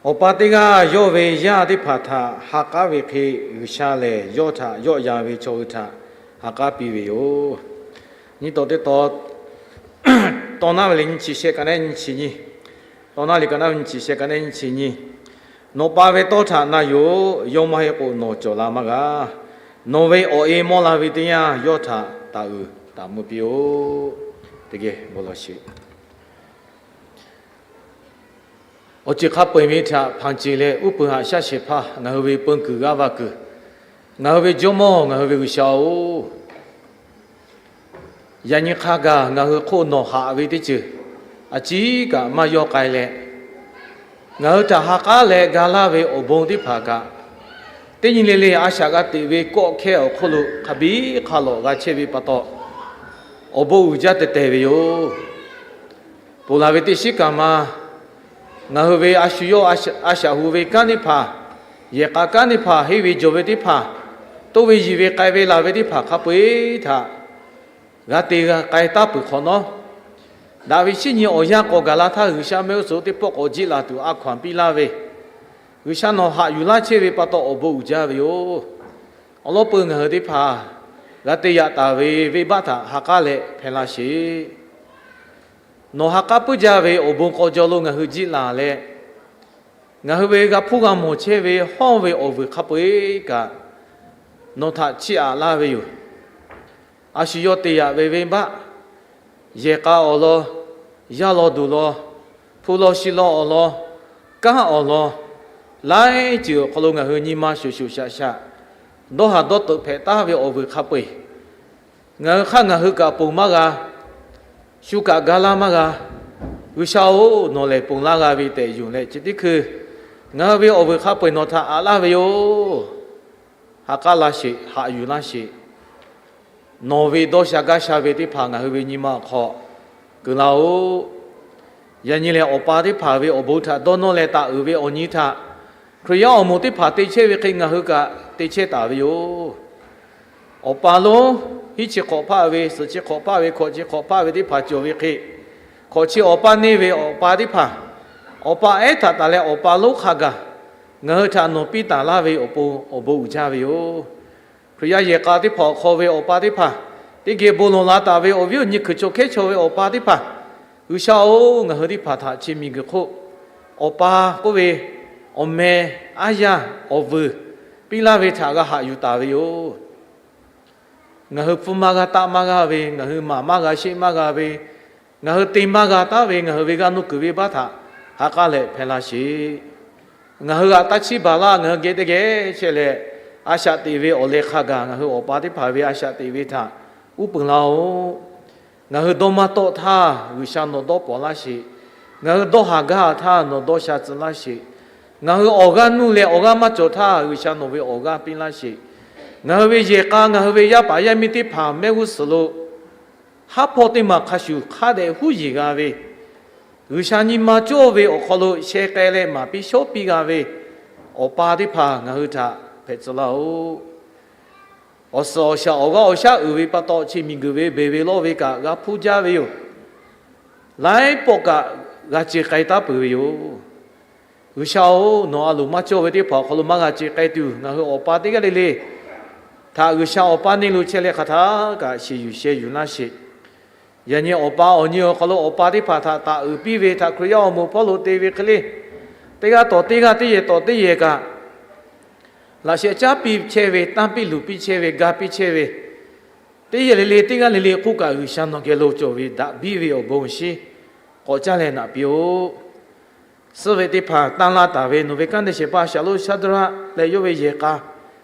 Awˬ pa teˇ g'aˇ yawˇ ve yaˇ teˇ hpaˍ htaꞈ ha k'aˉ ve hk'e, G'uiˬsha lehˬ yawˇ htaꞈ yawˆ yan ve chaw hui htaꞈ ha k'aˉ piˇ ve yoˬ. Nyiˇ tawn teˇ tawn, tawn naˉ ve le nyiˇ chi shehˆ ka naˉ nyiˇ chi nyiˇ, tawn naˉ le ka naˉ ve nyiˇ chi shehˆ ka naˉ nyiˇ chi nyiˇ. Nawˬ pa ve tawˇ htaꞈ na yoˬ. Yawˇ maˇ heˆ k'o nawˬ cawˬ la maˇ g'a. Nawˬ ve awˬ e mawˇ la ve teˇ yanˇ yawˇ htaꞈ taˍ uiˍ taˍ mvuh piˇ-oˆ. Teˇ geh bon lawˬ sheˍ. Awˬ ceuˬ hk'a peu-eˬ ve htaꞈ hpanˍ ceˬ leh uˉ peunˍ haꞈ shaˉ shehˍ hpaˇ ngaˬ hui ve peun kuiˬ g'aˇ va kuiˬ, ngaˬ hui ve Jawˇmawˇ ngaˬ hui ve G'uiˬsha-oˬ, yaꞈ nyi hk'a gaˬ ngaˬ hui hk'oˆ nawˬ haꞈ ve teˇ ceuˬ a ciˉ kaꞈ maˇ yawˇ k'ai leh, ngaˬ hui htaꞈ ha k'aˉ leh ga laˇ ve awˬ bon teˇ hpaˍ kaꞈ, teˇ nyi le le a shaꞈ g'a teꞈ ve kawˆ hkehˇ awˬ hk'oˆ lo hk'a biˉ hk'a lawꞈ g'a chehˇ ve pa taw, awˬ bon uiˍ jaˇ teh teh ve yoˬ. Ponˬ laˬ ve teˇ shiˉ kaꞈ ma, ngaˬ hui ve a shu yawˇ a shaꞈ hu ve kanˉ teˇ hpaˍ, yehˬ k'a kanˉ teˇ hpaˍ, henˇ ve jawˬ ve teˇ hpaˍ, toˇ ve yiˬ ve k'ai ve laˬ ve teˇ hpaˍ hk'a peu-eˬ htaꞈ g'a te g'a k'ai taˍ peuˬ hk'awꞈ nawˉ, daꞈ ve shinˉ nyi awˬ yanˇ k'awꞈ gaˬ la htaˇ G'uiˬsha mehˆ g'uˇ suhˍ teˇ pawˆ k'awꞈ jiˆ laˬ tuˬ a hkaw-anˬ piˇ laˇ ve, G'uiˬsha nawˬ haꞈ yuˬ laˇ chehˇ ve pa taw awˬ bon uiˍ jaˇ ve yoˬ. Awˬ lawn peuˬ ngaˬ hui teˇ hpaˍ g'a te yaꞈ taˍ ve venˇbaˆ htaꞈ ha k'aˉ leh hpehꞈ la sheˍ. Nawˬ ha k'aˉ puiˉ jaˇ ve awˬ bon k'aw jaw lo ngaˬ hui jiˆ laˬ leh, ngaˬ hui ve g'a hpuˇ g'a mawˬ chehˇ ve hawˇ ve awˬ vuiˬ hk'a peu-eˬ kaꞈ, nawˬ htaꞈ chiˇ aꞈ laˇ ve yoˬ. A shu yawˇ te yaꞈ ve venˇbaˆ, yehˬ k'a awˬ lawn, yaˇ lawn duˬ lawn, hpu lawn shi lawn awˬ lawn, kanˉ awˬ lawn, laiˉ ceuˬ awˬ hk'aw lo ngaˬ hui nyi ma shoˍ shoˍ shaꞈ shaꞈ, dawˇ haˍ dawˇ teuꞈ hpehꞈ taˍ ve awˬ vuiˬ hk'a peu-eˬ, ngaˬ hui hk'aˇ ngaˬ hui kaꞈ ponˬ maˇ g'a. Shu kaꞈ ga laˇ maˇ g'a. G'uiˬsha-oˬ, nawˬ lehˬ ponˬ laˇ g'a ve tehꞈ yonˍ leh, chi teˇ hkui ngaˬ hui ve awˬ vuiˬ hk'a peu-eˬ nawˬ htaꞈ aꞈ laˇ ve yoˬ. Ha k'aˉ laˇ sheˍ, haꞈ yuˬ laˇ sheˍ. Nawˬ ve dawˇ sha gaˇ sha ve teˇ hpaˍ ngaˬ hui ve nyi ma awˬ hk'aw kuˬ laˇ-oˆ. Yaꞈ nyi lehˬ, awˬ pa teˇ hpaˍ ve awˬ bon htaꞈ dawˇ nawˇ leh taˍ uiˍ ve awˬ nyi htaꞈ Hkriꞈ yaˇ awˬ moˍ teˇ hpaˍ te chehˇ ve hk'e ngaˬ hui kaꞈ te chehˇ taˍ ve yoˬ. Awˬ pa lonˉ, hiˉ chi hk'awꞈ hpaˆ ve, suhˍ chi hk'awꞈ hpaˆ ve, hkawꞈ chi hk'awꞈ hpaˆ ve teˇ hpaˍ cawˬ ve hk'e, hkawꞈ chi awˬ pa neˇ ve awˬ pa teˇ hpaˍ, awˬ pa ehˉ htaꞈ taˍ leh awˬ pa lonˉ hk'a gaˬ ngaˬ hui htaꞈ nawˬ piˇ taˍ laˇ ve awˬ pon awˬ bon uiˍ jaˇ ve yoˬ. Hkriꞈ yaˇ yehˬ k'a teˇ hpaˍ awˬ hk'aw ve awˬ pa teˇ hpaˍ, teˇ geh bon lawˬ la taˍ ve awˬ viˉ awˬ nyi hkui chaw hkehˉ chaw ve awˬ pa teˇ hpaˍ, G'uiˬsha-oˬ, ngaˬ hui teˇ hpaˍ htaꞈ chi miˬguiˬ hk'oˆ awˬ pa k'oˆ ve awˬ meh, aˉ yaˇ, awˬ vuiˬ piˇ laˇ ve htaꞈ g'a haꞈ yuˬ taˍ ve yoˬ. Ngaˬ hui hpfuhˇ maˇ g'a, taˆ maˇ g'a ve, ngaˬ hui maˍ maˇ g'a, sheˆ maˇ g'a ve, ngaˬ hui te maˇ g'a taˉ ve, ngaˬ hui ve g'a nuˇ kuiˬ ve baˆ htaꞈ ha k'aˉ leh hpehˇ laˇ sheˍ. Ngaˬ hui g'aꞈ taˇ chiˇ baˬ laˇ, ngaˬ hui geh teˇ geh chehˇ leh, a shaꞈ teꞈ ve awˬ leh hk'a gaˬ ngaˬ hui awˬ pa teˇ hpaˍ ve a shaꞈ teꞈ ve htaꞈ uˉ peunˍ laˇ-oˆ. Ngaˬ hui dawˇ maˇ tawˆ htaˇ G'uiˬsha nawˬ dawˇ pawnˍ laˇ sheˍ. Ngaˬ hui dawˇ haˍ gaˇ htaˇ nawˬ dawˇ sha tcuh laˇ sheˍ. Ngaˬ hui awˬ g'aˇ nuˇ leh awˬ g'aˇ maˇ cawˬ htaˇ G'uiˬsha nawˬ ve awˬ g'aˇ piˇ laˇ sheˍ. Ngaˬ hui ve yehˬ k'a, ngaˬ hui ve yaˇ paˍ yaˇ miˇ teˇ hpaˍ mehˆ g'uˇ suhˍ lo haˉ hpawˇ teˇ maˬ hk'a shuˍ hk'a dehꞈ huˉ yeˬ g'a ve, G'uiˬsha nyi ma cawˇ ve awˬ hk'aw lo sheh k'ai leh maˍ piˇ shawˉ piˇ g'a ve awˬ pa teˇ hpaˍ ngaˬ hui htaꞈ hpehꞈ tcuh laˇ-oˆ. Awˬ suhˍ awˬ shaˍ awˬ g'aˇ awˬ shaˉ uiˍ ve pa taw, chi miˬguiˬ ve beˬ ve lawˇ ve kaꞈ g'a hpuˇ jaˇ ve yoˬ. Laiˉ pawˆ kaꞈ g'a ce k'ai taˉ peuˬ ve yoˬ. G'uiˬsha-oˬ, nawˬ a loˍ maˇ cawˇ ve teˇ hpaˍ awˬ hk'aw lo maˇ g'a ce k'ai tuˬ, ngaˬ hui awˬ pa teˇ g'aˇ le le htaꞈ G'uiˬsha awˬ pa neˇ lo chehˇ leh hk'aˬ htaˇ kaꞈ shiˍ yuˬ sheh yuˬ laˇ sheˍ. Yaꞈ nyi awˬ pa awˬ nyi awˬ hk'aw lo awˬ pa teˇ hpaˍ htaꞈ taˍ uiˍ piˇ ve htaꞈ Hkriꞈ yaˇ awˬ moˍ hpawˇ lo te ve hk'e le, teˇ g'aˇ tawˍ teˇ g'aˇ, teˇ yehˬ tawˍ teˇ yehˬ kaꞈ laꞈ sheh caˉ piˇ chehˇ ve, tanˇ piˇ luˬ piˇ chehˇ ve, ga piˇ chehˇ ve, teˇ yehˬ le le teˇ g'aˇ le le hk'oˆ kaꞈ G'uiˬsha nawˬ geh lo cawˬ ve daꞈ biˇ ve awˬ bon awˬ shinˉ k'awꞈ caˇ leh naꞈ piˇ-oˆ. Suhˉ ve teˇ hpaˍ tanˇ laˇ taˍ ve nawˬ ve kanˉ te shehˍ hpaˇ Shaˍlonˇ Shaˉdraˆ leh yawˇ ve yehˬ k'a,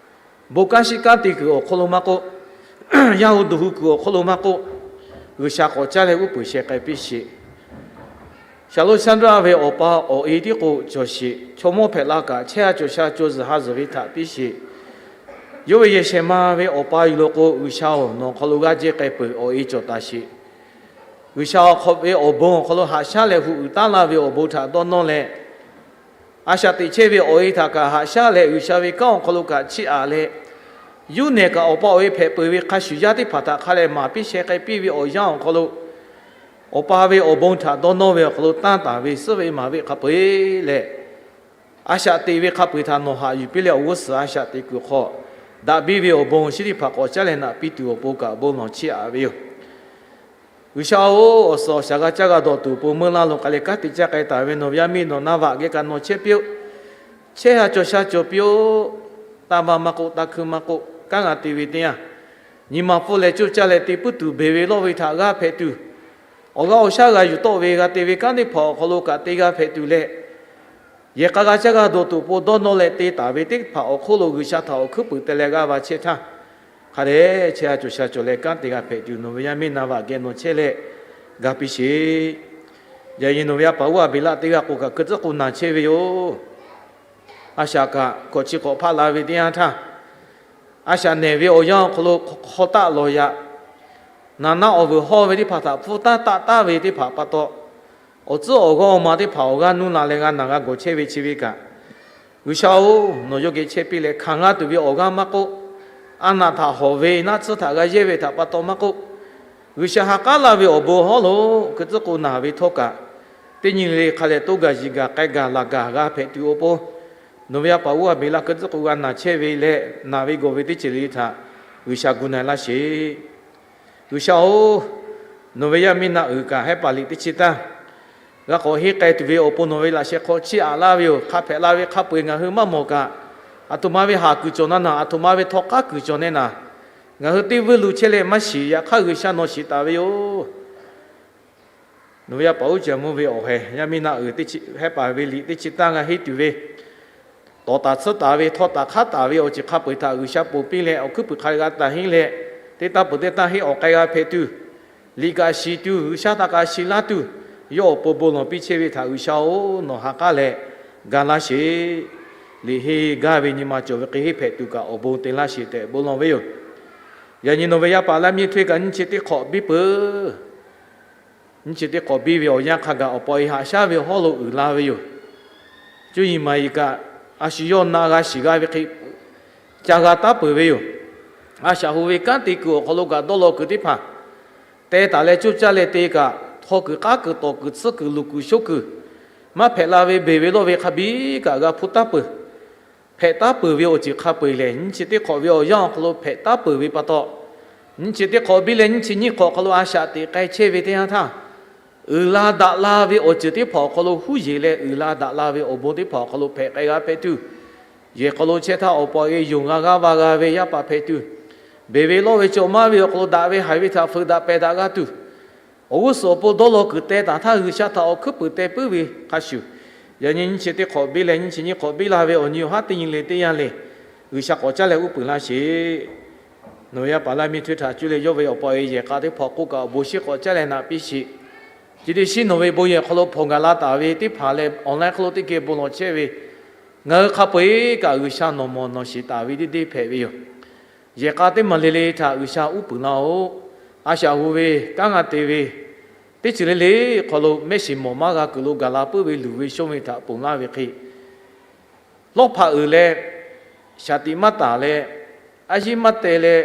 bon kanˉ shiˉ kanˉ te kuiˬ awˬ hk'aw lo maˇ k'oˆ, yaˇ hu duˬ hu kuiˬ awˬ hk'aw lo maˇ k'oˆ, G'uiˬsha k'awꞈ caˇ leh uˉ peunˍ sheh k'ai piˇ sheˍ. Shaˍlonˇ Shaˉdraˆ ve awˬ pa awˬ e tiˉ k'o cawˬ sheˍ. Chaw mawˇ hpehꞈ la kaꞈ chehˇ ha cawˬ sha cawˬ zuhˬ ha zuhˬ ve htaꞈ piˇ sheˍ. Yawˇ ve yehˬ shehˍ ma ve awˬ pa yuˬ lo k'o, G'uiˬsha-oˬ, nawˬ hk'aw lo g'aˇ jehˇ k'ai peuˬ awˬ e cawˬ taˍ sheˍ. G'uiˬsha awˬ hk'awꞈ ve awˬ bon awˬ hk'aw lo haꞈ shaˉ leh hu uiˍ taˉ laˇ ve awˬ bon htaꞈ dawˇ nawˇ leh, a shaꞈ teꞈ chehˇ ve awˬ e htaꞈ kaꞈ haꞈ shaˉ leh, G'uiˬsha ve kanˉ awˬ hk'aw lo kaꞈ chiˇ aꞈ leh, yuˇ nehˬ kaꞈ awˬ pa awˬ e hpehꞈ peuˬ ve hk'a shuˍ, yaˇ teˇ hpaˍ htaꞈ hk'a leh maˍ piˇ sheh k'ai piˇ ve awˬ yanˇ awˬ hk'aw lo, awˬ pa ve awˬ bon htaꞈ dawˇ nawˇ ve awˬ hk'aw lo tanˇ taˍ ve suhˉ ve maˍ ve hk'a peu-eˬ leh, a shaꞈ teꞈ ve hk'a peu-eˬ htaꞈ nawˬ haꞈ yuˬ piˇ leh, awˬ g'uˇ suhˍ a shaꞈ teꞈ kuiˬ hk'aw daꞈ biˇ ve awˬ bon awˬ shinˉ teˇ hpaˍ k'awꞈ caˇ leh naꞈ piˇ tuˬ awˬ pon kaꞈ bon lawˬ chiˇ aꞈ ve yoˬ. G'uiˬsha-oˬ, awˬ suhˍ awˬ shaˍ g'a caˇ g'a dawˬ tuˬ awˬ pon meuˇ laˇ lo k'ai leh kanˉ te caˇ k'ai taˍ ve nawˬ ve yaˇ miˇ nawˬ naˇ vaꞈ geh kaꞈ nawˬ chehˇ piˇ-oˆ. Chehˇ ha cawˬ sha cawˬ piˇ-oˆ. Tanˇ vaˇ maˇ k'oˆ, tanˇ hkuinˇ maˇ k'oˆ, kanˉ g'a te ve teˇ yanˇ, nyi ma pfuhˇ leh coˇ caˇ leh te puiˉ tuˬ beˬ ve lawˇ ve htaꞈ g'aˇ hpehꞈ tuˬ, awˬ g'aˇ awˬ shaˉ g'a yuˬ tawˆ ve g'a te ve kanˉ teˇ hpaˍ awˬ hk'aw lo kaꞈ te g'a hpehꞈ tuˬ leh, yehˬ k'a g'a caˇ g'a dawˬ tuˬ awˬ pon dawˇ nawˇ leh te taˍ ve teˇ hpaˍ awˬ hk'oˆ lo G'uiˬsha htaꞈ awˬ hkuiˉ puiˍ te leh g'a va chehˇ htaˇ, hk'a dehꞈ chehˇ ha cawˬ sha cawˬ leh kanˉ te g'a hpehꞈ tuˬ nawˬ ve yaˇ miˇ naˇ vaꞈ geh nawˬ chehˇ leh ga piˇ sheˍ. Yaꞈ nyi nawˬ ve yaˇ paˍ uˉ Aˍbeˍlaˆ teˇ g'aˇ k'o kaꞈ hkui tcuhˉ k'o naˬ chehˇ ve yoˬ. A shaꞈ kaꞈ k'awꞈ chi k'awꞈ hpaˆ la ve teˇ yanˇ htaˇ, a shaꞈ nehˬ ve awˬ yanˇ awˬ hk'aw lo hk'aw taˆ lawˬ yaꞈ, naˍ naˆ awˬ vuiˬ hawˇ ve teˇ hpaˍ htaꞈ hpfuhˇ taˉ taˆ taˉ ve teˇ hpaˍ pa taw, awˬ tcuhˉ awˬ g'awˇ awˬ ma teˇ hpaˍ awˬ g'aˇ nuˇ la leh g'a naˬ g'a gawˬ chehˇ ve chi ve kaꞈ, G'uiˬsha-oˬ, nawˬ yawˇ geh chehˇ piˇ leh hkanˍ g'a tuˬ ve awˬ g'aˇ maˇ k'oˆ, a naꞈ htaꞈ hawˍ ve naˆ tsuhˇ htaꞈ g'a yehˇ ve htaꞈ pa taw maˇ k'oˆ, G'uiˬsha ha k'aˉ laˇ ve awˬ bon hawˉ lo hkui tcuhˉ k'o naˬ ve htawˇ kaꞈ, teˇ nyi le hk'a leh toˇ gaˬ yiˍ gaˬ k'ai gaˬ laˬ gaˬ g'a hpehꞈ tuˬ awˬ pon, nawˬ ve yaˇ paˍ uˉ Aˍbeˍlaˆ hkui tcuhˉ k'o g'a naˬ chehˇ ve leh naˬ ve gawˬ ve teˇ ceuˬ le le htaꞈ G'uiˬsha gu na laˇ sheˍ. G'uiˬsha-oˬ, nawˬ ve yaˇ miˇ naˆ uiˍ kaꞈ hehˉ paˍ liꞈ teˇ chi tanˇ g'a k'awꞈ henˇ k'ai tuˬ ve awˬ pon nawˬ ve laꞈ sheh hk'aw chiˇ aꞈ laˇ ve yoˬ. Hk'a hpehꞈ la ve hk'a peu-eˬ ngaˬ hui maˇ mawˬ kaꞈ, aˬ htoꞈ ma ve haˍ kuiˬ cawˬ na naˬ, aˬ htoꞈ ma ve htawˇ k'aˉ kuiˬ cawˬ nehˇ naˬ, ngaˬ hui teˇ vuiˇ lu chehˇ leh maˇ shiˍ. Yaꞈ hk'aˇ G'uiˬsha nawˬ shiˍ taˍ ve yoˬ. Nawˬ ve yaˇ paˍ uˉ Caˍ mvuh ve awˬ heh yaˇ miˇ naˆ uiˍ teˇ chi hehˉ paˍ ve liꞈ teˇ chi tanˇ g'a henˇ tuˬ ve, tawˍ taˍ tsuhˇ taˍ ve, htawˇ taˍ hk'aˉ taˍ ve awˬ ceuˬ hk'a peu-eˬ htaꞈ G'uiˬsha ponˬ piˇ leh awˬ hkuiˉ puiˍ hk'a g'a taˍ henˇ leh, teˇ taˇ peuˬ teˇ taˇ henˇ awˬ k'ai g'a hpehꞈ tuˬ, Liꞈ kaꞈ shiˍ tuˬ, G'uiˬsha htaꞈ kaꞈ shiˍ laˇ tuˬ, yawˇ awˬ pon bon lawˬ piˇ chehˇ ve htaꞈ G'uiˬsha-oˬ, nawˬ ha k'aˉ leh ga laˇ sheˍ. Liꞈ henˇ gaˇ ve nyi ma cawˬ ve hk'e henˇ hpehꞈ tuˬ kaꞈ awˬ bon te laˇ sheˍ tehꞈ bon lawˬ ve yoˬ. Yaꞈ nyi nawˬ ve yaˇ paˍ Laˇ miˇ Htawˇeˇ kaꞈ nyiˇ chi teˇ hk'awꞈ biˇ peuˬ. Nyiˇ chi teˇ hk'awꞈ biˇ ve awˬ yanˇ hk'a gaˬ awˬ pa e haꞈ shaˉ ve hawˉ lo uiˍ la ve yoˬ. Cuˇ yiˍ maˍ yiˍ kaꞈ a shu yawˇ na g'a shiˍ g'a ve hk'e ca g'a taˉ peuˬ ve yoˬ. A shaꞈ hu ve kanˉ te kuiˬ awˬ hk'aw lo kaꞈ dawˇ law kuiˬ teˇ hpaˍ teh taˍ leh coˇ caˇ leh te kaꞈ, htaw kuiˬ k'aˉ kuiˬ tawˍ kuiˬ tsuhˇ kuiˬ luˬ kuiˬ shoˉ kuiˬ maˇ hpehꞈ la ve beˬ ve lawˇ ve hk'a biˇ kaꞈ g'a hpuˇ taˉ peuˬ. Hpehꞈ taˉ peuˬ ve awˬ ceuˬ hk'a peu-eˬ lehˬ, nyiˇ chi teˇ hk'awꞈ ve awˬ yanˇ awˬ hk'aw lo hpehꞈ taˉ peuˬ ve pa taw, nyiˇ chi teˇ hk'awꞈ biˇ leh nyiˇ chi nyiˇ hk'awꞈ awˬ hk'aw lo a shaꞈ teꞈ k'ai chehˇ ve teˇ yanˇ htaˇ, uiˍ la daꞈ la ve awˬ ceuˬ teˇ hpaˍ awˬ hk'aw lo huˉ yeˬ leh uiˍ la daꞈ la ve awˬ bon teˇ hpaˍ awˬ hk'aw lo hpehꞈ k'ai g'a hpehꞈ tuˬ, yehˬ hk'aw lo chehˇ htaˇ awˬ pa e yonˍ g'a g'aˇ va g'a ve yaˇ paˍ hpehꞈ tuˬ, beˬ ve lawˇ ve cawˬ maˇ ve awˬ hk'aw lo daꞈ ve haiˬ ve htaꞈ feuˍ daꞈ pehˬ daꞈ g'a tuˬ, awˬ g'uˇ suhˍ awˬ pon dawˇ law kuiˬ teh taˍ htaˇ G'uiˬsha htaꞈ awˬ hkuiˉ puiˍ teh puiˉ ve hk'a shuˍ, yaꞈ nyi nyiˇ chi teˇ hk'awꞈ biˇ leh nyiˇ chi nyiˇ hk'awꞈ biˇ la ve awˬ nyi awˬ haˉ teˇ nyi le teˇ yanˇ le, G'uiˬsha k'awꞈ caˉ leh uˉ peunˍ laˇ sheˍ. Nawˬ ve yaˇ paˍ Laˇ miˇ Htawˇeˇ htaꞈ cuˇ leh yawˇ ve awˬ pa e yehˬ k'a teˇ hpaˍ k'oˆ kaꞈ awˬ bon shiˉ k'awꞈ caˉ leh naꞈ piˇ sheˍ. Chi teˇ shiˉ nawˬ ve bon yehˬ hk'aw lo hpawnˬ gaˬ la taˍ ve teˇ hpaˍ leh online hk'aw lo teˇ geh bon lawˬ chehˇ ve, ngaˬ hui hk'a peu-eˬ kaꞈ G'uiˬsha nawˬ mawˬ nawˬ shiˍ taˍ ve teˇ deˇ hpehꞈ ve yoˬ. Yehˬ k'a teˇ maˬ le le htaꞈ G'uiˬsha uˉ peunˍ laˇ-oˆ. A shaꞈ hu ve kanˉ g'a te ve teˇ ceuˬ le le hk'aw lo mehˆ shiˍ mawˬ maˇ g'a kuiˬ lo gaˬ la puiˉ ve luˬ ve shonˇ ve htaꞈ ponˬ laˇ ve hk'e, lawˇ hpaꞈ uiˍ leh, shaˍ tiꞈ maˇ taˍ leh, a yiˉ maˇ teh leh,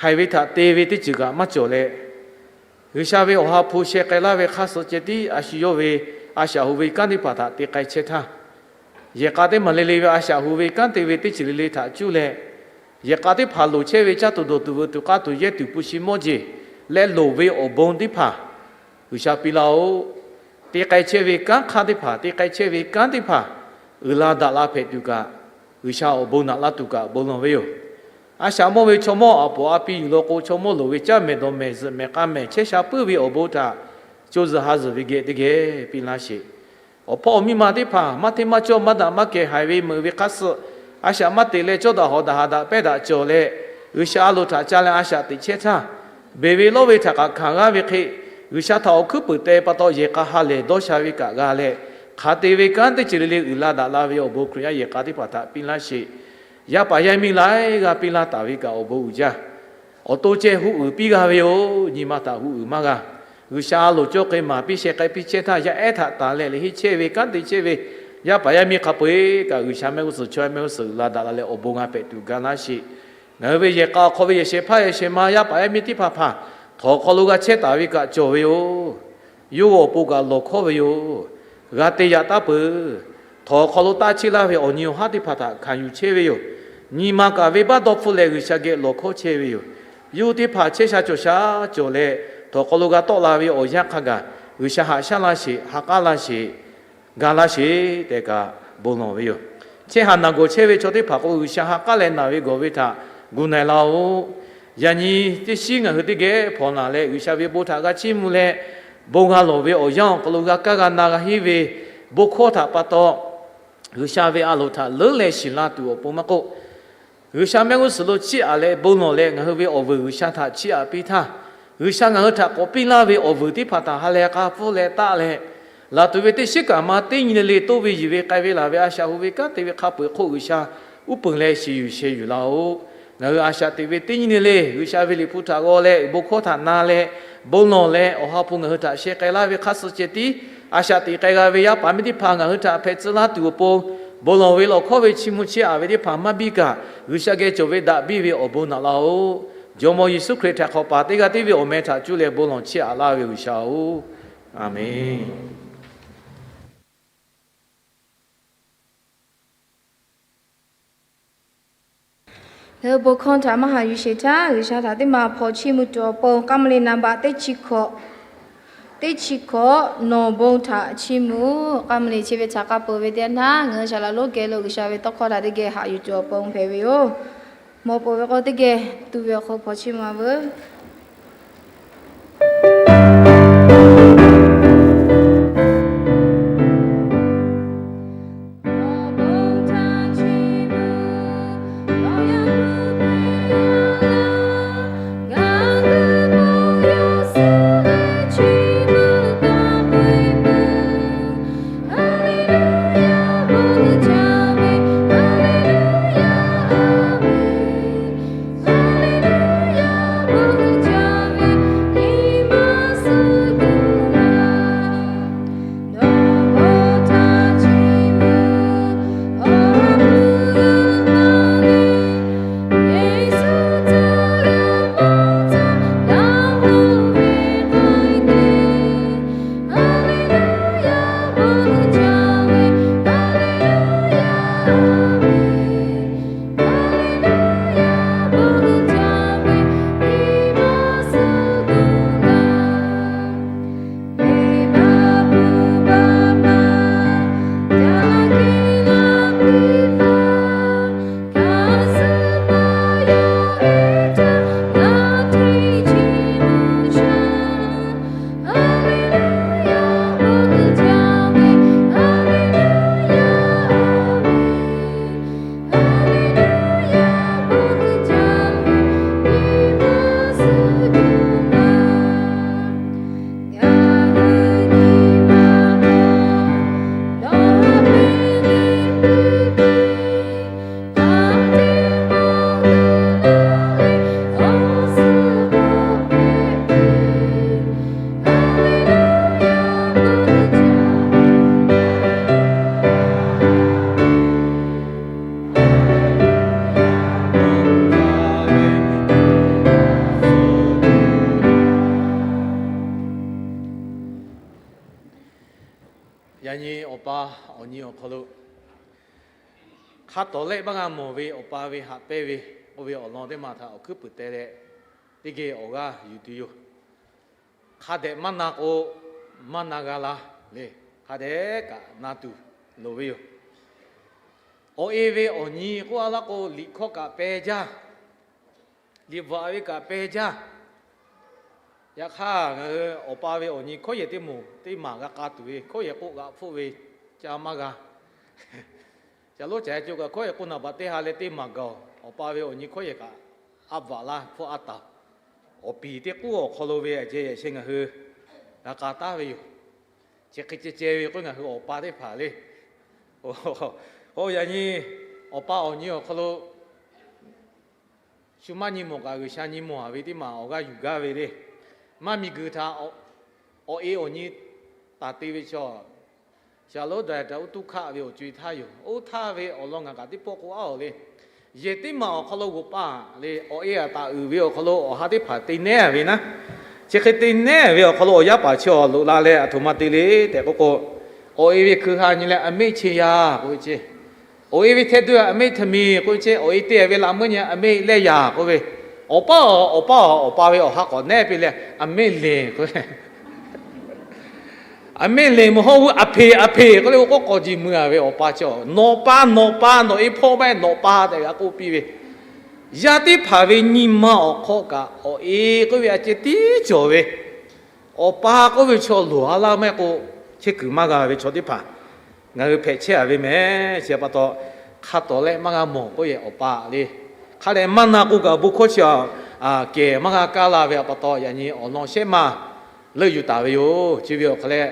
haiˬ ve htaꞈ te ve teˇ ceuˬ kaꞈ maˇ cawˬ leh, G'uiˬsha ve awˬ ha hpu sheh k'ai laˇ ve hk'aˇ suh ceh tiˉ a shu yawˇ ve a shaꞈ hu ve kanˉ teˇ hpaˍ htaꞈ te k'ai chehˇ htaˇ, yehˬ k'a teˇ maˬ le le ve a shaꞈ hu ve kanˉ te ve teˇ ceuˬ le le htaꞈ cuˇ leh, yehˬ k'a teˇ hpaˍ loˍ chehˇ ve caˇ tuˬ dawˬ tuˬ veuꞈ tuˬ k'aˇ tuˬ yehˇ tuˬ pu shi mawˇ jeˬ leh loˍ ve awˬ bon teˇ hpaˍ G'uiˬsha piˇ laˇ-oˆ. Te k'ai chehˇ ve kanˉ hk'aˇ teˇ hpaˍ, te k'ai chehˇ ve kanˉ teˇ hpaˍ uiˍ la daꞈ la hpehꞈ tuˬ kaꞈ, G'uiˬsha awˬ bon naꞈ laˇ tuˬ kaꞈ bon lawˬ ve yoˬ. A shaꞈ mawˇ ve chaw mawˇ aˬ poˍ a pi yuˬ law k'o, chaw mawˇ loˍ ve caˇ mehˍ dawˬ mehˍ zuhꞈ mehˍ k'a mehˍ chehˇ sha puiˉ ve awˬ bon htaꞈ co zuhꞈ ha zuhꞈ ve geh teˇ geh piˇ laˇ sheˍ. Awˬ hpawˇ awˬ miˇ ma teˇ hpaˍ maˇ hteˇ maˇ cawˇ maˇ daꞈ maˇ kehˬ haiˬ ve meuꞈ ve hk'aˇ suh a shaꞈ maˇ teꞈ leh cawˇ daꞈ hawꞈ daꞈ haꞈ daꞈ pehˇ daꞈ cawˬ leh, G'uiˬsha a loˍ htaꞈ ca leh a shaꞈ teꞈ chehˇ htaˇ, beˬ ve lawˇ ve htaꞈ kaꞈ hkanˍ g'aˇ ve hk'e, G'uiˬsha htaꞈ awˬ hkuiˉ puiˍ teh pa taw yehˬ k'a ha lehˬ dawˇ sha ve kaꞈ g'a leh, hk'aˬ te ve kanˉ teˇ ceuˬ le le uiˍ la daꞈ la ve awˬ bon Hkriꞈ yaˇ yehˬ k'a teˇ hpaˍ htaꞈ piˇ laˇ sheˍ. Yaˇ paˍ yaˇ miˇ laiˉ g'aˇ piˇ laˇ taˍ ve kaꞈ awˬ bon uiˍ jaˇ. Awˬ to ceh hu uiˍ piˇ g'a ve yoˬ. Nyi ma htaꞈ hu uiˍ maˇ g'a. G'uiˬsha a loˍ cawˇ hk'e maˍ piˇ sheh k'ai piˇ chehˇ htaˇ, yaˇ ehˉ htaꞈ tanˍ leh lehˬ henˇ chehˇ ve kanˉ te chehˇ ve yaˇ paˍ yaˇ miˇ hk'a peu-eˬ kaꞈ G'uiˬsha mehˆ g'uˇ suhˍ chaw yaˇ mehˆ g'uˇ suhˍ uiˍ la daꞈ la leh awˬ bon g'a hpehꞈ tuˬ ga laˇ sheˍ. Ngaˬ hui ve yehˬ k'a awˬ hk'aw ve yehˬ shehˍ hpaˇ yehˬ shehˍ ma yaˇ paˍ yaˇ miˇ teˇ hpaˍ hpaˍ htawnˍ hk'aw lo g'a chehˇ taˍ ve kaꞈ cawˬ ve yoˬ. Yawˇ hui awˬ pon kaꞈ lawˬ hkawˉ ve yoˬ. G'a te yaꞈ taˉ peuˬ. Htawnˍ hk'aw lo taˇ cheˇ laˇ ve awˬ nyi awˬ haˉ teˇ hpaˍ htaꞈ hkanˍ yuˬ chehˇ ve yoˬ. Nyi ma kaꞈ venˇbaˆ dawˇ hpfuhˆ leh G'uiˬsha geh lawˬ hkawˉ chehˇ ve yoˬ. Yawˇ hui teˇ hpaˍ chehˇ sha cawˬ sha cawˬ leh, htawnˍ hk'aw lo g'a tawˆ la ve awˬ yanˇ hk'a gaˬ G'uiˬsha haꞈ shaˉ laˇ sheˍ, ha k'aˉ laˇ sheˍ, ga laˇ sheˍ tehꞈ kaꞈ bon lawˬ ve yoˬ. Chehˇ haˍ naˬ gawˬ chehˇ ve chaw teˇ hpaˍ k'o, G'uiˬsha ha k'aˉ leh naˬ ve gawˬ ve htaꞈ gu na-e laˇ-oˆ. Yaꞈ nyi teˇ shiˉ ngaˬ hui teˇ geh hpawnˬ naˍ leh G'uiˬsha ve bon htaꞈ g'a chiˇ mvuh leh, bon g'a lawˬ ve awˬ yanˇ awˬ hk'aw lo g'a kaˇ g'a na g'a henˇ ve bon hkawˇ htaꞈ pa taw, G'uiˬsha ve a loˍ htaꞈ leuˉ leh shiˍ la tuˬ awˬ pon maˇ k'oˆ, G'uiˬsha mehˆ g'uˇ suhˍ lo chiˇ aꞈ leh bon lawˬ leh ngaˬ hui ve awˬ vuiˬ G'uiˬsha htaꞈ chiˇ aꞈ piˇ htaˇ, G'uiˬsha ngaˬ hui htaꞈ k'awꞈ piˇ laˇ ve awˬ vuiˬ teˇ hpaˍ htaꞈ ha leh k'a pfuhˇ leh taˆ leh, laˬ tuˬ ve teˇ shiˉ kaꞈ maˇ teˇ nyi le le toˇ ve yuˬ ve k'ai ve laˬ ve a shaꞈ hu ve kanˉ te ve hk'a peu-eˬ hk'oˆ G'uiˬsha uˉ peunˍ leh shiˍ yuˬ sheh yuˬ laˇ-oˆ. Ngaˬ hui a shaꞈ teꞈ ve teˇ nyi le le G'uiˬsha ve liꞈ hpu htaꞈ g'aw leh bon hkawˇ htaꞈ na leh bon lawˬ leh Awˬ ha hpu ngaˬ hui htaꞈ sheh k'ai laˇ ve hk'aˇ suh ceh tiˉ, a shaꞈ teꞈ k'ai g'a ve yaˇ paˍ miˇ teˇ hpaˍ ngaˬ hui htaꞈ hpehꞈ tcuh laˇ tuˬ awˬ pon, bon lawˬ ve lawˬ hkawˉ ve chiˇ mvuh chiˇ aꞈ ve teˇ hpaˍ maˇ biˇ kaꞈ, G'uiˬsha geh cawˬ ve daꞈ biˇ ve awˬ bon naꞈ laˇ-oˆ. Jawˇmawˇ Yeˍsuˆ Hkriꞈ htaꞈ hk'awꞈ paˍ teˇ g'aˇ tiˉ ve awˬ meh htaꞈ cuˇ leh bon lawˬ chiˇ aꞈ laˇ ve G'uiˬsha-oˬ, Aˍmenˍ. Ngaˬ hui bon hkawˇ htaꞈ maˇ haꞈ yuˬ sheˍ htaˇ, G'uiˬsha htaꞈ teˇ ma hpaw chiˇ mvuh tuˬ awˬ pon k'aˉ ma le naˍ baꞈ teˇ chi hkawꞈ, teˇ chi hkawꞈ nawˬ bon htaꞈ chiˇ mvuh-oˬ. K'aˉ ma le chi ve htaꞈ k'a peuˬ ve teˇ yanˇ htaˇ, ngaˬ hui shaˍ laꞈ lonˉ geh lo G'uiˬsha ve tawˇ hkawˇ htaꞈ teˇ geh haꞈ yuˬ tuˬ awˬ pon hpehꞈ ve yoˬ. Mawˬ peuˬ ve k'o teˇ geh tuˬ ve awˬ hk'aw hpaw chiˇ mvuh-a veuˬ. Yaꞈ nyi awˬ pa awˬ nyi awˬ hk'aw lo hk'a tawˍ lehˆ maˇ g'a mawˬ ve awˬ pa ve haꞈ pehnˇ ve k'oˆ ve awˬ lawn teˇ maˬ htaꞈ awˬ hkuiˉ puiˍ teh leh, teˇ geh awˬ g'aˇ yuˬ tuˬ yoˬ. Hk'a dehꞈ maˇ na k'o, maˇ na g'a la le. Hk'a dehꞈ kaꞈ na tuˬ loˍ ve yoˬ. Awˬ e ve awˬ nyi k'oˆ a laˇ k'o, liꞈ hkawˇ kaꞈ peh jaˇ, liꞈ bvuhꞈ ve kaꞈ peh jaˇ. Yaꞈ hk'aˇ, ngaˬ hui awˬ pa ve awˬ nyi hkawˇ yehˬ teˇ moˍ teˇ maˬ g'a k'a tuˬ ve, hkawˇ yehˬ k'oˆ g'aꞈ hpfuhˆ ve ca maˇ g'a. Ca lonˉ ca co kaꞈ hkawˇ yehˬ k'oˆ naˍ baꞈ teˇ ha leh teˇ maˬ gaˬ-oˬ. Awˬ pa ve awˬ nyi hkawˇ yehˬ kaꞈ a bvuhꞈ laˇ hpfuhˆ a taˍ. Awˬ piˍ teˇ k'uˉ awˬ hk'aw lo ve a ceh yehˬ sheh ngaˬ hui g'a k'a taˉ ve yoˬ. Chi hk'e ceh ceh ve k'o, ngaˬ hui awˬ pa teˇ hpaˍ le. Oˇ, yaꞈ nyi awˬ pa awˬ nyi awˬ hk'aw lo shu maˇ nyi mawˬ kaꞈ G'uiˬsha nyi mawˬ a ve teˇ maˬ awˬ g'aˇ yuˬ gaˇ ve le. Maˇ miˬguiˬ htaꞈ awˬ e awˬ nyi taˍ te ve chaw, shaˍlonˍ daꞈ daꞈ uˉ tuˇ hkaˆ ve awˬ co-e htaˇ yoˬ. Oˇ htaˇ ve awˬ lawn ngaˬ kaꞈ teˇ pawˆ k'oˆ a-oˬ le. Yehˬ teˇ maˬ awˬ hk'aw lo g'oꞈ pa le, awˬ e a taˍ uiˍ ve awˬ hk'aw lo awˬ ha teˇ hpaˍ te nehˉ a ve naˉ. Chi hk'e te nehˉ ve awˬ hk'aw lo awˬ yaˇ paˍ chi awˬ loꞈ la leh, aˬ htoꞈ ma te le tehꞈ k'oˆ k'o, awˬ e ve hkui ha nyi leh a meˆ che yaˇ k'oˆ ve ceh, awˬ e ve hteh duˇ a meˆ htaꞈ miˬ k'oˆ ve ceh, awˬ e te ve laꞈ meuˇ nyi a meˆ leh yaˇ k'oˆ ve, awˬ pa-oˬ, awˬ pa-oˬ, awˬ pa ve awˬ ha k'awꞈ nehˉ piˇ leh a meˆ leˬ k'oˆ ve, a meˆ leˬ meuˬ hawˉ g'uˇ a hpeꞈ a hpeꞈ k'oˆ le, oˇ k'oˆ k'awꞈ jeˬ mui a ve awˬ pa chi, nawˬ pa nawˬ pa nawˬ e hpawˇ maˇ heˆ, nawˬ pa tehꞈ g'a k'oˆ piˇ ve. Yaˇ teˇ hpaˍ ve nyi ma awˬ hk'aw kaꞈ awˬ e k'oˆ ve a ceh tiˉ cawˬ ve, awˬ pa k'oˆ ve chaw loˍ a laˇ maˇ heˆ k'o, chehˇ kuiˬ maˇ g'a ve chaw teˇ hpaˍ ngaˬ hui hpehꞈ chehˇ a ve mehˍ. Chi pa taw, hk'a tawˍ lehˆ maˇ g'a mawˬ k'oˆ yehˬ awˬ pa le. Hk'a dehꞈ maˇ na k'o kaꞈ bon hkawˇ chi a kehˬ maˇ g'a kaˇ la ve pa taw, yaꞈ nyi awˬ lawn shehˉ maˇ leuˆ yuˬ taˍ ve yoˬ. Chi ve awˬ hk'aw leh,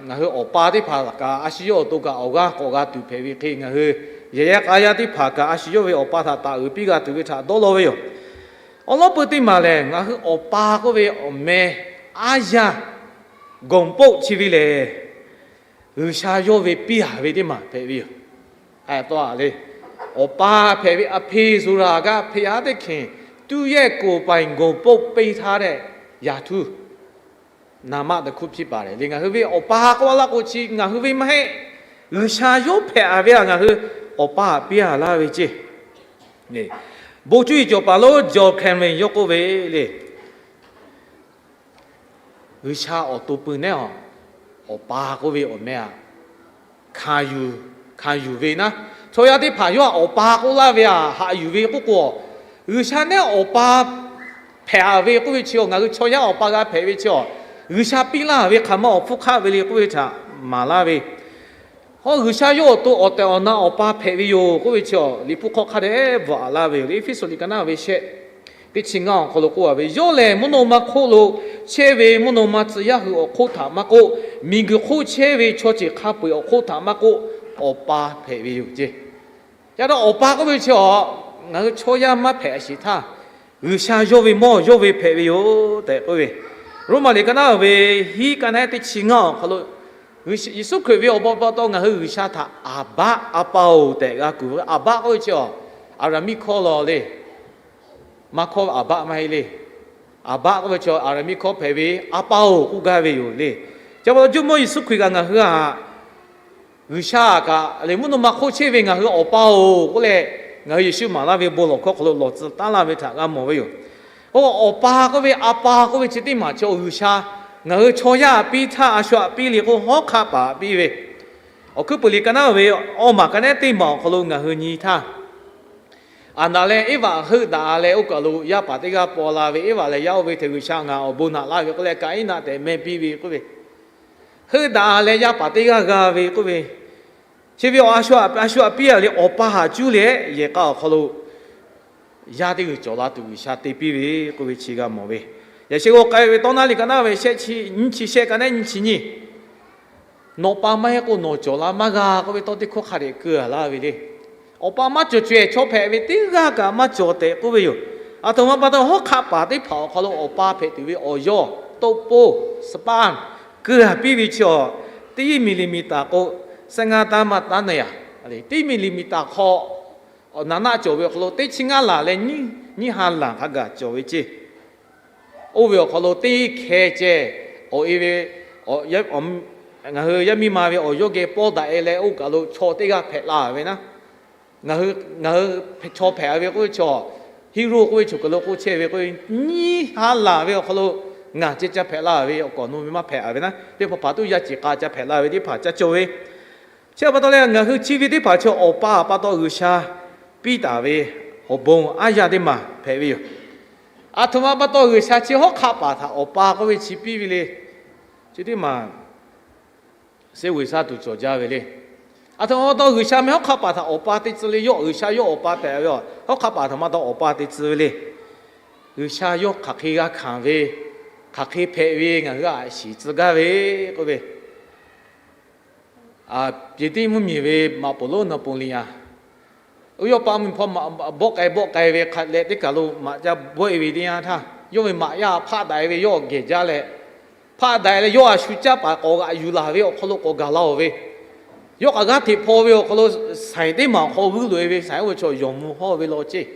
ngaˬ hui awˬ pa teˇ hpaˍ kaꞈ a shu yawˇ awˬ to kaꞈ awˬ g'aˇ k'awꞈ g'a tuˬ hpehꞈ ve hk'e, ngaˬ hui yehˬ yaˇ k'a yaˇ teˇ hpaˍ kaꞈ a shu yawˇ ve awˬ pa htaꞈ taˍ uiˍ piˇ g'a tuˬ ve htaꞈ dawˇ law ve yoˬ. Awˬ lawn peuˬ teˇ maˬ lehˬ, ngaˬ hui awˬ pa k'oˆ ve awˬ meh aˉ yaˇ gawˬ poˆ chi ve lehˬ, G'uiˬsha yawˇ ve piˇ a ve teˇ maˬ hpehꞈ ve yoˬ. Tawˇ a le, awˬ pa hpehꞈ ve a hpeꞈ zuhˬ raˬ g'a hpeꞈ a teˇ hkeꞈ, သူ့ရဲ့ကိုယ်ပိုင် ဂုဏ်ပုံပေးထားတဲ့ ယာထူး နာမတစ်ခုဖြစ်ပါတယ် le. Ngaˬ hui ve awˬ pa k'oˆ a laˇ k'o chi ngaˬ hui ve maˇ heˆ. G'uiˬsha yawˇ hpehꞈ a ve a ngaˬ hui awˬ pa piˇ a laˇ ve ceˇ. Bon cuˇ yiˍ cawˬ paˍ lonˉ John Calvin yawˇ k'oˆ ve le, G'uiˬsha awˬ to pui nehˉ a, awˬ pa k'oˆ ve awˬ meh a, hkanˍ yuˬ ve naˉ, chaw yaˇ teˇ hpaˍ yawˇ awˬ pa k'oˆ laˇ ve a haꞈ yuˬ ve k'oˆ k'o, G'uiˬsha nehˉ awˬ pa hpehꞈ a ve k'oˆ ve chi a, ngaˬ hui chaw yaˇ awˬ pa g'a hpehꞈ ve chi a, G'uiˬsha piˇ laˇ ve hk'aˬ ma awˬ hpfuhˇ hk'aˆ ve le k'oˆ ve htaꞈ maˍ laˇ ve. Hawˉ, G'uiˬsha yawˇ awˬ to awˬ tehˬ awˬ na awˬ pa hpehꞈ ve yoˬ k'oˆ ve chi a, Liꞈ hpu hk'aw hk'a dehꞈ bvuhꞈ a laˇ ve yoˬ. Eˇfeˇsuꞈ liꞈ ka naˉ ve shehˆ, teˇ chi ngaˇ awˬ hk'aw lo k'oˆ a ve, Yawˇ lehˬ mvuhˇ naw ma hk'oˆ lo chehˇ ve mvuhˇ naw ma tcuh yaˇ hui awˬ hk'oˆ htaꞈ maˇ k'oˆ, miˬguiˬ hk'oˆ chehˇ ve chaw ceuˬ hk'a peu-eˬ awˬ hk'oˆ htaꞈ maˇ k'oˆ, awˬ pa hpehꞈ ve yoˬ ceˇ. Yaꞈ hk'aˇ awˬ pa k'oˆ ve chi a, ngaˬ hui chaw yaˇ maˇ hpehꞈ a sheˍ htaˇ, G'uiˬsha yawˇ ve mawˇ yawˇ ve hpehꞈ ve yoˬ tehꞈ k'oˆ ve. Roˉmaꞈ liꞈ ka naˉ ve hiˉ ka naˉ teˇ chi ngaˇ awˬ hk'aw lo, Yeˍsuˆ Hkriꞈ ve awˬ bon pa taw ngaˬ hui G'uiˬsha htaꞈ Aˍbaˆ, A Pa-oˬ tehꞈ g'a kuˬ ve. Aˍbaˆ k'oˆ ve chi a, Aˍraˍmiˆ hkawˇ law le. Maˇ hkawˇ ve Aˍbaˆ maˇ heˆ le. Aˍbaˆ k'oˆ ve chi Aˍraˍmiˆ hkawˇ hpehꞈ ve, A Pa-oˬ k'oˆ gaˇ ve yoˬ le. Chi pa taw Jawˇmawˇ Yeˍsuˆ Hkriꞈ kaꞈ ngaˬ hui a, G'uiˬsha kaꞈ lehˬ mvuhˇ naw ma hk'oˆ chehˇ ve ngaˬ hui awˬ pa-oˬ k'oˆ leh, ngaˬ hui Yeˍsuˆ maˍ laˇ ve bon lawˬ hkawˇ hk'aw lo lawˬ tcuh taˉ laˇ ve htaꞈ g'a mawˬ ve yoˬ. K'o awˬ pa k'oˆ ve, A Pa k'oˆ ve chi teˇ maˬ chi G'uiˬsha ngaˬ hui chaw yaˇ piˇ htaˇ, a shu htaꞈ piˇ le k'o, hawˉ hk'aˆ paˍ piˇ ve. Awˬ hkuiˉ puiˍ liꞈ ka naˉ ve awˇ maˬ ka naˉ teˇ maˬ awˬ hk'aw lo ngaˬ hui nyi htaˇ, Aˍdanˍ leh Eˇvaꞈ heuˆ daꞈ leh oˇ kaˬ lo yaˇ paˍ teˇ g'aˇ paw la ve. Eˇvaꞈ lehˬ yaˇ oˇ ve htaꞈ G'uiˬsha ngaˬ awˬ bon naꞈ laˇ ve k'oˆ leh Kaˍiˉnaˆ tehꞈ meh piˇ ve k'oˆ ve, heuˆ daꞈ leh yaˇ paˍ teˇ g'aˇ g'a ve k'oˆ ve, chi ve a shu htaꞈ piˇ a le, awˬ pa htaꞈ cuˇ leh yehˬ k'a awˬ hk'aw lo yaˇ teˇ g'uiˬ cawˬ la tuˬ G'uiˬsha te piˇ ve k'oˆ ve chi g'a mawˬ ve. Yaꞈ sheh g'aw k'ai ve tawˇ naˉ liꞈ ka naˉ ve shehˆ chi nyiˇ chi shehˆ ka naˉ nyiˇ chi nyiˇ, Nawˬ pa maˇ heˆ k'o nawˬ cawˬ la maˇ g'a k'oˆ ve tawˇ teˇ hkawˇ hk'a dehꞈ keu a laˇ ve le. Awˬ pa maˇ cawˬ caweh chaw hpehꞈ ve teˇ g'aˇ kaꞈ maˇ cawˬ tehꞈ k'oˆ ve yoˬ. Aˬ htoꞈ ma pa taw hawˉ hk'aˆ paˍ teˇ hpaˍ awˬ hk'aw lo awˬ pa hpehꞈ tuˬ ve awˬ yawˇ, တုပ်ပိုး, sperm, keu a piˇ ve chi a, teˇ miˬliˍmiˍtaˍ k'o, စင်ငါးတန်းမှ တန်းနှစ်ရာ, teˇ miˬliˍmiˍtaˍ hk'aw naˍ naˆ cawˬ ve awˬ hk'aw lo teˇ chi ngaˇ laˬ leh nyiˇ ha laˬ hk'a gaˬ cawˬ ve ceˇ. Oˇ ve awˬ hk'aw lo teˇ hkeh ceh awˬ e ve, awˬ, Ngaˬ hui yaˇ miˇ ma ve awˬ yawˇ geh pawˇ daꞈ e leh oˇ kaˬ lo chaw teˇ g'aˇ hpehꞈ la ve naˉ, ngaˬ hui chaw hpehꞈ ve k'oˆ ve chaw, hero k'oˆ ve chaw kaˬ lo k'oˆ chehˇ ve k'oˆ ve, nyiˇ ha laˬ ve awˬ hk'aw lo ngaˬ ceh ca hpehꞈ la ve awˬ kawꞈ nu ve maˇ hpehꞈ ve naˉ, teˇ hpaˍ hpaˍ tuˉ yaˇ ciˍ k'a ca hpehꞈ la ve teˇ hpaˍ ca cawˬ ve. Chi pa taw leh ngaˬ hui chi ve teˇ hpaˍ chi awˬ pa pa taw G'uiˬsha piˇ taˍ ve awˬ bon aˉ yaˇ teˇ maˬ hpehꞈ ve yoˬ. Aˬ htoꞈ ma pa taw G'uiˬsha chi hawˉ hk'aˆ paˍ htaꞈ awˬ pa k'oˆ ve chi piˇ ve le. Chi teˇ maˬ Seˉ G'uiˬsha tuˬ cawˬ jaˇ ve le. Aˬ htoꞈ ma pa taw G'uiˬsha meh hawˉ hk'aˆ paˍ htaꞈ awˬ pa te tcuh le, yawˇ G'uiˬsha yawˇ awˬ pa hpehꞈ ve, hawˉ hk'aˆ paˍ htaꞈ ma taw awˬ pa te tcuh ve le. G'uiˬsha yawˇ hk'aˬ hk'e g'a hkanˍ ve, hk'aˬ hk'e hpehꞈ ve ngaˬ hui aꞈ shiˍ tcuh gaˇ ve k'oˆ ve, Pyeˍtiˆ mvuhˇmiˬ ve maꞈ poˍ lonˉ Naˍpoˍliˍaˍ, oˇ yawˇ pa mvuhˇmiˬ hpawˇ bawˆ k'ai bawˆ k'ai ve hk'a leh teˇ kaˬ lo maꞈ jaˇ bawˆ e ve teˇ yanˇ htaˇ, yawˇ ve maꞈ yaˇ hpaˆ daꞈ e ve yawˇ gehˬ jaˇ leh, hpaˆ daꞈ e leh yawˇ a shu caˇ paˍ k'awꞈ g'aꞈ yuˬ laˬ ve awˬ hk'aw lo k'awꞈ gaˬ la-oˬ ve, yawˇ k'aꞈ g'aˇ hteꞈ hpaw ve awˬ hk'aw lo saiˍ teˇ maˬ awˬ hk'aw g'uiˇ loꞈ e ve saiˍ oˇ ve chaw yawˬ mvuh hawˇ ve law ceˇ.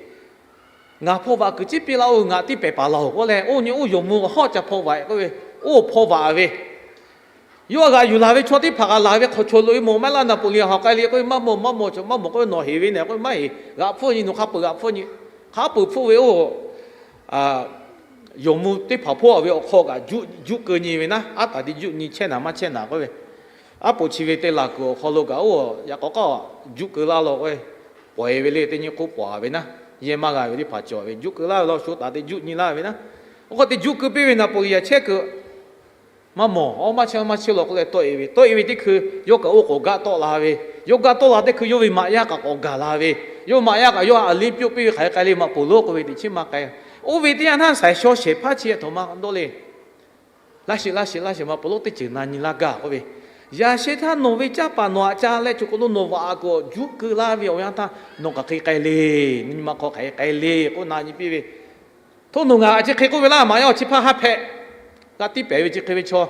Ngaˬ hpaw vaꞈ kuiˬ ciˉ piˇ laˇ-oˬ, ngaˬ tiˇ pehˍ paˍ laˬ-oˬ k'oˆ leh, oˇ nyi oˇ yawˬ mvuh hawˉ ca hpaw vaꞈ k'oˆ ve, oˇ hpaw vaꞈ ve, yawˇ g'aꞈ yuˬ laˬ ve chaw teˇ hpaˍ g'aꞈ laˬ ve hk'aw chaw loꞈ e mawˬ maˇ laˇ Naˍpoˍliˍaˍ hawˬ k'ai le k'oˆ ve, maˇ mawˬ maˇ mawˬ chaw maˇ mawˬ k'oˆ ve, nawˬ heˍ ve nehˬ k'oˆ ve, maˇ heˍ, g'aꞈ hpfuhˇ nyi, nawˬ hk'a peuˬ g'aꞈ hpfuhˇ nyi, hk'a peuˬ hpfuhˇ ve oˇ yawˬ mvuh teˇ hpaˍ hpawˇ ve awˬ hk'aw kaꞈ juˆ keu nyi ve naˉ, aˉ taˍ te juˆ nyi chehˇ naˍ maˇ chehˇ naˍ k'oˆ ve, aˉ poꞈ chi ve te laˬ kuiˬ awˬ hk'aw lo kaꞈ oˇ yaꞈ k'aw k'aw juˆ keu laˇ law k'oˆ ve, pawˍ e ve le teˇ nyi k'oˆ pawˍ ve naˉ, yehˇ maˇ g'a ve teˇ hpaˍ cawˬ ve juˆ keu laˇ ve law shu taˍ te juˆ nyi laˇ ve naˉ, oˇ hk'aw te juˆ keu piˇ ve Naˍpoˍliˍaˍ chehˇ kuiˬ maˇ mawˬ, awˇ maˇ chehˇ maˇ chehˇ law k'oˆ leh tawˆ e ve, tawˆ e ve teˇ hkui yawˇ kaꞈ oˇ k'awꞈ gaˆ tawˆ la ve, yawˇ gaˆ tawˆ la teˇ hkui yawˇ ve maꞈ yaˇ kaꞈ k'awꞈ gaˬ la ve, yawˇ maꞈ yaˇ kaꞈ yawˇ a liˇ pyawˆ piˇ ve hk'aˬ hk'e k'ai le maꞈ poˍ lonˉ k'oˆ ve teꞈ chiˉ maˇ k'ai. Oˇ ve teˇ yanˇ htaˇ saiˍ shaw shehˍ hpaˇ chi a htoꞈ ma dawˇ le. Laˇ sheˍ laˇ sheˍ laˇ sheˍ maꞈ poˍ lonˉ teˇ ceuˬ na nyi laˇ gaˇ k'oˆ ve, yaꞈ sheh htaˇ nawˬ ve caˇ paˍ nawˬ aꞈ ca leh choˬ kaˬ lo nawˬ vaꞈ aꞈ kuˬ juˆ keu laˇ ve awˬ yanˇ htaˇ nawˬ hk'aˬ hk'e k'ai le, nyi ma hk'aw hk'aˬ hk'e k'ai le k'oˆ na nyi piˇ ve, hto nawˬ ngaˬ aꞈ chi hk'e k'oˆ ve laˇ, maꞈ yaˇ awˬ chi hpaˇ ha hpehꞈ, g'a tiˇ pehˍ ve chi hk'e ve chaw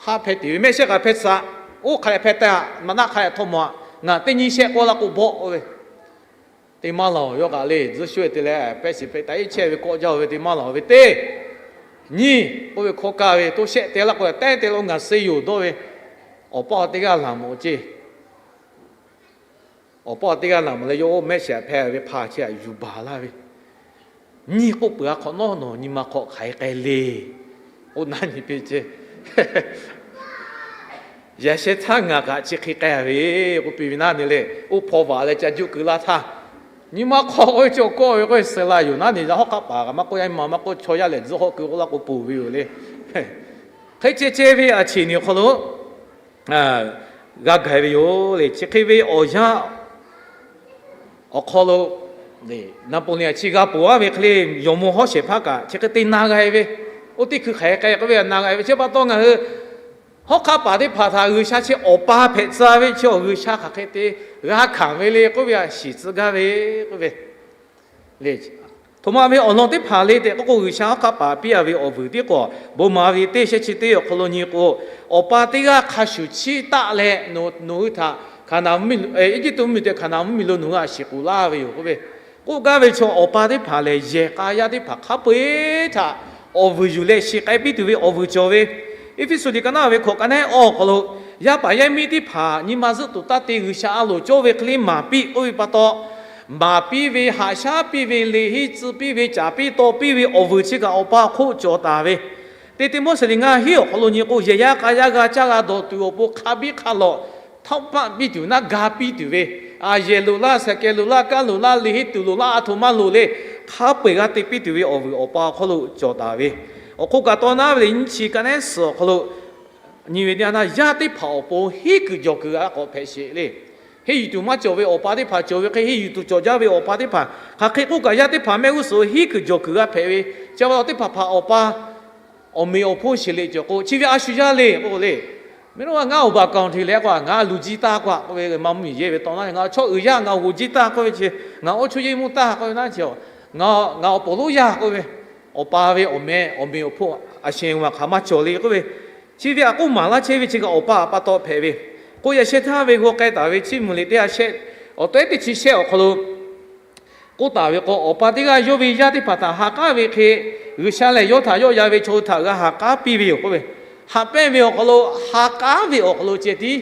ha hpehꞈ te ve mehˆ shehˆ kaꞈ hpehꞈ tcuh, oˇ hk'a leh hpehꞈ te a, maꞈ naˆ hk'a leh htawˇ mawˬ a, ngaˬ teˇ nyi shehˆ k'oˆ laˇ k'o bawˆ k'oˆ ve, teˇ maˇ laˬ-oˬ yawˇ kaꞈ le tzuhˇ shuˆ e te leh pehˇ shiˍ hpehꞈ taˍ iˉ chehˇ ve kawˆ jaˇ-oˬ ve teˇ maˇ laˬ-oˬ ve teˇ nyi k'oˆ ve hkawˇ kaˇ ve to shehˆ te laˇ k'o teh te lo ngaˬ suh yoˬ dawˇ ve, awˬ paˇ teˇ g'aˇ laˬ mawˬ ceˇ. Awˬ paˇ teˇ g'aˇ laˬ mawˬ leh yawˇ oˇ mehˆ shehˍ hpehꞈ ve hpaˍ chi aꞈ yuˬ baˬ laˇ ve, nyi k'oˆ peuˬ a hk'awꞈ nawˉ nawˬ nyi ma hk'aw hk'aˬ hk'e k'ai le, oˇ naˉ nyi piˇ ceˇ. Yaꞈ sheh htaˇ ngaˬ kaꞈ chi hk'e k'ai ve k'oˆ piˇ ve naˉ ne le, oˇ hpaw vaꞈ leh ca juˆ keu laˇ htaˇ, nyi ma hk'aw k'oˆ ve chi awˬ kawˆ ve k'oˆ ve suh la yoˬ naˉ ne, yaꞈ hawˉ hk'aˆ paˍ kaꞈ maˇ k'oˆ yaˇ maˇ maˇ k'oˆ chaw yaˇ lehˬ tzuhˇ hawˆ keu k'oˆ laˇ k'o poˬ ve yoˬ le. Hk'e ceh ceh ve a cheˬ ni awˬ hk'aw lo g'a gaˬ ve yoˬ le. Chi hk'e ve awˬ yanˇ awˬ hk'aw lo Naˍpoˍleˍaꞈ chi g'a poˬ aˉ ve hk'e le, yawˬ mvuh hawˉ shehˍ hpaˇ kaꞈ chi hk'e te na g'a ve, oˇ teˇ hkui hk'aˬ hk'e k'ai k'oˆ ve na g'a ve chi pa taw ngaˬ hui hawˉ hk'aˆ paˍ teˇ hpaˍ htaꞈ G'uiˬsha chi awˬ pa hpehꞈ tcuh ve chi awˬ G'uiˬsha hk'aˬ hk'e te g'a hkanˍ ve le k'oˆ ve a shiˍ tcuh gaˇ ve k'oˆ ve le. Htoꞈ ma ve awˬ lawn teˇ hpaˍ le tehꞈ k'oˆ k'o, G'uiˬsha hawˉ hk'aˆ paˍ piˇ a ve awˬ vuiˬ tiˉ k'o, bon maˍ ve teˇ shehˆ chi teˇ awˬ hk'aw lo nyi k'o, awˬ pa teˇ g'aˇ hk'a shuˍ chiˇ taˆ leh nawˬ hui htaꞈ Eˇjiˇtuꞈ mvuhˇmiˬ tehꞈ Hkaˍnanˍ mvuhˇmiˬ lo nawˬ hui a shiˍ k'oˍ laˇ ve yoˬ k'oˆ ve, k'oˆ gaˇ ve chaw awˬ pa teˇ hpaˍ lehˬ yehˬ k'a yaˇ teˇ hpaˍ hk'a peu-eˬ htaꞈ awˬ vuiˬ yuˬ leh shiˍ k'ai piˇ tuˬ ve awˬ vuiˬ cawˬ ve, Eˇfeˇsuꞈ liꞈ ka naˉ ve hkawꞈ ka naˉ awˬ hk'aw lo, yaˇ paˍ yaˇ miˇ teˇ hpaˍ nyi ma zuhˆ tuˬ taˇ te G'uiˬsha a loˍ cawˇ ve hk'e le maˍ piˇ k'oˆ ve pa taw, maˍ piˇ ve, haꞈ shaˉ piˇ ve, leꞈ henˇ tcuh piˇ ve, caˍ piˇ taw piˇ ve awˬ vuiˬ chi kaꞈ awˬ pa awˬ hk'oˆ cawˬ taˍ ve, Teˇ Tiˆmoˉseˍ liꞈ ngaˇ hinˉ awˬ hk'aw lo nyi k'o, yehˬ yaˇ k'a yaˇ g'a caˇ g'a dawˬ tuˬ awˬ pon hk'a biˇ hk'a lawꞈ htawˇ paˆ piˇ tuˬ naˉ ga piˇ tuˬ ve, a yehˬ loꞈ laˇ, saˍkehˍ loꞈ laˇ, kanˉ loꞈ laˇ, leꞈ henˇ tuˬ loꞈ laˇ, a htoꞈ ma loꞈ le, hk'a peu-eˬ g'a te piˇ tuˬ ve awˬ vuiˬ awˬ pa awˬ hk'aw lo cawˬ taˍ ve, awˬ hk'oˆ kaꞈ taw naˉ ve le nyiˇ chi ka naˉ suhˍ awˬ hk'aw lo nyi ve teˇ yanˇ, yaˇ teˇ hpaˍ awˬ pon henˇ kuiˬ jawˬ kuiˬ g'a k'awꞈ hpehꞈ sheˍ le. Henˇ yuˬ tuˬ maˇ cawˬ ve awˬ pa teˇ hpaˍ cawˬ ve hk'e, henˇ yuˬ tuˬ cawˬ jaˇ ve awˬ pa teˇ hpaˍ hk'aˬ hk'e k'oˆ kaꞈ, yaˇ teˇ hpaˍ mehˆ g'uˇ suhˍ henˇ kuiˬ jawˬ kuiˬ g'a hpehꞈ ve, chi pa taw teˇ hpaˍ hpaˍ awˬ pa awˬ meꞈ awˬ hponˇ sheˍ leꞈ cawˬ k'o, chi ve a shu yaˇ le k'oˆ le. Mehˆ lo a ngaˬ awˬ baˬ kaoˬ hteꞈ leh k'o, ngaˬ luˬ jiˇ taˇ k'o k'oˆ ve, maˇ mvuhˇmiˬ yehˇ ve taw naˉ, ngaˬ chaw uiˍ yaˇ ngaˬ g'oˍ jiˇ taˇ k'oˆ ve chi, ngaˬ oˇ chaw yehˇ mvuhˇ taˇ k'oˆ ve naˉ chi, ngaˬ awˬ poˬ lonˉ yaˇ k'oˆ ve, awˬ pa ve awˬ meh awˬ meꞈ awˬ hponˇ a sheh g'a hk'aˬ maˇ cawˬ le k'oˆ ve, chi ve a k'oˆ maˍ laˇ chehˇ ve chi kaꞈ awˬ pa a pa taw hpehꞈ ve, k'o yaꞈ sheh htaˇ ve g'aw k'ai taˍ ve Chiˇ mvuh liꞈ teˇ ha shehˆ, awˬ tehˉ teˇ chi shehˆ awˬ hk'aw lo k'oˆ taˍ ve k'o, awˬ pa teˇ g'aˇ yawˇ ve yaˇ teˇ hpaˍ htaꞈ ha k'aˉ ve hk'e, G'uiˬsha lehˬ yawˇ htaꞈ yawˆ yan ve chaw hui htaꞈ g'a ha k'aˉ piˇ ve yoˬ k'oˆ ve, haꞈ pehnˇ ve awˬ hk'aw lo, ha k'aˉ ve awˬ hk'aw lo ceh tiˉ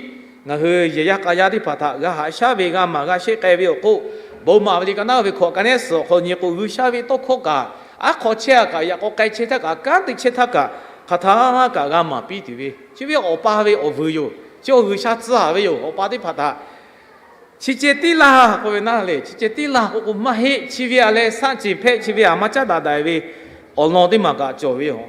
ngaˬ hui yehˬ yaˇ k'a yaˇ teˇ hpaˍ htaꞈ g'a haꞈ shaˉ ve, g'a maˍ g'a sheˆ k'ai ve awˬ hk'oˆ, bon maˍ ve liꞈ ka naˉ ve hkawꞈ ka nehˉ suhˍ awˬ hk'aw lo nyi k'o, G'uiˬsha ve tawˇ hkawˇ kaꞈ, aˉ hk'aw chehˇ a kaꞈ, yaꞈ k'aw k'ai chehˇ htaˇ kaꞈ, kanˉ te chehˇ htaˇ kaꞈ, hk'aˬ htaˇ kaꞈ g'a maˍ piˇ tuˬ ve chi ve awˬ pa ve awˬ vuiˬ yoˬ. Chi awˬ G'uiˬsha tcuh haˍ ve yoˬ. Awˬ pa teˇ hpaˍ htaꞈ chi ceh tiˉ laˇ k'oˆ ve naˉ le, chi ceh tiˉ laˇ k'oˆ k'o maˇ heˆ. Chi ve aꞈ leh saˆ ceˬ hpehꞈ, chi ve aꞈ maˇ caˉ daꞈ daꞈ ve awˬ lawn teˇ maˬ kaꞈ cawˬ ve yoˬ.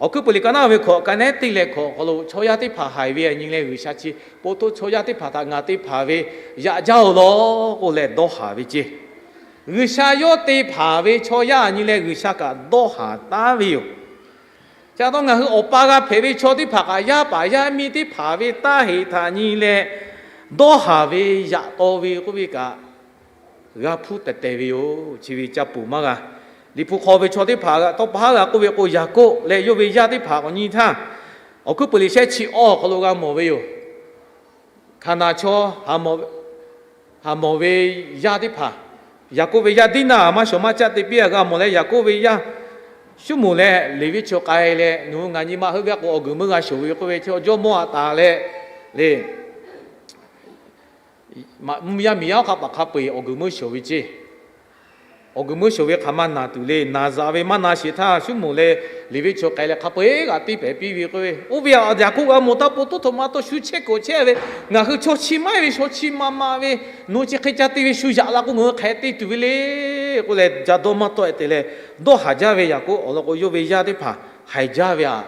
Awˬ hkuiˉ peuˬ liꞈ ka naˉ ve hkawꞈ ka nehˉ teˇ leh hkawꞈ awˬ hk'aw lo chaw yaˇ teˇ hpaˍ haiˬ ve aꞈ nyi leh, G'uiˬsha chi po htoˆ chaw yaˇ teˇ hpaˍ htaꞈ ngaˬ te hpanˍ ve yaꞈ jaˇ-oˬ law k'oˆ leh dawˇ haˍ ve ceˇ. G'uiˬsha yawˇ te hpanˍ ve chaw yaˇ aꞈ nyi leh G'uiˬsha kaꞈ dawˇ haˍ taˉ ve yoˬ. Chi pa taw ngaˬ hui awˬ pa g'a hpehꞈ ve chaw teˇ hpaˍ kaꞈ, yaˇ paˍ yaˇ miˇ teˇ hpaˍ ve taˇ heꞈ htaꞈ nyi leh dawˇ haˍ ve yaꞈ taw ve k'oˆ ve kaꞈ, g'a hpuˇ tehˬ tehˬ ve yoˬ. Chi ve ca peuˬ maˇ g'a. Liꞈ hpu hk'aw ve chaw teˇ hpaˍ tawˇ pa haˉ g'a k'oˆ ve k'o, Yaˍkoˆ leh yawˇ ve yaˇ teˇ hpaˍ k'awꞈ nyi htaˇ, Awˬ hkuiˉ peuˬ liꞈ shehˆ chi awˇ awˬ hk'aw lo g'a mawˬ ve yoˬ. Hkaˍnanˍ chaw Haˍmawˍ ve yaˇ teˇ hpaˍ, Yaˍkoˆ ve yaˇ Diˇnaˆ maˇ shawˍ maˇ caˆ te piˇ a g'a mawˬ leh, Yaˍkoˆ ve yaˇ Suˉmonˍ leh Leˍviˆ chaw k'ai leh, nawˬ hui ngaˬ nyi ma heuˆ gaˇ k'o, awˬ guiˬ meuˇ g'a shoˍ ve k'oˆ ve, chaw jawˇmawˇ aꞈ taˍ leh le, mvuhˇ yaˇ miˬ yaˇ oˇ hk'a paˍ hk'a peu-eˬ awˬ guiˬ meuˇ shoˍ ve ceˇ. Awˬ guiˬ meuˇ shoˍ ve hk'aˬ ma naˬ tuˬ le. Naˬ zaꞈ ve maˇ na sheˍ htaˇ, Suˉmonˍ leh Leˍviˆ chaw k'ai leh hk'a peu-eˬ g'aꞈ tiˇ pehˍ piˇ ve k'oˆ ve, oˇ ve aꞈ Yaˍkoˆ g'a mawˬ taˇ po toˉ htoꞈ ma taw shu chehˇ kuiˬ chehˇ ve, ngaˬ hui chaw chi maˇ heˆ ve, chaw chi ma ma ve, nawˬ chi hk'e ca te ve shu yaꞈ la k'o, ngaˬ hui hk'aˬ hk'e te tuˬ ve le k'oˆ leh, ca dawˇ maˇ tawˆ-e te leh, dawˇ haˍ jaˇ ve Yaˍkoˆ awˬ lawn k'o, yawˇ ve yaˇ teˇ hpaˍ haiˬ jaˇ ve aꞈ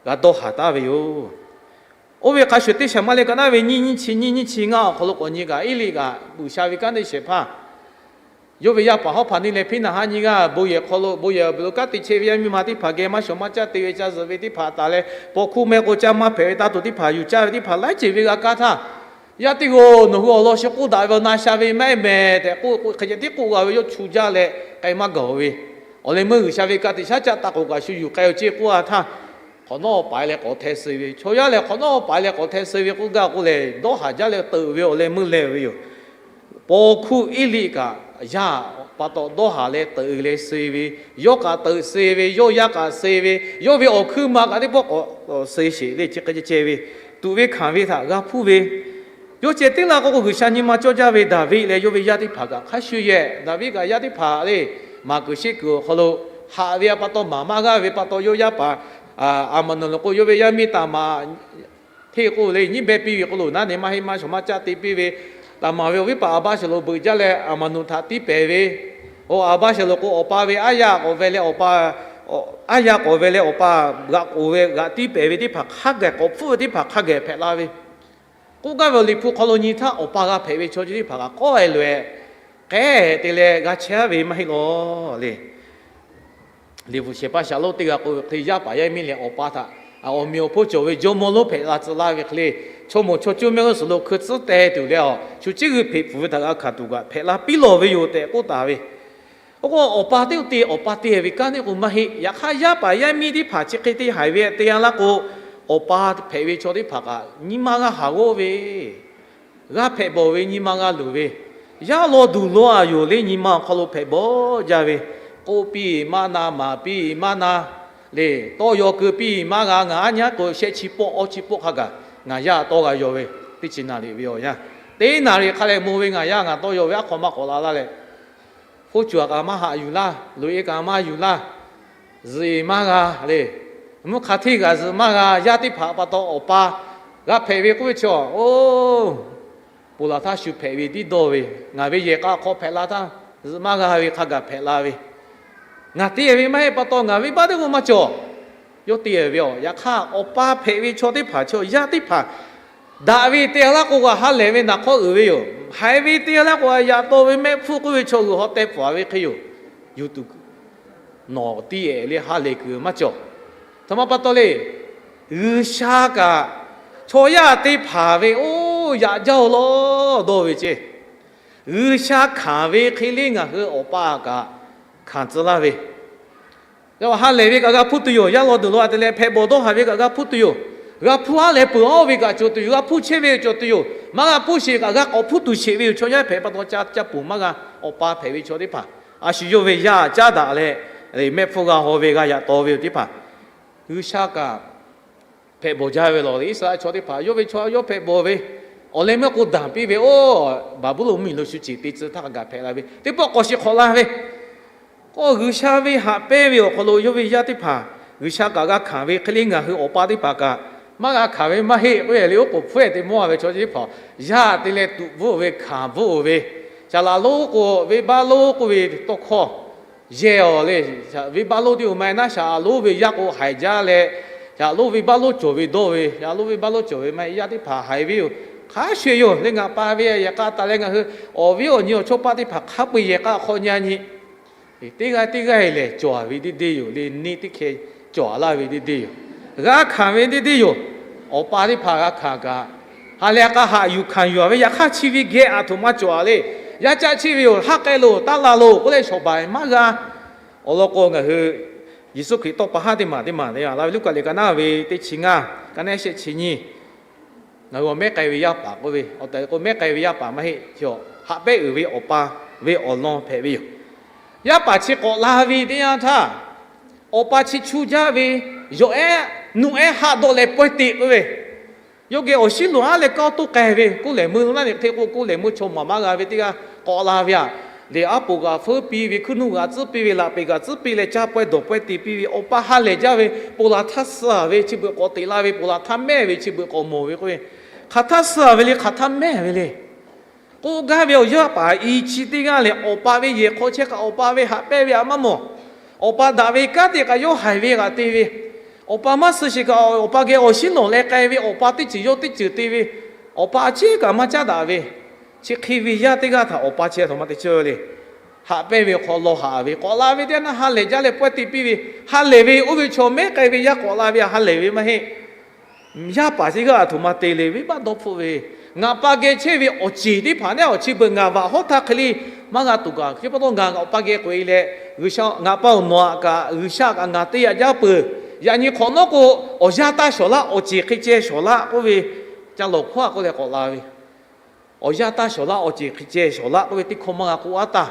g'a dawˇ haˍ taˉ ve yoˬ. Oˇ ve hk'a shuˍ, teˇ Saˍmuˍaˍlehˇ ka naˉ ve nyiˇ, nyiˇ chi nyiˇ, nyiˇ chi ngaˇ awˬ hk'aw lo k'awꞈ nyi kaꞈ, Eˇliˆ kaꞈ G'uiˬsha ve kanˉ te shehˍ hpaˇ, yawˇ ve yaˇ paˍ hawˉ hpaˍ neˇ leh Hpiˇnaˍhaˆ nyiˇ g'aˇ bon yehˬ hk'aw lo, bon yehˬ awˬ beˬ lo kanˉ te chehˇ ve yaˇ miˇ ma teˇ hpaˍ geh maˇ shawˍ maˇ caˆ te ve ca zuhꞈ ve teˇ hpaˍ taˍ leh, paw hkuˇ meh k'o caˇ maˇ hpehꞈ ve taˇ tuˬ teˇ hpaˍ yuˬ caˇ ve teˇ hpaˍ laiˉ ceuˬ ve g'a kaˇ htaˇ, yaˇ teˇ g'aˇ-oˬ, nawˬ hui awˬ lawn shu k'oˆ daꞈ ve awˬ na sha ve maˇ heˆ mehˍ tehꞈ k'oˆ, hk'e ceh tiˉ k'oˆ g'a ve, yawˇ chu jaˇ leh k'ai maˇ gaˬ-oˬ ve, awˬ leh meuˇ G'uiˬsha ve ka tiꞈ shaˉ caˆ taˇ k'oˍ kaꞈ shu yuˬ k'ai-oˬ ceˇ k'oˆ a htaˇ, hk'awꞈ nawˉ awˬ paˍ leh k'awꞈ hteh suh ve, chaw yaˇ lehˬ hk'awꞈ nawˉ awˬ paˍ leh k'awꞈ hteh suh ve k'oˆ gaˇ k'oˆ lehˬ, dawˇ haˍ jaˇ leh teuꞈ ve awˬ leh meuˇ leh ve yoˬ. Paw hkuˇ Eˇliˆ kaꞈ yaˇ pa taw dawˇ haˍ leh teuꞈ leh suh ve, yawˇ kaꞈ teuꞈ suh ve, yawˇ yaˇ kaꞈ suh ve, yawˇ ve awˬ hkuiˉ ma kaꞈ teˇ pawˆ k'awꞈ suh sheˍ le, chi hk'e ceh ceh ve, tuꞈ ve hkanˍ ve htaꞈ g'a hpuˇ ve, yawˇ ceh tiˉ laˇ k'o k'o, G'uiˬsha nyi ma cawˇ jaˇ ve Daˍviˆ leh yawˇ ve yaˇ teˇ hpaˍ kaꞈ hk'a shuˍ yehˬ, Daˍviˆ kaꞈ yaˇ teˇ hpaˍ le, maˍ kuiˬ sheˆ kuiˬ awˬ hk'aw lo haꞈ ve pa taw, maˍ maˇ g'aˇ ve pa taw, yawˇ yaˇ paˍ Aˍmaˍnuˍ lo k'o, yawˇ ve yaˇ miˇ Taˍmaˍ hteˇ k'oˆ le, nyiˉ beh piˇ ve k'o lo naˉ ne maˇ heˆ maˇ shawˍ maˇ caˆ te piˇ ve, Taˍmaˍ ve awˬ viˉ paˍ Aˍbaˇshaˍlonˍ beuꞈ jaˇ leh Aˍmaˍnuˍ htaꞈ tiˇ pehˍ ve, o Aˍbaˇshaˍlonˍ k'o, awˬ pa ve aˉ yaˇ k'awꞈ ve leh awˬ pa, aˉ yaˇ k'awꞈ ve leh awˬ pa g'aꞈ k'oˍ ve g'aꞈ tiˇ pehˍ ve teˇ hpaˍ hk'a gaˬ, k'awꞈ hpfuhˆ ve teˇ hpaˍ hk'a gaˬ hpehꞈ la ve, k'oˆ gaˇ ve awˬ Liꞈ hpu hk'aw lo nyi htaˇ, awˬ pa g'a hpehꞈ ve chaw chi teˇ hpaˍ kaꞈ k'awꞈ e loꞈ-e k'ehˉ te leh g'a chehˇ ve maˇ heˆ lawˬ le. Liꞈ bvuhꞈ shehˍ hpaˇ Shaˍlonˍ teˇ g'aˇ k'oˆ ve hk'e le, yaˇ paˍ yaˇ miˇ lehˬ awˬ pa htaꞈ awˬ meꞈ awˬ hponˇ cawˬ ve jawˇmawˇ lonˉ hpehꞈ la tcuh laˇ ve hk'e le, chaw mawˬ chaw coˇ mehˆ g'uˇ suhˍ lo hkui tcuhˉ teh tuˬ leh, a shu ceˇ g'uiˬ hpeꞈ pfuhˍ ve htaꞈ g'a hkanˍ tuˬ kaꞈ hpehꞈ la piˇ lawˬ ve yoˬ tehꞈ k'oˆ taˍ ve. Oˇ k'o, awˬ pa teˇ oˇ te awˬ pa te ve kanˉ neˇ k'o maˇ heˆ. Yaꞈ hk'aˇ, yaˇ paˍ yaˇ miˇ teˇ hpaˍ chi hk'e te haiˬ ve te a laˇ k'o, awˬ pa hpehꞈ ve chaw teˇ hpaˍ kaꞈ nyi ma g'a haˍ g'awˇ ve, g'a hpehꞈ bawˬ ve, nyi ma g'a luˬ ve, yaˇ law duˬ law a yoˬ le, nyi ma awˬ hk'aw lo hpehꞈ bawˬ jaˇ ve, k'oˆ piˇ maˇ na, maˍ piˇ maˇ na, le tawˇ yaw keu piˇ maˇ g'a. Ngaˬ aˉ nyi aˉ k'o shehˆ chi pawˆ awˇ chi pawˆ hk'a gaˬ ngaˬ yaˇ tawˇ g'a yaw ve, teˇ chi naˍ riˍ ve awˬ yanˇ, teˇ naˍ riˍ hk'a leh mawˬ ve ngaˬ yaˇ ngaˬ tawˇ yaw ve, aˉ hk'aw maˇ k'awꞈ la laˇ leh, hpoˇ cuˬ kaꞈ maˇ haꞈ yuˬ laˇ, loꞈ-e kaꞈ maˇ yuˬ laˇ, zuhꞈ-e maˇ g'a le, mvuhˇ hk'a hteˇ g'aꞈ zuhꞈ maˇ g'a. Yaˇ teˇ hpaˍ pa taw awˬ pa g'a hpehꞈ ve k'oˆ ve chaw, oˇ, ponˬ laˬ htaˇ shu hpehꞈ ve tiˉ dawˇ ve, ngaˬ ve yehˬ k'a hk'aw hpehꞈ la htaˇ zuhꞈ maˇ g'a ve hk'a gaˬ hpehꞈ la ve, ngaˬ te ve maˇ heˆ pa taw ngaˬ venˇbaˆ teˇ g'aˇ maˇ cawˬ. Yawˇ te ve awˬ, yaꞈ hk'aˇ awˬ pa hpehꞈ ve chaw teˇ hpaˍ, chaw yaˇ teˇ hpaˍ daꞈ ve te a laˇ k'o, g'a ha lehˬ ve naˍ hk'awˇ uiˍ ve yoˬ. Haiˬ ve te a laˇ k'o, a yaꞈ taw ve mehˆ hpfuhˇ k'oˆ ve chaw g'uiˬ haw teh pfuhˍ ve hk'e yoˬ. Yuˬ tuˬ nawˬ tiˇ-e leh ha lehˬ kuiˬ maˇ cawˬ. Htaꞈ ma pa taw le, G'uiˬsha kaꞈ chaw yaˇ te hpanˍ ve oˇ yaꞈ jaˇ-oˬ lawˬ dawˇ ve ceˇ. G'uiˬsha hkanˍ ve hk'e le ngaˬ hui awˬ pa kaꞈ hkanˍ tcuh laˇ ve, ha lehˬ ve kaꞈ g'a hpuˇ tuˬ yoˬ. Yaˇ law duˬ law a te leh hpehꞈ bawˬ dawˇ haˍ ve kaꞈ g'a hpuˇ tuˬ yoˬ. G'a hpuˇ haˉ leh peuˬ aˉ ve kaꞈ cawˬ tuˬ yoˬ. G'a hpuˇ chehˇ ve cawˬ tuˬ yoˬ. Maˇ g'a hpuˇ sheˍ kaꞈ g'a k'awꞈ hpuˇ tuˬ sheˍ ve yoˬ. Chaw yaˇ hpehꞈ pa taw ca ca ponˬ maˇ g'a. Awˬ pa hpehꞈ ve chaw teˇ hpaˍ a shu yawˇ ve yaˇ caˉ daꞈ leh, mehˆ hpfuhˇ g'a haw ve g'a yaꞈ taw ve yoˬ teˇ hpaˍ, G'uiˬsha kaꞈ hpehꞈ bawˬ jaˇ ve lawˬ le. Iˉsaˍreˍlaˆ chaw teˇ hpaˍ yawˇ ve chaw yawˇ hpehꞈ bawˬ ve, awˬ leh meuˇ k'o daꞈ piˇ ve, oˇ Baˍbuˍlonˍ mvuhˇmiˬ lo shu ceˬ te tcuh htaˇ kaꞈ hpehꞈ la ve teˇ pawˆ k'awꞈ shiˍ hk'awꞈ la ve k'o, G'uiˬsha ve haꞈ pehnˇ ve awˬ hk'aw lo yawˇ ve yaˇ teˇ hpaˍ G'uiˬsha kaꞈ g'a hkanˍ ve hk'e le, ngaˬ hui awˬ pa teˇ hpaˍ kaꞈ maˇ g'a hkanˍ ve maˇ heˆ k'oˆ ve le. Oˉ k'oˍ hpfuhˇ-e te mawˇ ve chaw teˇ hpaˍ yaˇ te leh tuꞈ bvuhˆ ve hkanˍ bvuhˆ ve, shaˍ laꞈ lonˉ k'o, venˇbaˆ lonˉ k'oˆ ve tawˇ hkawˇ yehˬ awˬ le. Venˇbaˆ lonˉ teˇ oˬ ma naˉ, shaˍ laꞈ lonˉ ve yaˇ k'o haiˬ jaˇ leh, shaˍ laꞈ lonˉ venˇbaˆ lonˉ cawˬ ve dawˇ ve, shaˍ laꞈ lonˉ venˇbaˆ lonˉ cawˬ ve maˇ heˆ, yaˇ teˇ hpaˍ haiˬ ve yoˬ. Hk'a shuˍ yoˬ le. Ngaˬ pa ve yehˬ k'a taˍ leh ngaˬ hui awˬ viˉ awˬ nyi awˬ chawˇ paˆ teˇ hpaˍ hk'a peu-eˬ yehˬ k'a hk'aw nyi-a nyi teˇ g'aˇ teˇ g'aˇ-e lehˬ cawˬ-a ve deˇ deˇ yoˬ le. Neˇ teˇ hkeh cawˬ-a laˇ ve deˇ deˇ yoˬ. G'a hkanˍ ve deˇ deˇ yoˬ. Awˬ pa teˇ hpaˍ g'a hkanˍ kaꞈ, ha lehˬ k'a haꞈ yuˬ hkanˍ yuˬ-a ve yaꞈ hk'aˇ chi ve geh aˬ htoꞈ ma cawˬ-a le. Yaˇ caˆ cheˇ ve yoˬ, haˉ k'ai loˬ, taˇ la loˬ k'oˆ leh shawˍ baˬ maˇ g'a. Awˬ lawn k'o, ngaˬ hui Yeˍsuˆ Hkriꞈ tawˇ pa haˉ teˇ maˬ teˇ maˬ le, a la ve Luˉkaꞈ liꞈ ka naˉ ve teˇ chi ngaˇ, ka naˉ shehˆ chi nyiˇ, ngaˬ hui awˬ mehˉ k'ai ve yaˇ paˍ k'oˆ ve, awˬ tehˬ k'o mehˉ k'ai ve yaˇ paˍ maˇ heˆ, chi haꞈ pehnˇ uiˍ ve awˬ pa ve awˬ lawn hpehꞈ ve yoˬ. Yaˇ paˍ chi k'awꞈ la ve teˇ yanˇ htaˇ, awˬ pa chi chu jaˇ ve, yawˬ ehˉ nuˇ ehˉ haˆ dawˆ leh pawehˇ te k'oˆ ve, yawˇ geh awˬ shiˉ loꞈ-a leh kanˇ toˇ k'ai ve, koˇ lehˬ meuˇ lo naˉ ne hk'e k'o, koˇ lehˬ meuˇ chaw maˍ maˇ g'a ve teˇ g'aˇ k'awꞈ la ve aꞈ, lehˬ aˉ poꞈ g'aꞈ feuˉ piˇ ve, hkuiˉ nuˇ g'aꞈ tcuhˉ piˇ ve, laꞈ peꞈ g'aꞈ tcuhˉ piˇ leh caˇ pawehˇ dawˬ pawehˇ te piˇ ve, awˬ pa ha lehˬ jaˇ ve, ponˬ laˬ htaˇ suh-a ve, chi beuꞈ k'awꞈ teꞈ la ve, ponˬ laˬ htaˇ mehˇ ve, chi beuꞈ k'awꞈ mawˬ ve k'oˆ ve, hk'aˬ htaˇ suh-a ve le, hk'aˬ htaˇ mehˇ ve le. K'oˆ gaˇ ve awˬ yaˇ paˍ i chi teˇ g'aˇ lehˬ, awˬ pa ve yehˬ hk'aw chehˇ kaꞈ awˬ pa ve haꞈ pehnˇ ve aꞈ maˇ mawˬ. Awˬ pa daꞈ ve kanˉ te kaꞈ yawˇ haiˬ ve g'aꞈ te ve, awˬ pa maˇ suh sheˍ kaꞈ awˬ pa geh awˬ shiˉ lawˬ leh k'ai ve, awˬ pa teˇ ceuˬ yawˇ teˇ ceuˬ te ve, awˬ pa a ciˉ kaꞈ maˇ caˉ daꞈ ve, chi hk'e ve yaˇ teˇ g'aˇ htaꞈ awˬ pa chi a htoꞈ ma te chehˇ le. Haꞈ pehnˇ ve awˬ hk'aw lo haꞈ ve k'awꞈ la ve teˇ yanˇ, ha lehˬ jaˇ leh pawehˇ te piˇ ve, ha lehˬ ve oˇ ve chaw mehˉ k'ai ve yaˇ k'awꞈ la ve aꞈ ha lehˬ ve maˇ heˆ. Yaˇ paˍ teˇ g'aˇ aˬ htoꞈ ma te le, venˇbaˆ dawˇ hpfuhˆ ve, ngaˬ pa geh chehˇ ve awˬ ceˬ teˇ hpaˍ neˉ awˬ chi beuꞈ ngaˬ vaꞈ hawˉ htaˇ hk'e le maˇ g'a tuˬ kaꞈ, chi pa taw ngaˬ awˬ pa geh k'oꞈ-e leh, G'uiˬsha ngaˬ pa-oˬ, nawˬ aꞈ kaꞈ G'uiˬsha kaꞈ ngaˬ te yaꞈ jaˇ peuˬ. Yaꞈ nyi hk'awꞈ nawˉ k'o, awˬ yaˇ taˇ shawˍ laˇ, awˬ ceˬ hk'e ceh shawˍ laˇ k'oˆ ve, ca lawˬ hkawˇ a k'oˆ leh k'awꞈ la ve, awˬ yaˇ taˇ shawˍ laˇ, awˬ ceˬ hk'e ceh shawˍ laˇ k'oˆ ve teˇ hkawˇ maˇ g'a k'oˆ-a taˇ.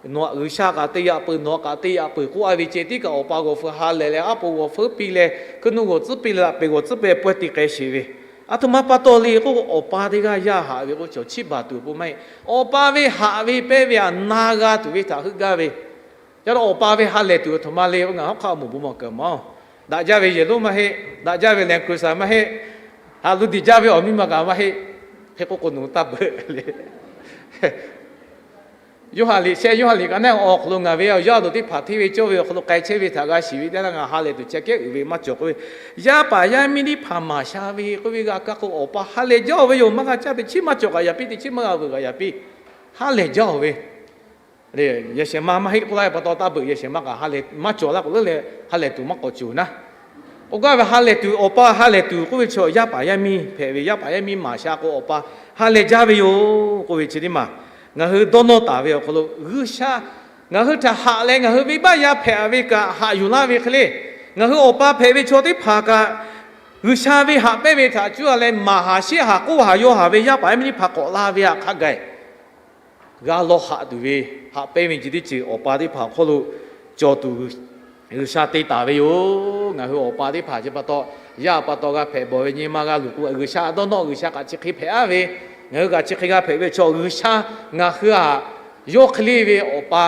Nawˬ aꞈ G'uiˬsha kaꞈ te yaꞈ peuˬ, nawˬ kaꞈ te yaꞈ peuˬ k'oˆ-a ve ceh tiˉ kaꞈ, awˬ pa g'awˬ feu ha lehˬ leh, aˉ poꞈ g'awˬ feu piˇ leh, hkuiˉ nuˇ g'awˬ tcuhˉ piˇ leh, laꞈ peꞈ g'awˬ tcuhˉ piˇ leh pawehˇ te k'ai sheˍ ve, aˬ htoꞈ ma pa taw le k'oˆ k'o, awˬ pa teˇ g'aˇ yaˇ haꞈ ve k'o, chaw chiˇ baˬ tuˬ awˬ pon maˇ heˆ. Awˬ pa ve haꞈ ve pehnˇ ve aꞈ na g'a tuˬ ve htaꞈ heuˆ gaˇ ve. Ca la awˬ pa ve ha lehˬ tuˬ aˬ htoꞈ ma le k'o, ngaˬ hawˉ hk'aˆ mawˬ bon maw kaˬ maˇ-oˬ. Daꞈ jaˇ ve yehˬ lonˉ maˇ heˆ, daꞈ jaˇ ve Land Cruiser maˇ heˆ, haꞈ lu diˬ jaˇ ve awˬ miˇ ma kaꞈ maˇ heˆ. Hk'e k'oˆ k'o nawˬ hui taˇ beuꞈ le. Yoˇhanˬ liꞈ shehˆ, Yoˇhanˬ liꞈ ka naˉ awˬ hk'aw lo ngaˬ ve awˬ yaˇ awˬ duˬ teˇ hpaˍ hteˇ ve cawˇ ve awˬ hk'aw lo k'ai chehˇ ve htaꞈ g'a shiˍ ve teˇ yanˇ, ngaˬ ha lehˬ tuˬ chi kehˉ uiˍ ve maˇ cawˬ k'oˆ ve, yaˇ paˍ yaˇ miˇ teˇ hpaˍ maˍ sha ve k'oˆ ve g'a kaˇ k'o, awˬ pa ha lehˬ jaˇ-oˬ ve yoˬ. Maˇ g'a caˇ teꞈ chiˉ maˇ cawˬ kaꞈ yaꞈ piˇ, teꞈ chiˉ maˇ g'a veuꞈ kaꞈ yaꞈ piˇ, ha lehˬ jaˇ-oˬ ve. Yehˬ shehˍ ma maˇ heˆ k'oˆ laˇ ve pa taw, taˇ beuꞈ, yehˬ shehˍ ma kaꞈ ha lehˬ maˇ cawˬ laˇ k'o leuˉ leh, ha lehˬ tuˬ maˇ k'awꞈ cawˬ naˉ. K'oˆ gaˇ ve ha lehˬ tuˬ, awˬ pa ha lehˬ tuˬ k'oˆ ve chaw yaˇ paˍ yaˇ miˇ hpehꞈ ve, yaˇ paˍ yaˇ miˇ maˍ sha k'o, awˬ pa ha lehˬ jaˇ ve yoˬ k'oˆ ve chi teˇ maˬ ngaˬ hui dawˇ nawˇ taˍ ve awˬ hk'aw lo, G'uiˬsha ngaˬ hui htaꞈ haꞈ leh ngaˬ hui venˇbaˆ yaˇ hpehꞈ ve kaꞈ haꞈ yuˬ laˇ ve hk'e le, ngaˬ hui awˬ pa hpehꞈ ve chaw teˇ hpaˍ kaꞈ G'uiˬsha ve haꞈ pehnˇ ve htaꞈ cuˇ-a leh maˍ haˍ sheˆ haˍ k'oˆ haˍ yaw haˍ ve yaˇ paˍ yaˇ miˇ teˇ hpaˍ k'awꞈ la ve aꞈ hk'a gaˬ g'a lawˇ haꞈ tuˬ ve, haꞈ pehnˇ ve ceh teˇ ceuˬ awˬ pa teˇ hpaˍ awˬ hk'aw lo cawˬ tuˬ G'uiˬsha te taˍ ve yoˬ. Ngaˬ hui awˬ pa teˇ hpaˍ chi pa taw, yaˇ pa taw g'a hpehꞈ bawˬ ve nyi ma g'a luˬ k'o, G'uiˬsha a dawˇ nawˇ G'uiˬsha kaꞈ chi hk'e hpehꞈ-a ve, ngaˬ hui kaꞈ chi hk'e g'a hpehꞈ ve chaw G'uiˬsha ngaˬ hui aꞈ yawˇ hk'e le ve awˬ pa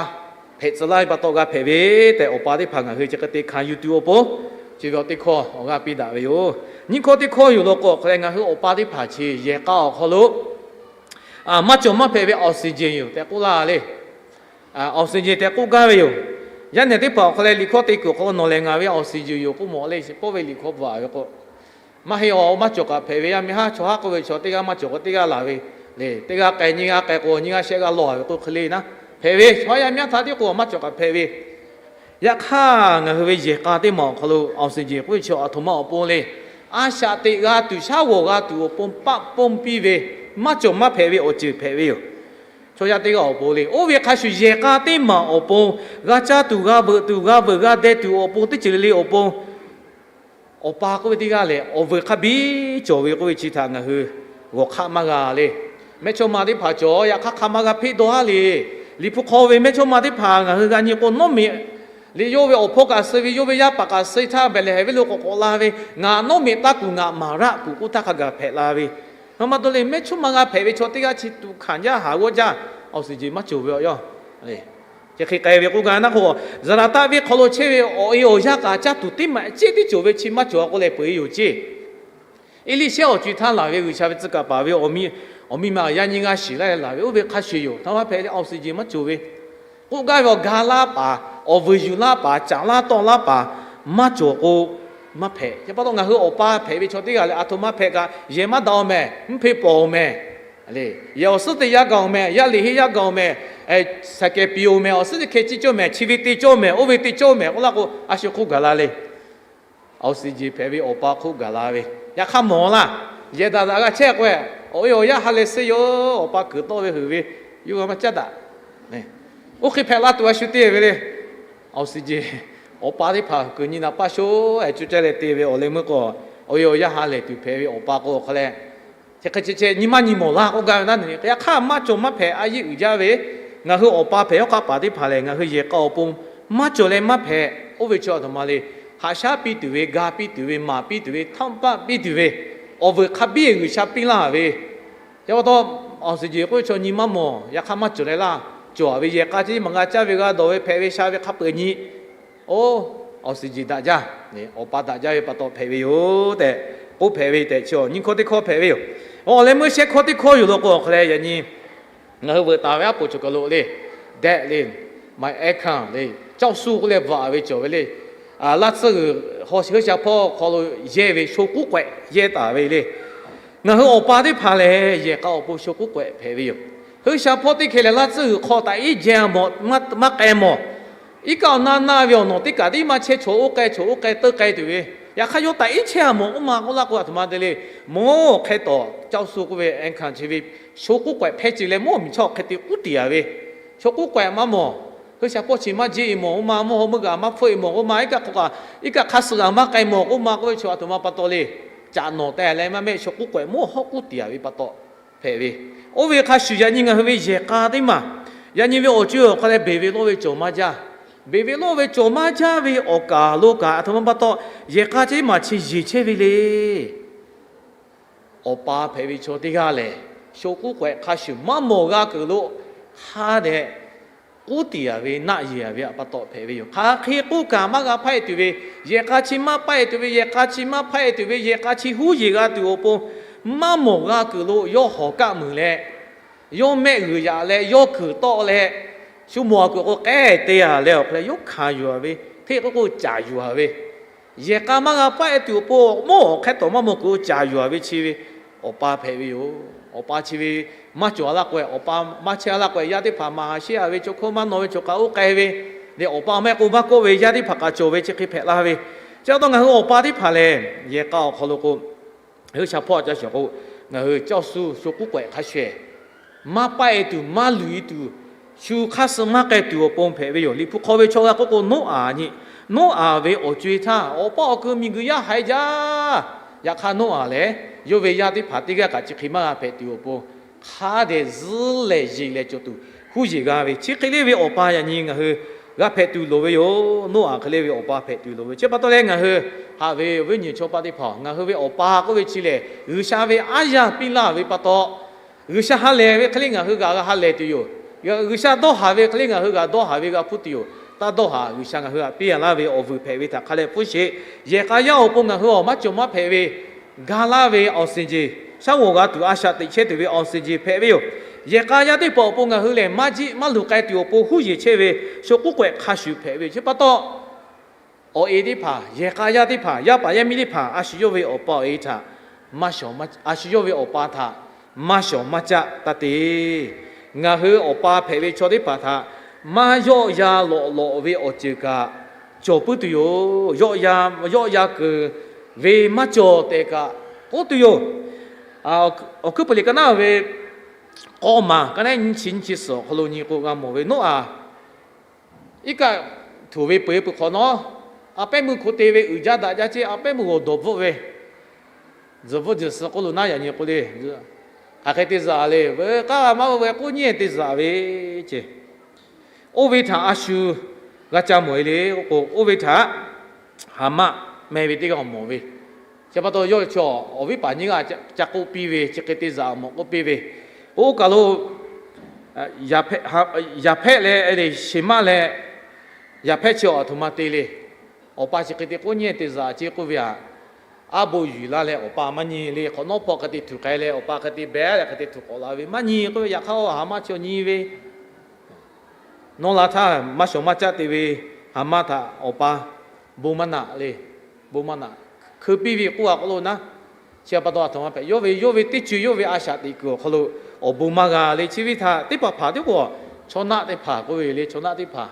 hpehꞈ tcuh laˇ ve pa taw g'a hpehꞈ ve tehꞈ, awˬ pa teˇ hpaˍ ngaˬ hui chi hk'e te hkanˍ yuˬ tuˬ awˬ pon, chi ve awˬ teˇ hkawˇ awˬ g'aˇ piˇ daꞈ ve yoˬ. Nyiˇ hkawˇ teˇ hkawˇ yoˬ law k'o, hk'aˬ lehˬ ngaˬ hui awˬ pa teˇ hpaˍ chi yehˬ k'a awˬ hk'aw lo maˇ cawˬ maˇ hpehꞈ ve oxygen yoˬ tehꞈ k'oˆ laˇ le. Oxygen tehꞈ k'oˆ gaˇ ve yoˬ. Yaˇ nehˬ teˇ hpaˍ awˬ hk'aw leh liꞈ hkawˇ te kuiˬ awˬ hk'aw lo nawˬ lehˬ ngaˬ ve oxygen yoˬ k'oˆ mawˬ le, pawˇ ve liꞈ hkawˇ bvuhꞈ-a ve k'o, maˇ heˆ, awˬ maˇ cawˬ kaꞈ hpehꞈ ve yaˇ miˇ haˉ chaw haˉ k'oˆ ve chaw teˇ g'aˇ maˇ cawˬ k'o teˇ g'aˇ laˬ ve le, teˇ g'aˇ k'ai nyiˇ g'aˇ k'ai k'o nyiˇ g'aˇ shehˆ g'aˇ lawˬ-a ve k'oˆ hk'e le naˉ, hpehꞈ ve chaw yaˇ miˇ haˉ htaꞈ tiˉ k'o maˇ cawˬ kaꞈ hpehꞈ ve. Yaꞈ hk'aˇ ngaˬ hui ve yehˬ k'a teˇ maˬ awˬ hk'aw lo oxygen k'oˆ ve chaw aˬ htoꞈ ma awˬ pon le. A shaꞈ teꞈ g'a tuˬ, shaˉ g'awˬ g'a tuˬ awˬ pon paˆ ponˇ piˇ ve, maˇ cawˬ maˇ hpehꞈ ve awˬ ceuˬ hpehꞈ ve yoˬ. Chaw yaˇ teˇ g'aˇ awˬ pon le, oˇ ve hk'a shuˍ yehˬ k'a teˇ maˬ awˬ pon g'a caˇ tuˬ, g'a veuꞈ tuˬ, g'a veuꞈ g'a deh tuˬ awˬ pon teˇ ceuˬ le le awˬ pon awˬ pa k'oˆ ve teˇ g'aˇ lehˬ, awˬ veuˬ hk'a biˇ cawˬ ve k'oˆ ve chi htaꞈ ngaˬ hui g'awˬ hk'aˆ maˇ g'a le. Mehˇchawˇma teˇ hpaˍ cawˬ, yaꞈ hk'aˇ hk'a maˇ g'a hpeˆ dawˇ haˉ le. Liꞈ hpu hk'aw ve mehˇchawˇma teˇ hpaˍ ngaˬ hui g'a nyi k'o, nawˉ miꞈ Liꞈ yawˇ ve awˬ hpawˇ kaꞈ suh ve, yawˇ ve yaˇ paˍ kaꞈ suh htaˇ, Behˍlehˍhehnˍ venˇ lo k'awꞈ k'awꞈ la ve, Ngaˬ nawˉ mehˆ taˇ kuˬ, ngaˬ maˍ raˆ kuˬ k'oˆ htaˇ hk'a gaˬ hpehꞈ la ve. Hk'e maˇ taw leh mehˇchawˇma g'a hpehꞈ ve chaw teˇ g'aˇ chi tuꞈ hkanˍ jaˇ, haˍ g'awˇ jaˇ, oxygen maˇ cawˬ ve awˬ yawˇ. Chi hk'e k'ai ve k'oˆ gaˇ ve naˉ k'o, Zaˍraˍtaˆ venˇ hk'aw lo chehˇ ve awˬ e awˬ yaˇ kaꞈ caˇ tuˬ teˇ maꞈ ceˆ tiˉ cawˬ ve chi maˇ cawˬ k'oˆ leh peuˬ e yoˬ ceˇ. Eˇliˇshehˇ awˬ co e htaˇ laˬ ve G'uiˬsha ve tcuh kaˍ paˍ ve awˬ miˇ ma yaˇ nyiˇ g'aˇ shiˍ laˇ leh laˬ ve, oˇ ve hk'a shuˍ yoˬ. Htaˇ maˇ hpehꞈ leh oxygen maˇ cawˬ ve k'oˆ gaˇ ve awˬ ga laˇ paˍ, awˬ vuiˬ yuˬ laˇ paˍ, caꞈ laˇ tawˆ laˇ paˍ maˇ cawˬ k'o maˇ hpehꞈ. Chi pa taw ngaˬ hui awˬ pa hpehꞈ ve chaw teˇ g'aˇ lehˬ, aˬ htoꞈ ma hpehꞈ kaꞈ yehˬ maˇ daꞈ-oˬ mehˍ, mvuhˇ hpe pawˍ-oˬ mehˍ, yehˬ awˬ suhˉ te yaˇ gaˬ-oˬ mehˍ, yaˇ liꞈ henˇ yaˇ gaˬ-oˬ mehˍ, saiˍ kehˍ piˍ-oˬ mehˍ, awˬ suhˉ teˇ hkeh ciˇ cawˇ mehˍ, chi ve te cawˇ mehˍ, oˇ ve te cawˇ mehˍ k'oˆ laˇ k'o, a shu hk'oˆ gaˬ la le. Awˬ suhˍ jeˬ hpehꞈ ve awˬ pa hk'oˆ gaˬ la ve, yaꞈ hk'aˇ mawˬ laˇ. Yehˬ daꞈ daꞈ g'a chehˇ k'o, awˬ e awˬ yaˇ ha lehˬ suh yoˬ, awˬ pa kuiˬ tawˆ ve heuˬ ve, yawˇ g'a maˇ caˉ daꞈ. Oˇ hk'e hpehꞈ la tuˬ a shu te ve le. Awˬ suhˍ jeˬ, awˬ pa teˇ hpaˍ kuiˬ nyi naˍ paˇ sho-e co caˇ leh te ve awˬ leh meuˇ k'o, awˬ e awˬ yaˇ ha lehˬ tuˬ hpehꞈ ve awˬ pa k'o hk'a leh, chi hk'e chi chi nyi maˇ nyi mawˬ laˇ k'oˆ gaˇ ve naˉ, yaꞈ hk'aˇ maˇ cawˬ maˇ hpehꞈ a yeˇ uiˍ jaˇ ve, ngaˬ hui awˬ pa hpehꞈ yawˇ hk'aˇ paˍ teˇ hpaˍ lehˬ, ngaˬ hui yehˬ k'a awˬ pon maˇ cawˬ leh maˇ hpehꞈ. Oˇ ve chi aˬ htoꞈ ma le, haꞈ shaˉ piˇ tuˬ ve, ga piˇ tuˬ ve, maˍ piˇ tuˬ ve, htaˇ paˆ piˇ tuˬ ve, awˬ vuiˬ hk'a biˇ G'uiˬsha piˇ laˇ ve, chi pa taw, awˬ suhˍ jeˬ k'oˆ ve chaw nyi maˇ mawˬ, yaꞈ hk'aˇ maˇ cawˬ leh laˇ. Cawˬ ve yehˬ k'a ceˇ maˇ g'a caˇ ve g'a dawˬ ve hpehꞈ ve sha ve hk'a peu-eˬ nyi. Oˇ, awˬ suhˍ jeˬ daꞈ jaˇ, awˬ pa daꞈ jaˇ ve pa taw hpehꞈ ve yoˬ tehꞈ k'oˆ hpehꞈ ve tehꞈ chi nyiˇ hkawˇ teˇ hkawˇ hpehꞈ ve yoˬ. Awˬ leh meuˇ shehˆ hkawˇ teˇ hkawˇ yoˬ law k'o, awˬ hk'a leh yaꞈ nyi ngaˬ hui veuꞈ taˍ ve aˉ poꞈ cawˬ kaˬ lo le, dehꞈ le, maˍ ehˉ hkanˇ le, caˇ suˇ k'oˆ leh bvuhꞈ ve cawˬ ve le. Laˇ tcuhˇ g'uiˬ hawˉ shaˉ hpu hk'aw lo yehˇ ve sho k'uˉ k'awehꞈ yehˇ taˍ ve le. Ngaˬ hui awˬ pa teˇ hpaˍ lehˬ, yehˬ k'a awˬ pon sho k'uˉ k'awehꞈ hpehꞈ ve yoˬ. Hui shaˉ hpu teˇ hkeh lehˬ, laˇ tcuhˇ g'uiˬ hk'aw taꞈ iˉ jehˇ maˇ k'ai mawˬ. Iˉ kaˆ awˬ na na ve awˬ nawˬ teˇ kaꞈ tiˉ maˇ chehˇ, chaw oˇ k'ai chaw oˇ k'ai teuˇ k'ai tuˬ ve, yaꞈ hk'aˇ yawˇ taꞈ iˉ chehˇ a mawˬ k'oˆ ma k'oˆ laˇ k'o, aˬ htoꞈ ma te le. Mawˇ hk'e tawˍ caˇ suˇ k'oˆ ve ehˉ hkanˇ chi ve sho k'uˉ k'awehꞈ hpehˇ ce leh mawˇ miˬ chaˇ awˬ hk'e te k'uˉ tiˍ a ve, sho k'uˉ k'awehꞈ maˇ mawˬ. Hui shaˉ hpu chi maˇ jeˇ e mawˬ k'oˆ ma, mvuhˇ haw meuˇ g'aꞈ maˇ hpfuhˆ e mawˬ k'oˆ ma, iˉ kaˆ hk'aw kaꞈ iˉ kaˆ hk'aˇ suh g'aꞈ maˇ k'ai mawˬ k'oˆ ma k'oˆ ve chi aˬ htoꞈ ma pa taw le. Caꞈ nawˬ teh leh maˇ mehˆ sho k'uˉ k'awehꞈ mawˇ hawˉ k'uˉ tiˍ a ve pa taw hpehꞈ ve. Oˇ ve hk'a shuˍ yaꞈ nyi ngaˬ hui ve yehˬ k'a teˇ maˬ, yaꞈ nyi ve awˬ co awˬ hk'a leh beˬ ve lawˇ ve cawˬ maˇ jaˇ. Beˬ ve lawˇ ve cawˬ maˇ jaˇ ve awˬ kaˍ lo kaꞈ aˬ htoꞈ ma pa taw, yehˬ k'a teˇ maˬ chi yeˬ chehˇ ve le. Awˬ pa hpehꞈ ve chaw teˇ g'aˇ lehˬ, sho k'uˉ k'awehꞈ hk'a shuˍ maˇ mawˬ g'a kuiˬ lo hk'a dehꞈ k'uˉ tiˍ a ve, naˆ yeˬ a ve pa taw hpehꞈ ve yoˬ. Hk'aˬ hk'e k'oˆ kaꞈ maˇ g'a hpaˆ e tuˬ ve, yehˬ k'a chi maˇ hpaˆ e tuˬ ve, yehˬ k'a chi maˇ hpaˆ e tuˬ ve, yehˬ k'a chi huˉ yeˬ g'a tuˬ awˬ pon maˇ mawˬ g'a kuiˬ lo yawˇ hawˬ kaˆ muiˬ leh, yawˇ mehˆ g'uiˬ yaꞈ leh, yawˇ kuiˬ tawˆ leh, shu mawˬ a kuiˬ k'o k'ehˉ te a leh awˬ hk'e leh yawˇ hkanˍ yuˬ a ve, hteˇ k'oˆ k'o caˍ yuˬ a ve, yehˬ k'a maˇ g'a hpaˆ e tuˬ awˬ pon mawˇ awˬ hk'e tawˍ maˇ mawˬ kuiˬ lo caˍ yuˬ a ve chi ve awˬ pa hpehꞈ ve yoˬ. Awˬ pa chi ve maˇ cawˬ a laˇ k'o, awˬ pa maˇ chehˇ a laˇ k'o, yaˇ teˇ hpaˍ maˍ haˍ sheˉ a ve, chaw hkawˇ maˇ nawˬ ve chaw kaꞈ oˇ k'ai ve, leh awˬ pa maˇ heˆ k'o maˇ kawˆ ve yaˇ teˇ hpaˍ kaꞈ cawˬ ve chi hk'e hpehꞈ la ve. Chi pa taw ngaˬ hui awˬ pa teˇ hpaˍ lehˬ, yehˬ k'a awˬ hk'aw lo k'o, hui shaˉ hpu a ca shawˍ k'o, ngaˬ hui caˇ suˇ sho k'uˉ k'awehꞈ hk'a shuˍ maˇ paˆ e tuˬ, maˇ luˬ e tuˬ, shu hk'aˇ suh maˇ k'ai tuˬ awˬ pon hpehꞈ ve yoˬ. Liꞈ hpu hk'aw ve chaw g'a k'oˆ k'o, Noˉaꞈ nyi. Noˉaꞈ ve awˬ co e htaˇ awˬ pa awˬ kuiˬ miˬguiˬ yaˇ haiˬ jaˇ. Yaꞈ hk'aˇ Noˉaꞈ lehˬ, yawˇ ve yaˇ teˇ hpaˍ teˇ g'aˇ kaꞈ chi hk'e maˇ g'a hpehꞈ tuˬ awˬ pon hk'a dehꞈ zuhˉ lehˬ yeˬ leh cawˬ tuˬ huˉ yeˬ g'a ve, chi hk'e le ve awˬ pa yaꞈ nyi ngaˬ hui g'a hpehꞈ tuˬ loˍ ve yoˬ. Noˉaꞈ hk'e le ve awˬ pa hpehꞈ tuˬ loˍ ve. Chi pa taw leh ngaˬ hui haꞈ ve awˬ viˉ awˬ nyi chaw pa teˇ hpaˍ, ngaˬ hui ve awˬ pa k'oˆ ve chi lehˬ, G'uiˬsha ve aˉ yaˇ piˇ laˇ ve pa taw, G'uiˬsha ha lehˬ ve hk'e le ngaˬ hui g'a ha lehˬ tuˬ yoˬ. G'uiˬsha dawˇ haˍ ve hk'e le ngaˬ hui g'a dawˇ haˍ ve g'a hpuˇ tuˬ yoˬ. Taˇ dawˇ haˍ, G'uiˬsha ngaˬ hui htaꞈ piˇ laˇ ve awˬ vuiˬ hpehꞈ ve htaꞈ hk'a leh hpuˇ sheˍ. Yehˬ k'a yaˇ awˬ pon ngaˬ hui awˬ maˇ cawˬ maˇ hpehꞈ ve ga laˇ ve awˬ suhˍ jeˬ, shaˉ g'awˬ g'a tuˬ a shaꞈ teꞈ chehˇ tuˬ ve awˬ suhˍ jeˬ hpehꞈ ve yoˬ. Yehˬ k'a yaˇ teˇ hpaˍ awˬ pon ngaˬ hui lehˬ maˇ jiˆ maˇ luˬ k'ai tuˬ awˬ pon huˉ yeˬ chehˇ ve sho k'uˉ k'awehꞈ hk'a shuˍ hpehꞈ ve yoˬ. Chi pa taw, awˬ e teˇ hpaˍ, yehˬ k'a yaˇ teˇ hpaˍ, yaˇ paˍ yaˇ miˇ teˇ hpaˍ a shu yawˇ ve awˬ pa awˬ e htaꞈ, a shu yawˇ ve awˬ pa htaꞈ maˇ shawˍ maˇ caˆ taˇ te. Ngaˬ hui awˬ pa hpehꞈ ve chaw teˇ hpaˍ htaꞈ maˇ yawˆ ya lawꞈ lawꞈ ve awˬ ceuˬ kaꞈ cawˬ puiˉ tuˬ yoˬ. Yawˆ ya, yawˆ ya kuiˬ ve maˇ cawˬ tehꞈ kaꞈ k'oˆ tuˬ yoˬ. Awˬ hkuiˉ puiˍ liꞈ ka naˉ ve k'awˇ maˬ ka naˉ nyiˇ chi nyiˇ chi suhˍ awˬ hk'aw lo nyi k'o g'a mawˬ ve, Noˉaꞈ iˉ kaˆ htoꞈ ve peu e peuˬ hk'awꞈ nawˉ, a pehˉ meuˇ hk'oˆ te ve uiˍ jaˇ daꞈ jaˇ ceˇ, a pehˉ meuˇ g'awˬ dawˬ bvuhˆ ve, tzuhˬ bvuhˆ tzuhˬ suh k'oˆ lo naˉ yaꞈ nyi k'o le, hk'aˬ hk'e te zaꞈ le, veuꞈ k'aˉ g'a maˇ veuꞈ k'oˆ nyiˇ te zaꞈ ve ceˇ. Oˇ ve htaꞈ a shu g'a ca mawˬ e le k'o, oˇ ve htaꞈ Haˍmaˆ meh ve teˇ g'aˇ awˬ mawˬ ve. Chi pa taw yawˇ chi awˬ viˉ paˍ nyiˇ g'aˇ ca k'oˆ piˇ ve, chi hk'e te zuhꞈ awˬ mawˬ k'oˆ piˇ ve. Oˇ kaˬ lo Yaˍhpehˆ leh Sheˍmaˆ leh, Yaˍhpehˆ chi awˬ aˬ htoꞈ ma te le. Awˬ pa chi hk'e te k'oˆ nyi te zuhꞈ ce k'oˆ ve aꞈ, aˉ bon yuˬ laˇ leh awˬ pa maˇ nyi le. Hk'awꞈ nawˉ hpawˇ hk'e te htuˬ k'ai leh awˬ pa hk'e te behˉ leh hk'e te htuˬ k'awꞈ la ve maˇ nyi k'oˆ ve. Yaꞈ hk'aˇ Haˍmaˆ chi awˬ nyi ve, nawˇ la htaˇ maˇ shawˍ maˇ caˆ te ve Haˍmaˆ htaꞈ awˬ pa bon maˇ naꞈ le. Bon maˇ naꞈ, hkeu piˇ ve k'oˆ a k'aw lo naˉ. Chi pa taw aˬ htoꞈ ma hpehꞈ, yawˇ ve yawˇ ve teˇ ceuˬ yawˇ ve a shaꞈ teꞈ kuiˬ awˬ hk'aw lo awˬ bon maˇ g'a le. Chi ve htaꞈ teˇ hpaˍ hpaˍ teˇ k'o, chaw naˆ teˇ hpaˍ k'oˆ ve le, chaw naˆ teˇ hpaˍ,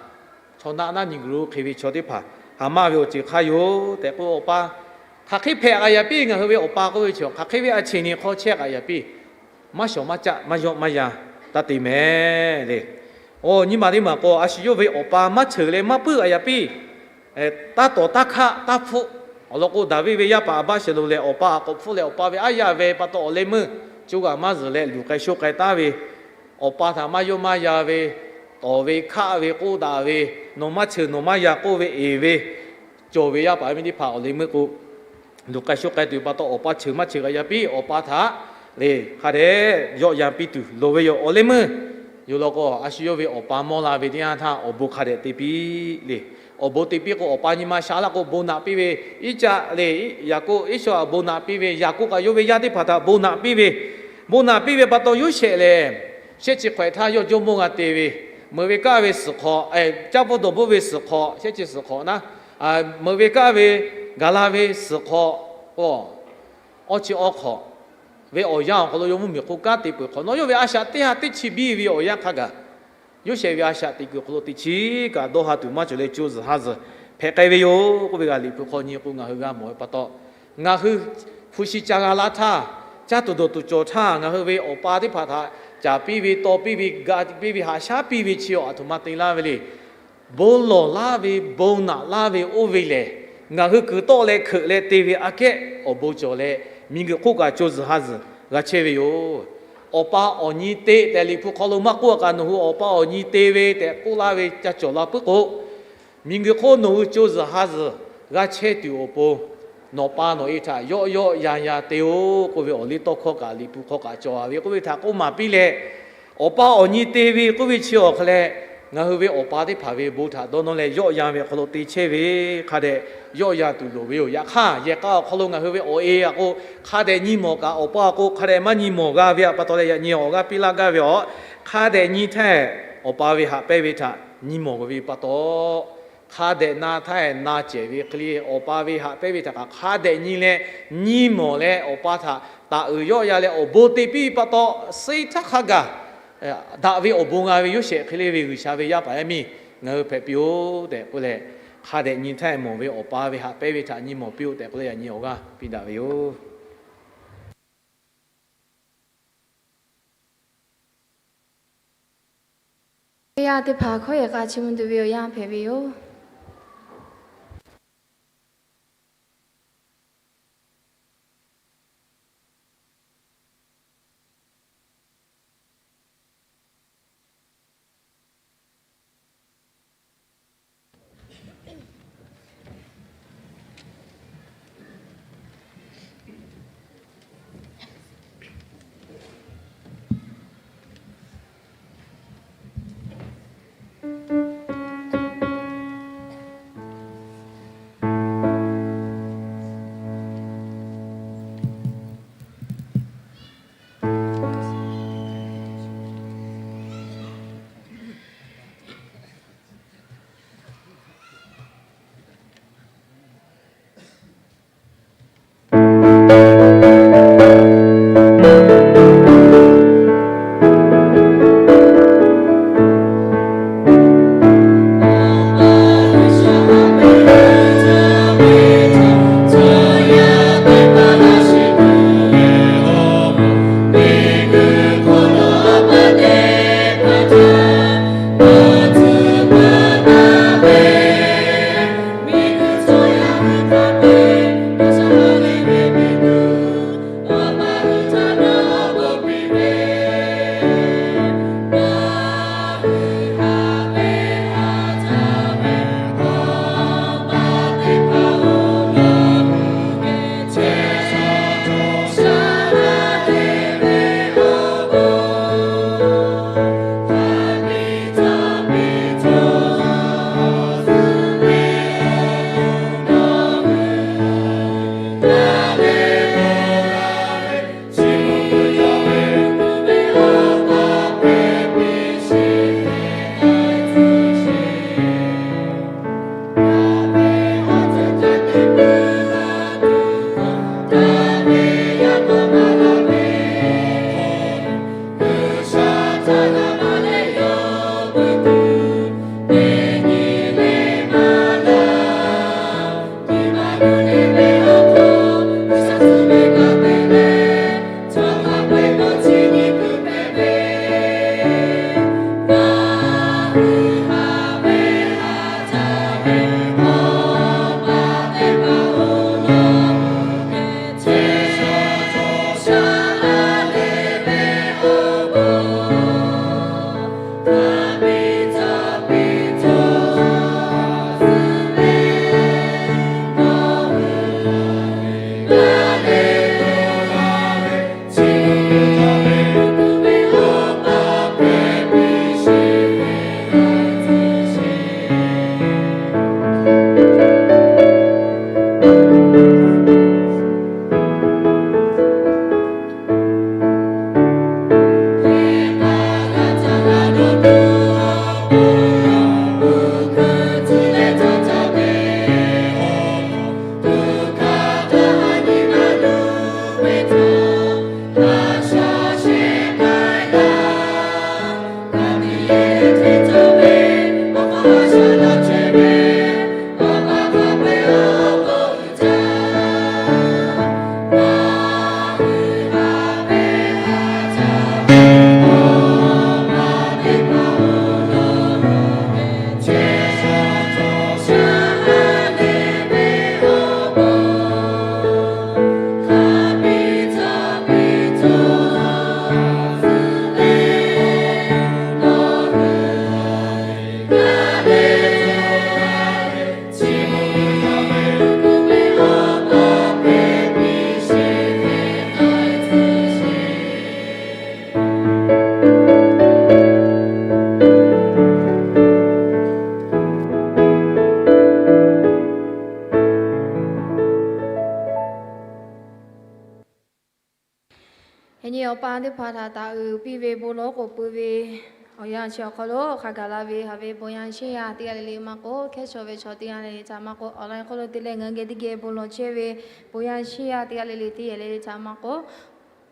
chaw naˆ naˉ nyi g'uiˬ lo hk'e ve chaw teˇ hpaˍ Haˍmaˆ ve awˬ ceuˬ hk'a yoˬ tehꞈ k'oˆ, awˬ pa hk'aˬ hk'e hpehꞈ k'aꞈ yaꞈ piˇ. Ngaˬ hui ve awˬ pa k'oˆ ve chi hk'aˬ hk'e ve a cheˬ ni hk'aw chehˇ k'aꞈ yaꞈ piˇ. Maˇ shawˍ maˇ caˆ maˇ yawˆ maˇ yan taˇ te mehˍ le. Oˇ nyi ma teˇ maˬ k'o, a shu yawˇ ve awˬ pa maˇ cheuˬ leh maˇ puiˉ k'aꞈ yaꞈ piˇ. Taˇ tawˍ taˇ hkaˆ taˇ hpfuhˆ. Awˬ lawn k'o, Daˍviˆ ve yaˇ paˍ Aˍbaˆsehˍlonˍ lehˬ, awˬ pa a k'awꞈ hpfuhˆ leh awˬ pa ve aˉ yaˇ ve pa taw awˬ leh meuˇ co g'aꞈ maˇ zuhˬ leh luˬ k'ai shoˆ k'ai taˉ ve, awˬ pa htaꞈ maˇ yawˆ maˇ yan ve, tawˍ ve hkaˆ ve k'oˆ daꞈ ve, nawˬ maˇ cheuˬ nawˬ maˇ yan k'oˆ ve eˍ ve, cawˬ ve yaˇ paˍ yaˇ miˇ teˇ hpaˍ awˬ leh meuˇ k'o, luˬ k'ai shoˆ k'ai tuˬ pa taw awˬ pa cheuˬ maˇ cheuˬ k'aꞈ yaꞈ piˇ, awˬ pa htaꞈ le hk'a dehꞈ yawˆ yan piˇ tuˬ loˍ ve yoˬ. Awˬ leh meuˇ yoˬ law k'o, a shu yawˇ ve awˬ pa mawˇ la ve teˇ yanˇ htaˇ awˬ bon hk'a dehꞈ te piˇ le. Awˬ bon te piˇ k'o, awˬ pa nyi ma sha laˇ k'o bon naꞈ piˇ ve, Iˉcaˆ le, Yaˍkoˆ, Iˉsawˇ htaꞈ bon naꞈ piˇ ve, Yaˍkoˆ kaꞈ yawˇ ve yaˇ teˇ hpaˍ htaꞈ bon naꞈ piˇ ve, bon naꞈ piˇ ve pa taw Yoˇsehꞈ lehˬ, shehˆ chi hk'awehꞈ htaˇ yawˇ jawˇmawˇ g'a te ve, meuꞈ ve kaˇ ve suhˍ hk'awꞈ, caˇ pfuhˇ dawˬ bvuhˆ ve suhˍ hk'awꞈ, shehˆ chi suhˍ hk'awꞈ naˉ, meuꞈ ve kaˇ ve gaˬ la ve suhˍ hk'awꞈ k'o, awˇ chi awˇ hk'awꞈ ve awˬ yanˇ awˬ hk'aw lo yawˇ mvuhˇmiˬ hk'oˆ kanˉ te peuˬ hk'awꞈ nawˉ, yawˇ ve a shaꞈ teˇ ha teˇ chi biˇ ve awˬ yanˇ hk'a gaˬ, Yoˇsehꞈ ve a shaꞈ teꞈ kuiˬ awˬ hk'aw lo teꞈ chiˉ kaꞈ dawˇ ha tuˬ maˇ cawˬ leh co zuhˬ ha zuhˬ hpehꞈ k'ai ve yoˬ k'oˆ ve g'a Liꞈ hpu hk'aw nyi k'o ngaˬ hui g'a mawˬ ve pa taw, ngaˬ hui hpu shi ca g'a laˇ htaˇ, caˇ tuˬ dawˬ tuˬ cawˬ htaˇ, ngaˬ hui ve awˬ pa teˇ hpaˍ htaꞈ caˍ piˇ ve, taw piˇ ve, ga piˇ ve, haꞈ shaˉ piˇ ve chi awˬ aˬ htoꞈ ma te laˇ ve le. Bon lawˬ laˇ ve, bon naꞈ laˇ ve oˇ ve lehˬ, ngaˬ hui kuiˬ tawˆ leh hkeuꞈ leh te ve aꞈ kehˉ awˬ bon cawˬ leh, miˬguiˬ hk'oˆ kaꞈ co zuhˬ ha zuhˬ g'a chehˇ ve yoˬ. Awˬ pa awˬ nyi te tehꞈ Liꞈ hpu hk'aw lo maˇ k'oˆ a kaꞈ, nawˬ hui awˬ pa awˬ nyi te ve tehꞈ k'oˆ laˇ ve ca cawˬ la puiˉ k'o, miˬguiˬ hk'oˆ nawˬ hui co zuhˬ ha zuhˬ g'a chehˇ tuˬ awˬ pon, nawˬ pa nawˬ e htaꞈ yawˆ yawˆ yan yan te-o k'oˆ ve awˬ liˇ tawˇ hkawˇ kaꞈ Liꞈ hpu hk'aw kaꞈ cawˬ a ve k'oˆ ve htaꞈ k'oˆ maˍ piˇ leh, awˬ pa awˬ nyi te ve k'oˆ ve chi awˬ hk'a leh, ngaˬ hui ve awˬ pa teˇ hpaˍ ve bon htaꞈ dawˇ nawˇ leh yawˆ yan ve awˬ hk'aw lo te chehˇ ve hk'a dehꞈ yawˆ yan tuˬ loˍ ve yoˬ. Yaꞈ hk'aˇ, yehˬ k'a awˬ hk'aw lo ngaˬ hui ve awˬ e aꞈ k'o, hk'a dehꞈ nyi mawˬ kaꞈ, awˬ pa aꞈ k'o hk'a dehꞈ maˇ nyi mawˬ g'a ve aꞈ pa taw leh yaꞈ nyi awˬ g'aˇ piˇ laˇ gaˇ ve yoˬ. Hk'a dehꞈ nyi htaˇ, awˬ pa ve haꞈ pehnˇ ve htaꞈ nyi mawˬ ve pa taw, hk'a dehꞈ na htaˇ na cehˬ ve hk'e le, awˬ pa ve haꞈ pehnˇ ve htaꞈ kaꞈ hk'a dehꞈ nyi leh, nyi mawˬ leh awˬ pa htaꞈ taˍ uiˍ yawˆ yan leh awˬ bon te piˇ ve pa taw, suh htaˇ hk'a gaˬ daꞈ ve awˬ bon g'a ve Yoˇsehꞈ hk'e le ve G'uiˬsha ve yaˇ paˍ yaˇ miˇ ngaˬ hui hpehꞈ piˇ-oˆ tehꞈ k'oˆ leh, hk'a dehꞈ nyi htaˇ mawˬ ve awˬ pa ve haꞈ pehnˇ ve htaꞈ nyi mawˬ piˇ-oˆ tehꞈ k'oˆ leh yaꞈ nyi awˬ g'aˇ piˇ daꞈ ve yoˬ. Yaˇ teˇ hpaˍ hkawˇ yehˬ k'a chi mvuh tuˬ ve awˬ yanˇ hpehꞈ ve yoˬ. Yaꞈ nyi awˬ pa teˇ hpaˍ htaꞈ taˍ uiˍ piˇ ve bon lawˬ k'oˍ pui ve awˬ yanˇ chi awˬ hk'aw lo hk'a gaˬ la ve haꞈ ve bon yaˇ sheˉ yaˇ teˇ g'aˇ le le maˇ k'oˆ, hkehˉ shawˍ ve chaw teˇ g'aˇ le le htaꞈ maˇ k'oˆ, awˬ lawn hk'oˆ lo te leh ngaˬ hui geh teˇ geh bon lawˬ chehˇ ve bon yaˇ sheˉ yaˇ teˇ g'aˇ le le teˇ yehˬ le le htaꞈ maˇ k'oˆ,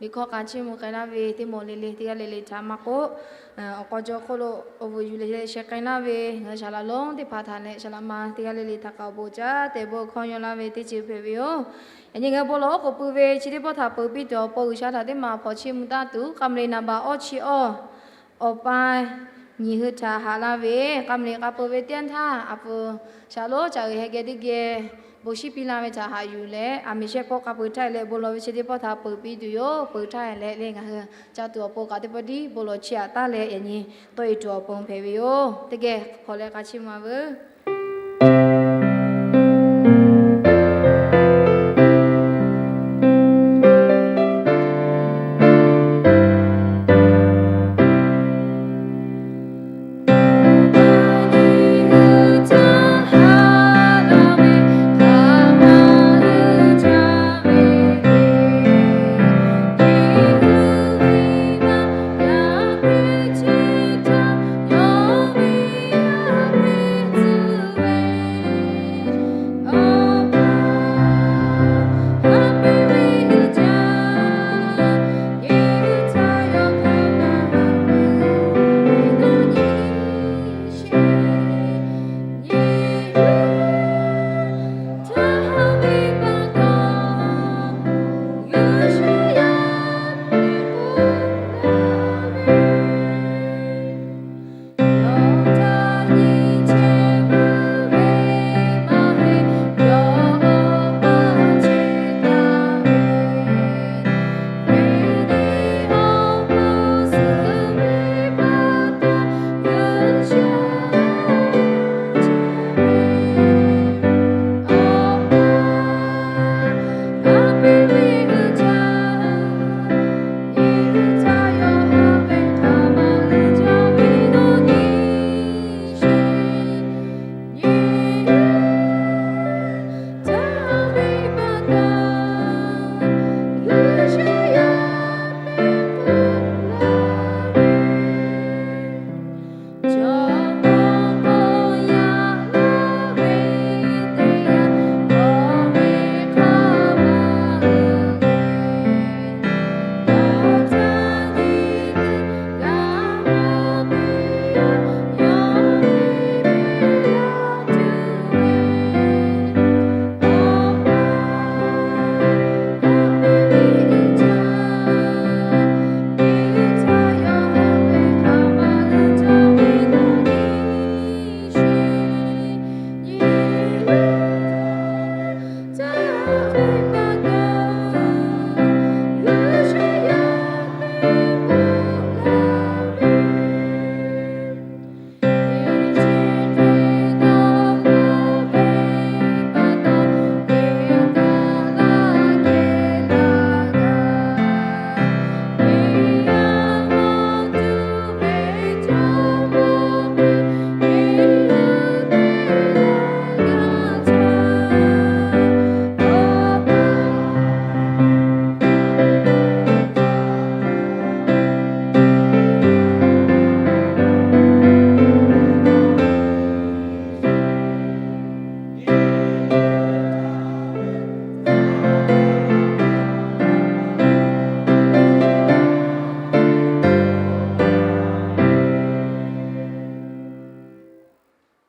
liꞈ hkawˇ k'a chiˇ mvuh k'ai laˇ ve teˇ mawˬ le le teˇ g'aˇ le le htaꞈ maˇ k'oˆ, awˬ k'aw jaw hk'oˆ lo awˬ vuiˬ yuˬ leh sheh k'ai laˇ ve ngaˬ hui shaˍ laꞈ lonˉ teˇ hpaˍ htaꞈ leh shaˍ laꞈ ma teˇ g'aˇ le le htaꞈ kaꞈ awˬ bon caˉ tehꞈ bon hkawˇ yaw laˇ ve teˇ ceuˬ hpehꞈ ve yoˬ. Yaꞈ nyi ngaˬ hui bon lawˬ k'oˍ pui ve chi teˇ pawˆ htaꞈ peuˬ piˇ tuˬ awˬ pon G'uiˬsha htaꞈ teˇ maˬ hpawnˬ chiˇ mvuh taˇ tuˬ, k'a meuˍ le naˍ baꞈ awˇ chi awˇ awˬ pa nyi hui htaꞈ haꞈ laˇ ve, k'a meuˍ le k'a peuˬ ve teˇ yanˇ htaˇ a pfuhˍ shaˍ lonˉ caꞈ uiˍ heh geh teˇ geh bon shiˉ piˇ laˇ ve htaꞈ haꞈ yuˬ leh, aˬ miˍ shehˆ pawˆ k'a peuˬ htaˇ leh bon lawˬ ve chi teˇ pawˆ htaꞈ peuˬ piˇ tuˬ yoˬ. Peuˬ htaˇ leh le ngaˬ hui ca tuˬ awˬ pon kaꞈ teˇ pawˆ tiˉ bon lawˬ chi aꞈ taˉ leh yaꞈ nyi tawˇ e tuˬ awˬ pon hpehꞈ ve yoˬ. Teˇ geh hk'awꞈ leh k'a chiˇ mvuh veuˬ.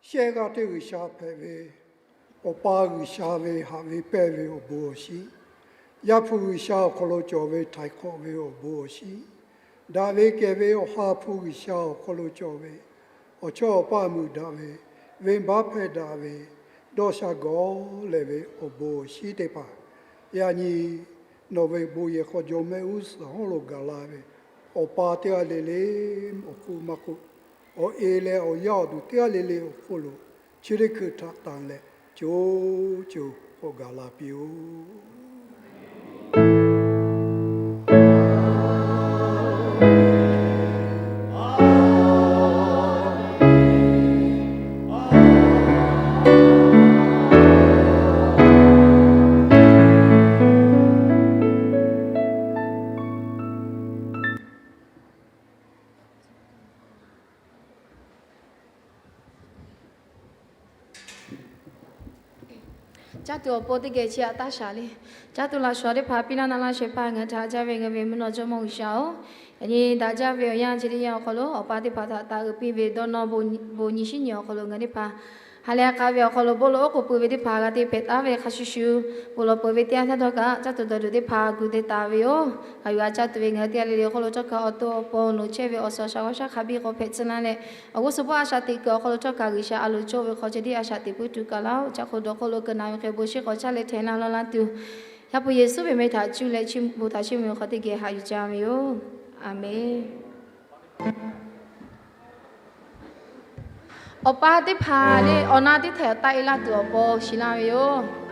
Shehˆ g'aˇ teˇ G'uiˬsha hpehꞈ ve, Awˬ pa G'uiˬsha ve haꞈ ve pehnˇ ve awˬ bon awˬ shinˉ, Yaˇ hpu G'uiˬsha awˬ hk'aw lo cawˬ ve htaiˍ hk'awꞈ ve awˬ bon awˬ shinˉ, daꞈ ve kehˬ ve Awˬ ha hpu G'uiˬsha awˬ hk'aw lo cawˬ ve awˬ chawˇ awˬ paˇ muiˬ daꞈ ve, venˇbaˆ hpehˇ daꞈ ve, dawˇ sha gawˬ lehˬ ve awˬ bon awˬ shinˉ teˇ hpaˍ, yaꞈ nyi nawˬ ve bon yehˬ hk'aw jawˇmehˆ g'uˇ suhˍ hawˉ lo gaˬ la ve Awˬ pa teˇ g'aˇ le le awˬ hk'oˆ maˇ k'oˆ, awˬ e leh awˬ yaˇ awˬ duˬ teˇ g'aˇ le le awˬ hk'oˆ lo chi teˇ hkui htaꞈ tanˬ leh co co k'awꞈ gaˬ la piˇ-oˆ. tuˬ awˬ pon teˇ geh chi htaꞈ taˇ shaˍ le. Caˇ tuˬ laꞈ shawnˍ teˇ hpaˍ piˇ laˇ na laˇ shehˍ hpaˇ ngaˬ htaꞈ haꞈ jaˇ ve ngaˬ ve mvuhˇ naw jawˇmawˇ G'uiˬsha-oˬ, yaꞈ nyi daꞈ jaˇ ve awˬ yanˇ chi teˇ yanˇ awˬ hk'aw lo Awˬ pa teˇ hpaˍ htaꞈ taˍ uiˍ piˇ ve dawˇ nawˇ bon nyi shinˉ nyi awˬ hk'aw lo ngaˬ teˇ hpaˍ ha lehˬ k'a ve awˬ hk'aw lo bon lawˬ oˉ k'oˍ pui ve teˇ hpaˍ g'a te hpehꞈ taˉ ve hk'a shuˍ shuˍ, bon lawˬ peuˬ ve teˇ yanˇ htaˇ dawˇ kaꞈ caˇ tuˬ dawˬ tuˬ teˇ hpaˍ gu te taˍ ve yoˬ. Ngaˬ yuˬ a caˇ tuˬ ve ngaˬ hui teˇ g'aˇ le le awˬ hk'aw lo cawˇ kaꞈ awˬ to awˬ pon awˬ loˍ chehˇ ve awˬ suhˍ awˬ shaˍ g'awˇ shaˉ hk'a biˇ k'awꞈ hpehꞈ tcuh laˇ leh, awˬ g'uˇ suhˍ hpawˇ a shaꞈ teꞈ kuiˬ awˬ hk'aw lo cawˇ kaꞈ G'uiˬsha a loˍ cawˇ ve hk'aw ceh tiˉ a shaꞈ teꞈ puiˉ tuˬ kaꞈ laˇ-oˬ. Caˇ hk'oˆ dawˬ hk'oˆ lo keu naˬ ve hk'e bon shinˉ k'awꞈ caˇ leh htehꞈ na law laˇ tuˬ, Yaˇ hpu Yeˍsuˆ ve meh htaꞈ cuˇ leh chi bon htaꞈ chiˇ mvuh ve hk'aw teˇ geh haꞈ yuˬ jaˇ ve yoˬ. A menˬ. Awˬ pa teˇ hpaˍ le awˬ na teˇ htaiꞈ awˬ taˆ e laˇ tuˬ awˬ pon shiˍ laˇ ve yoˬ.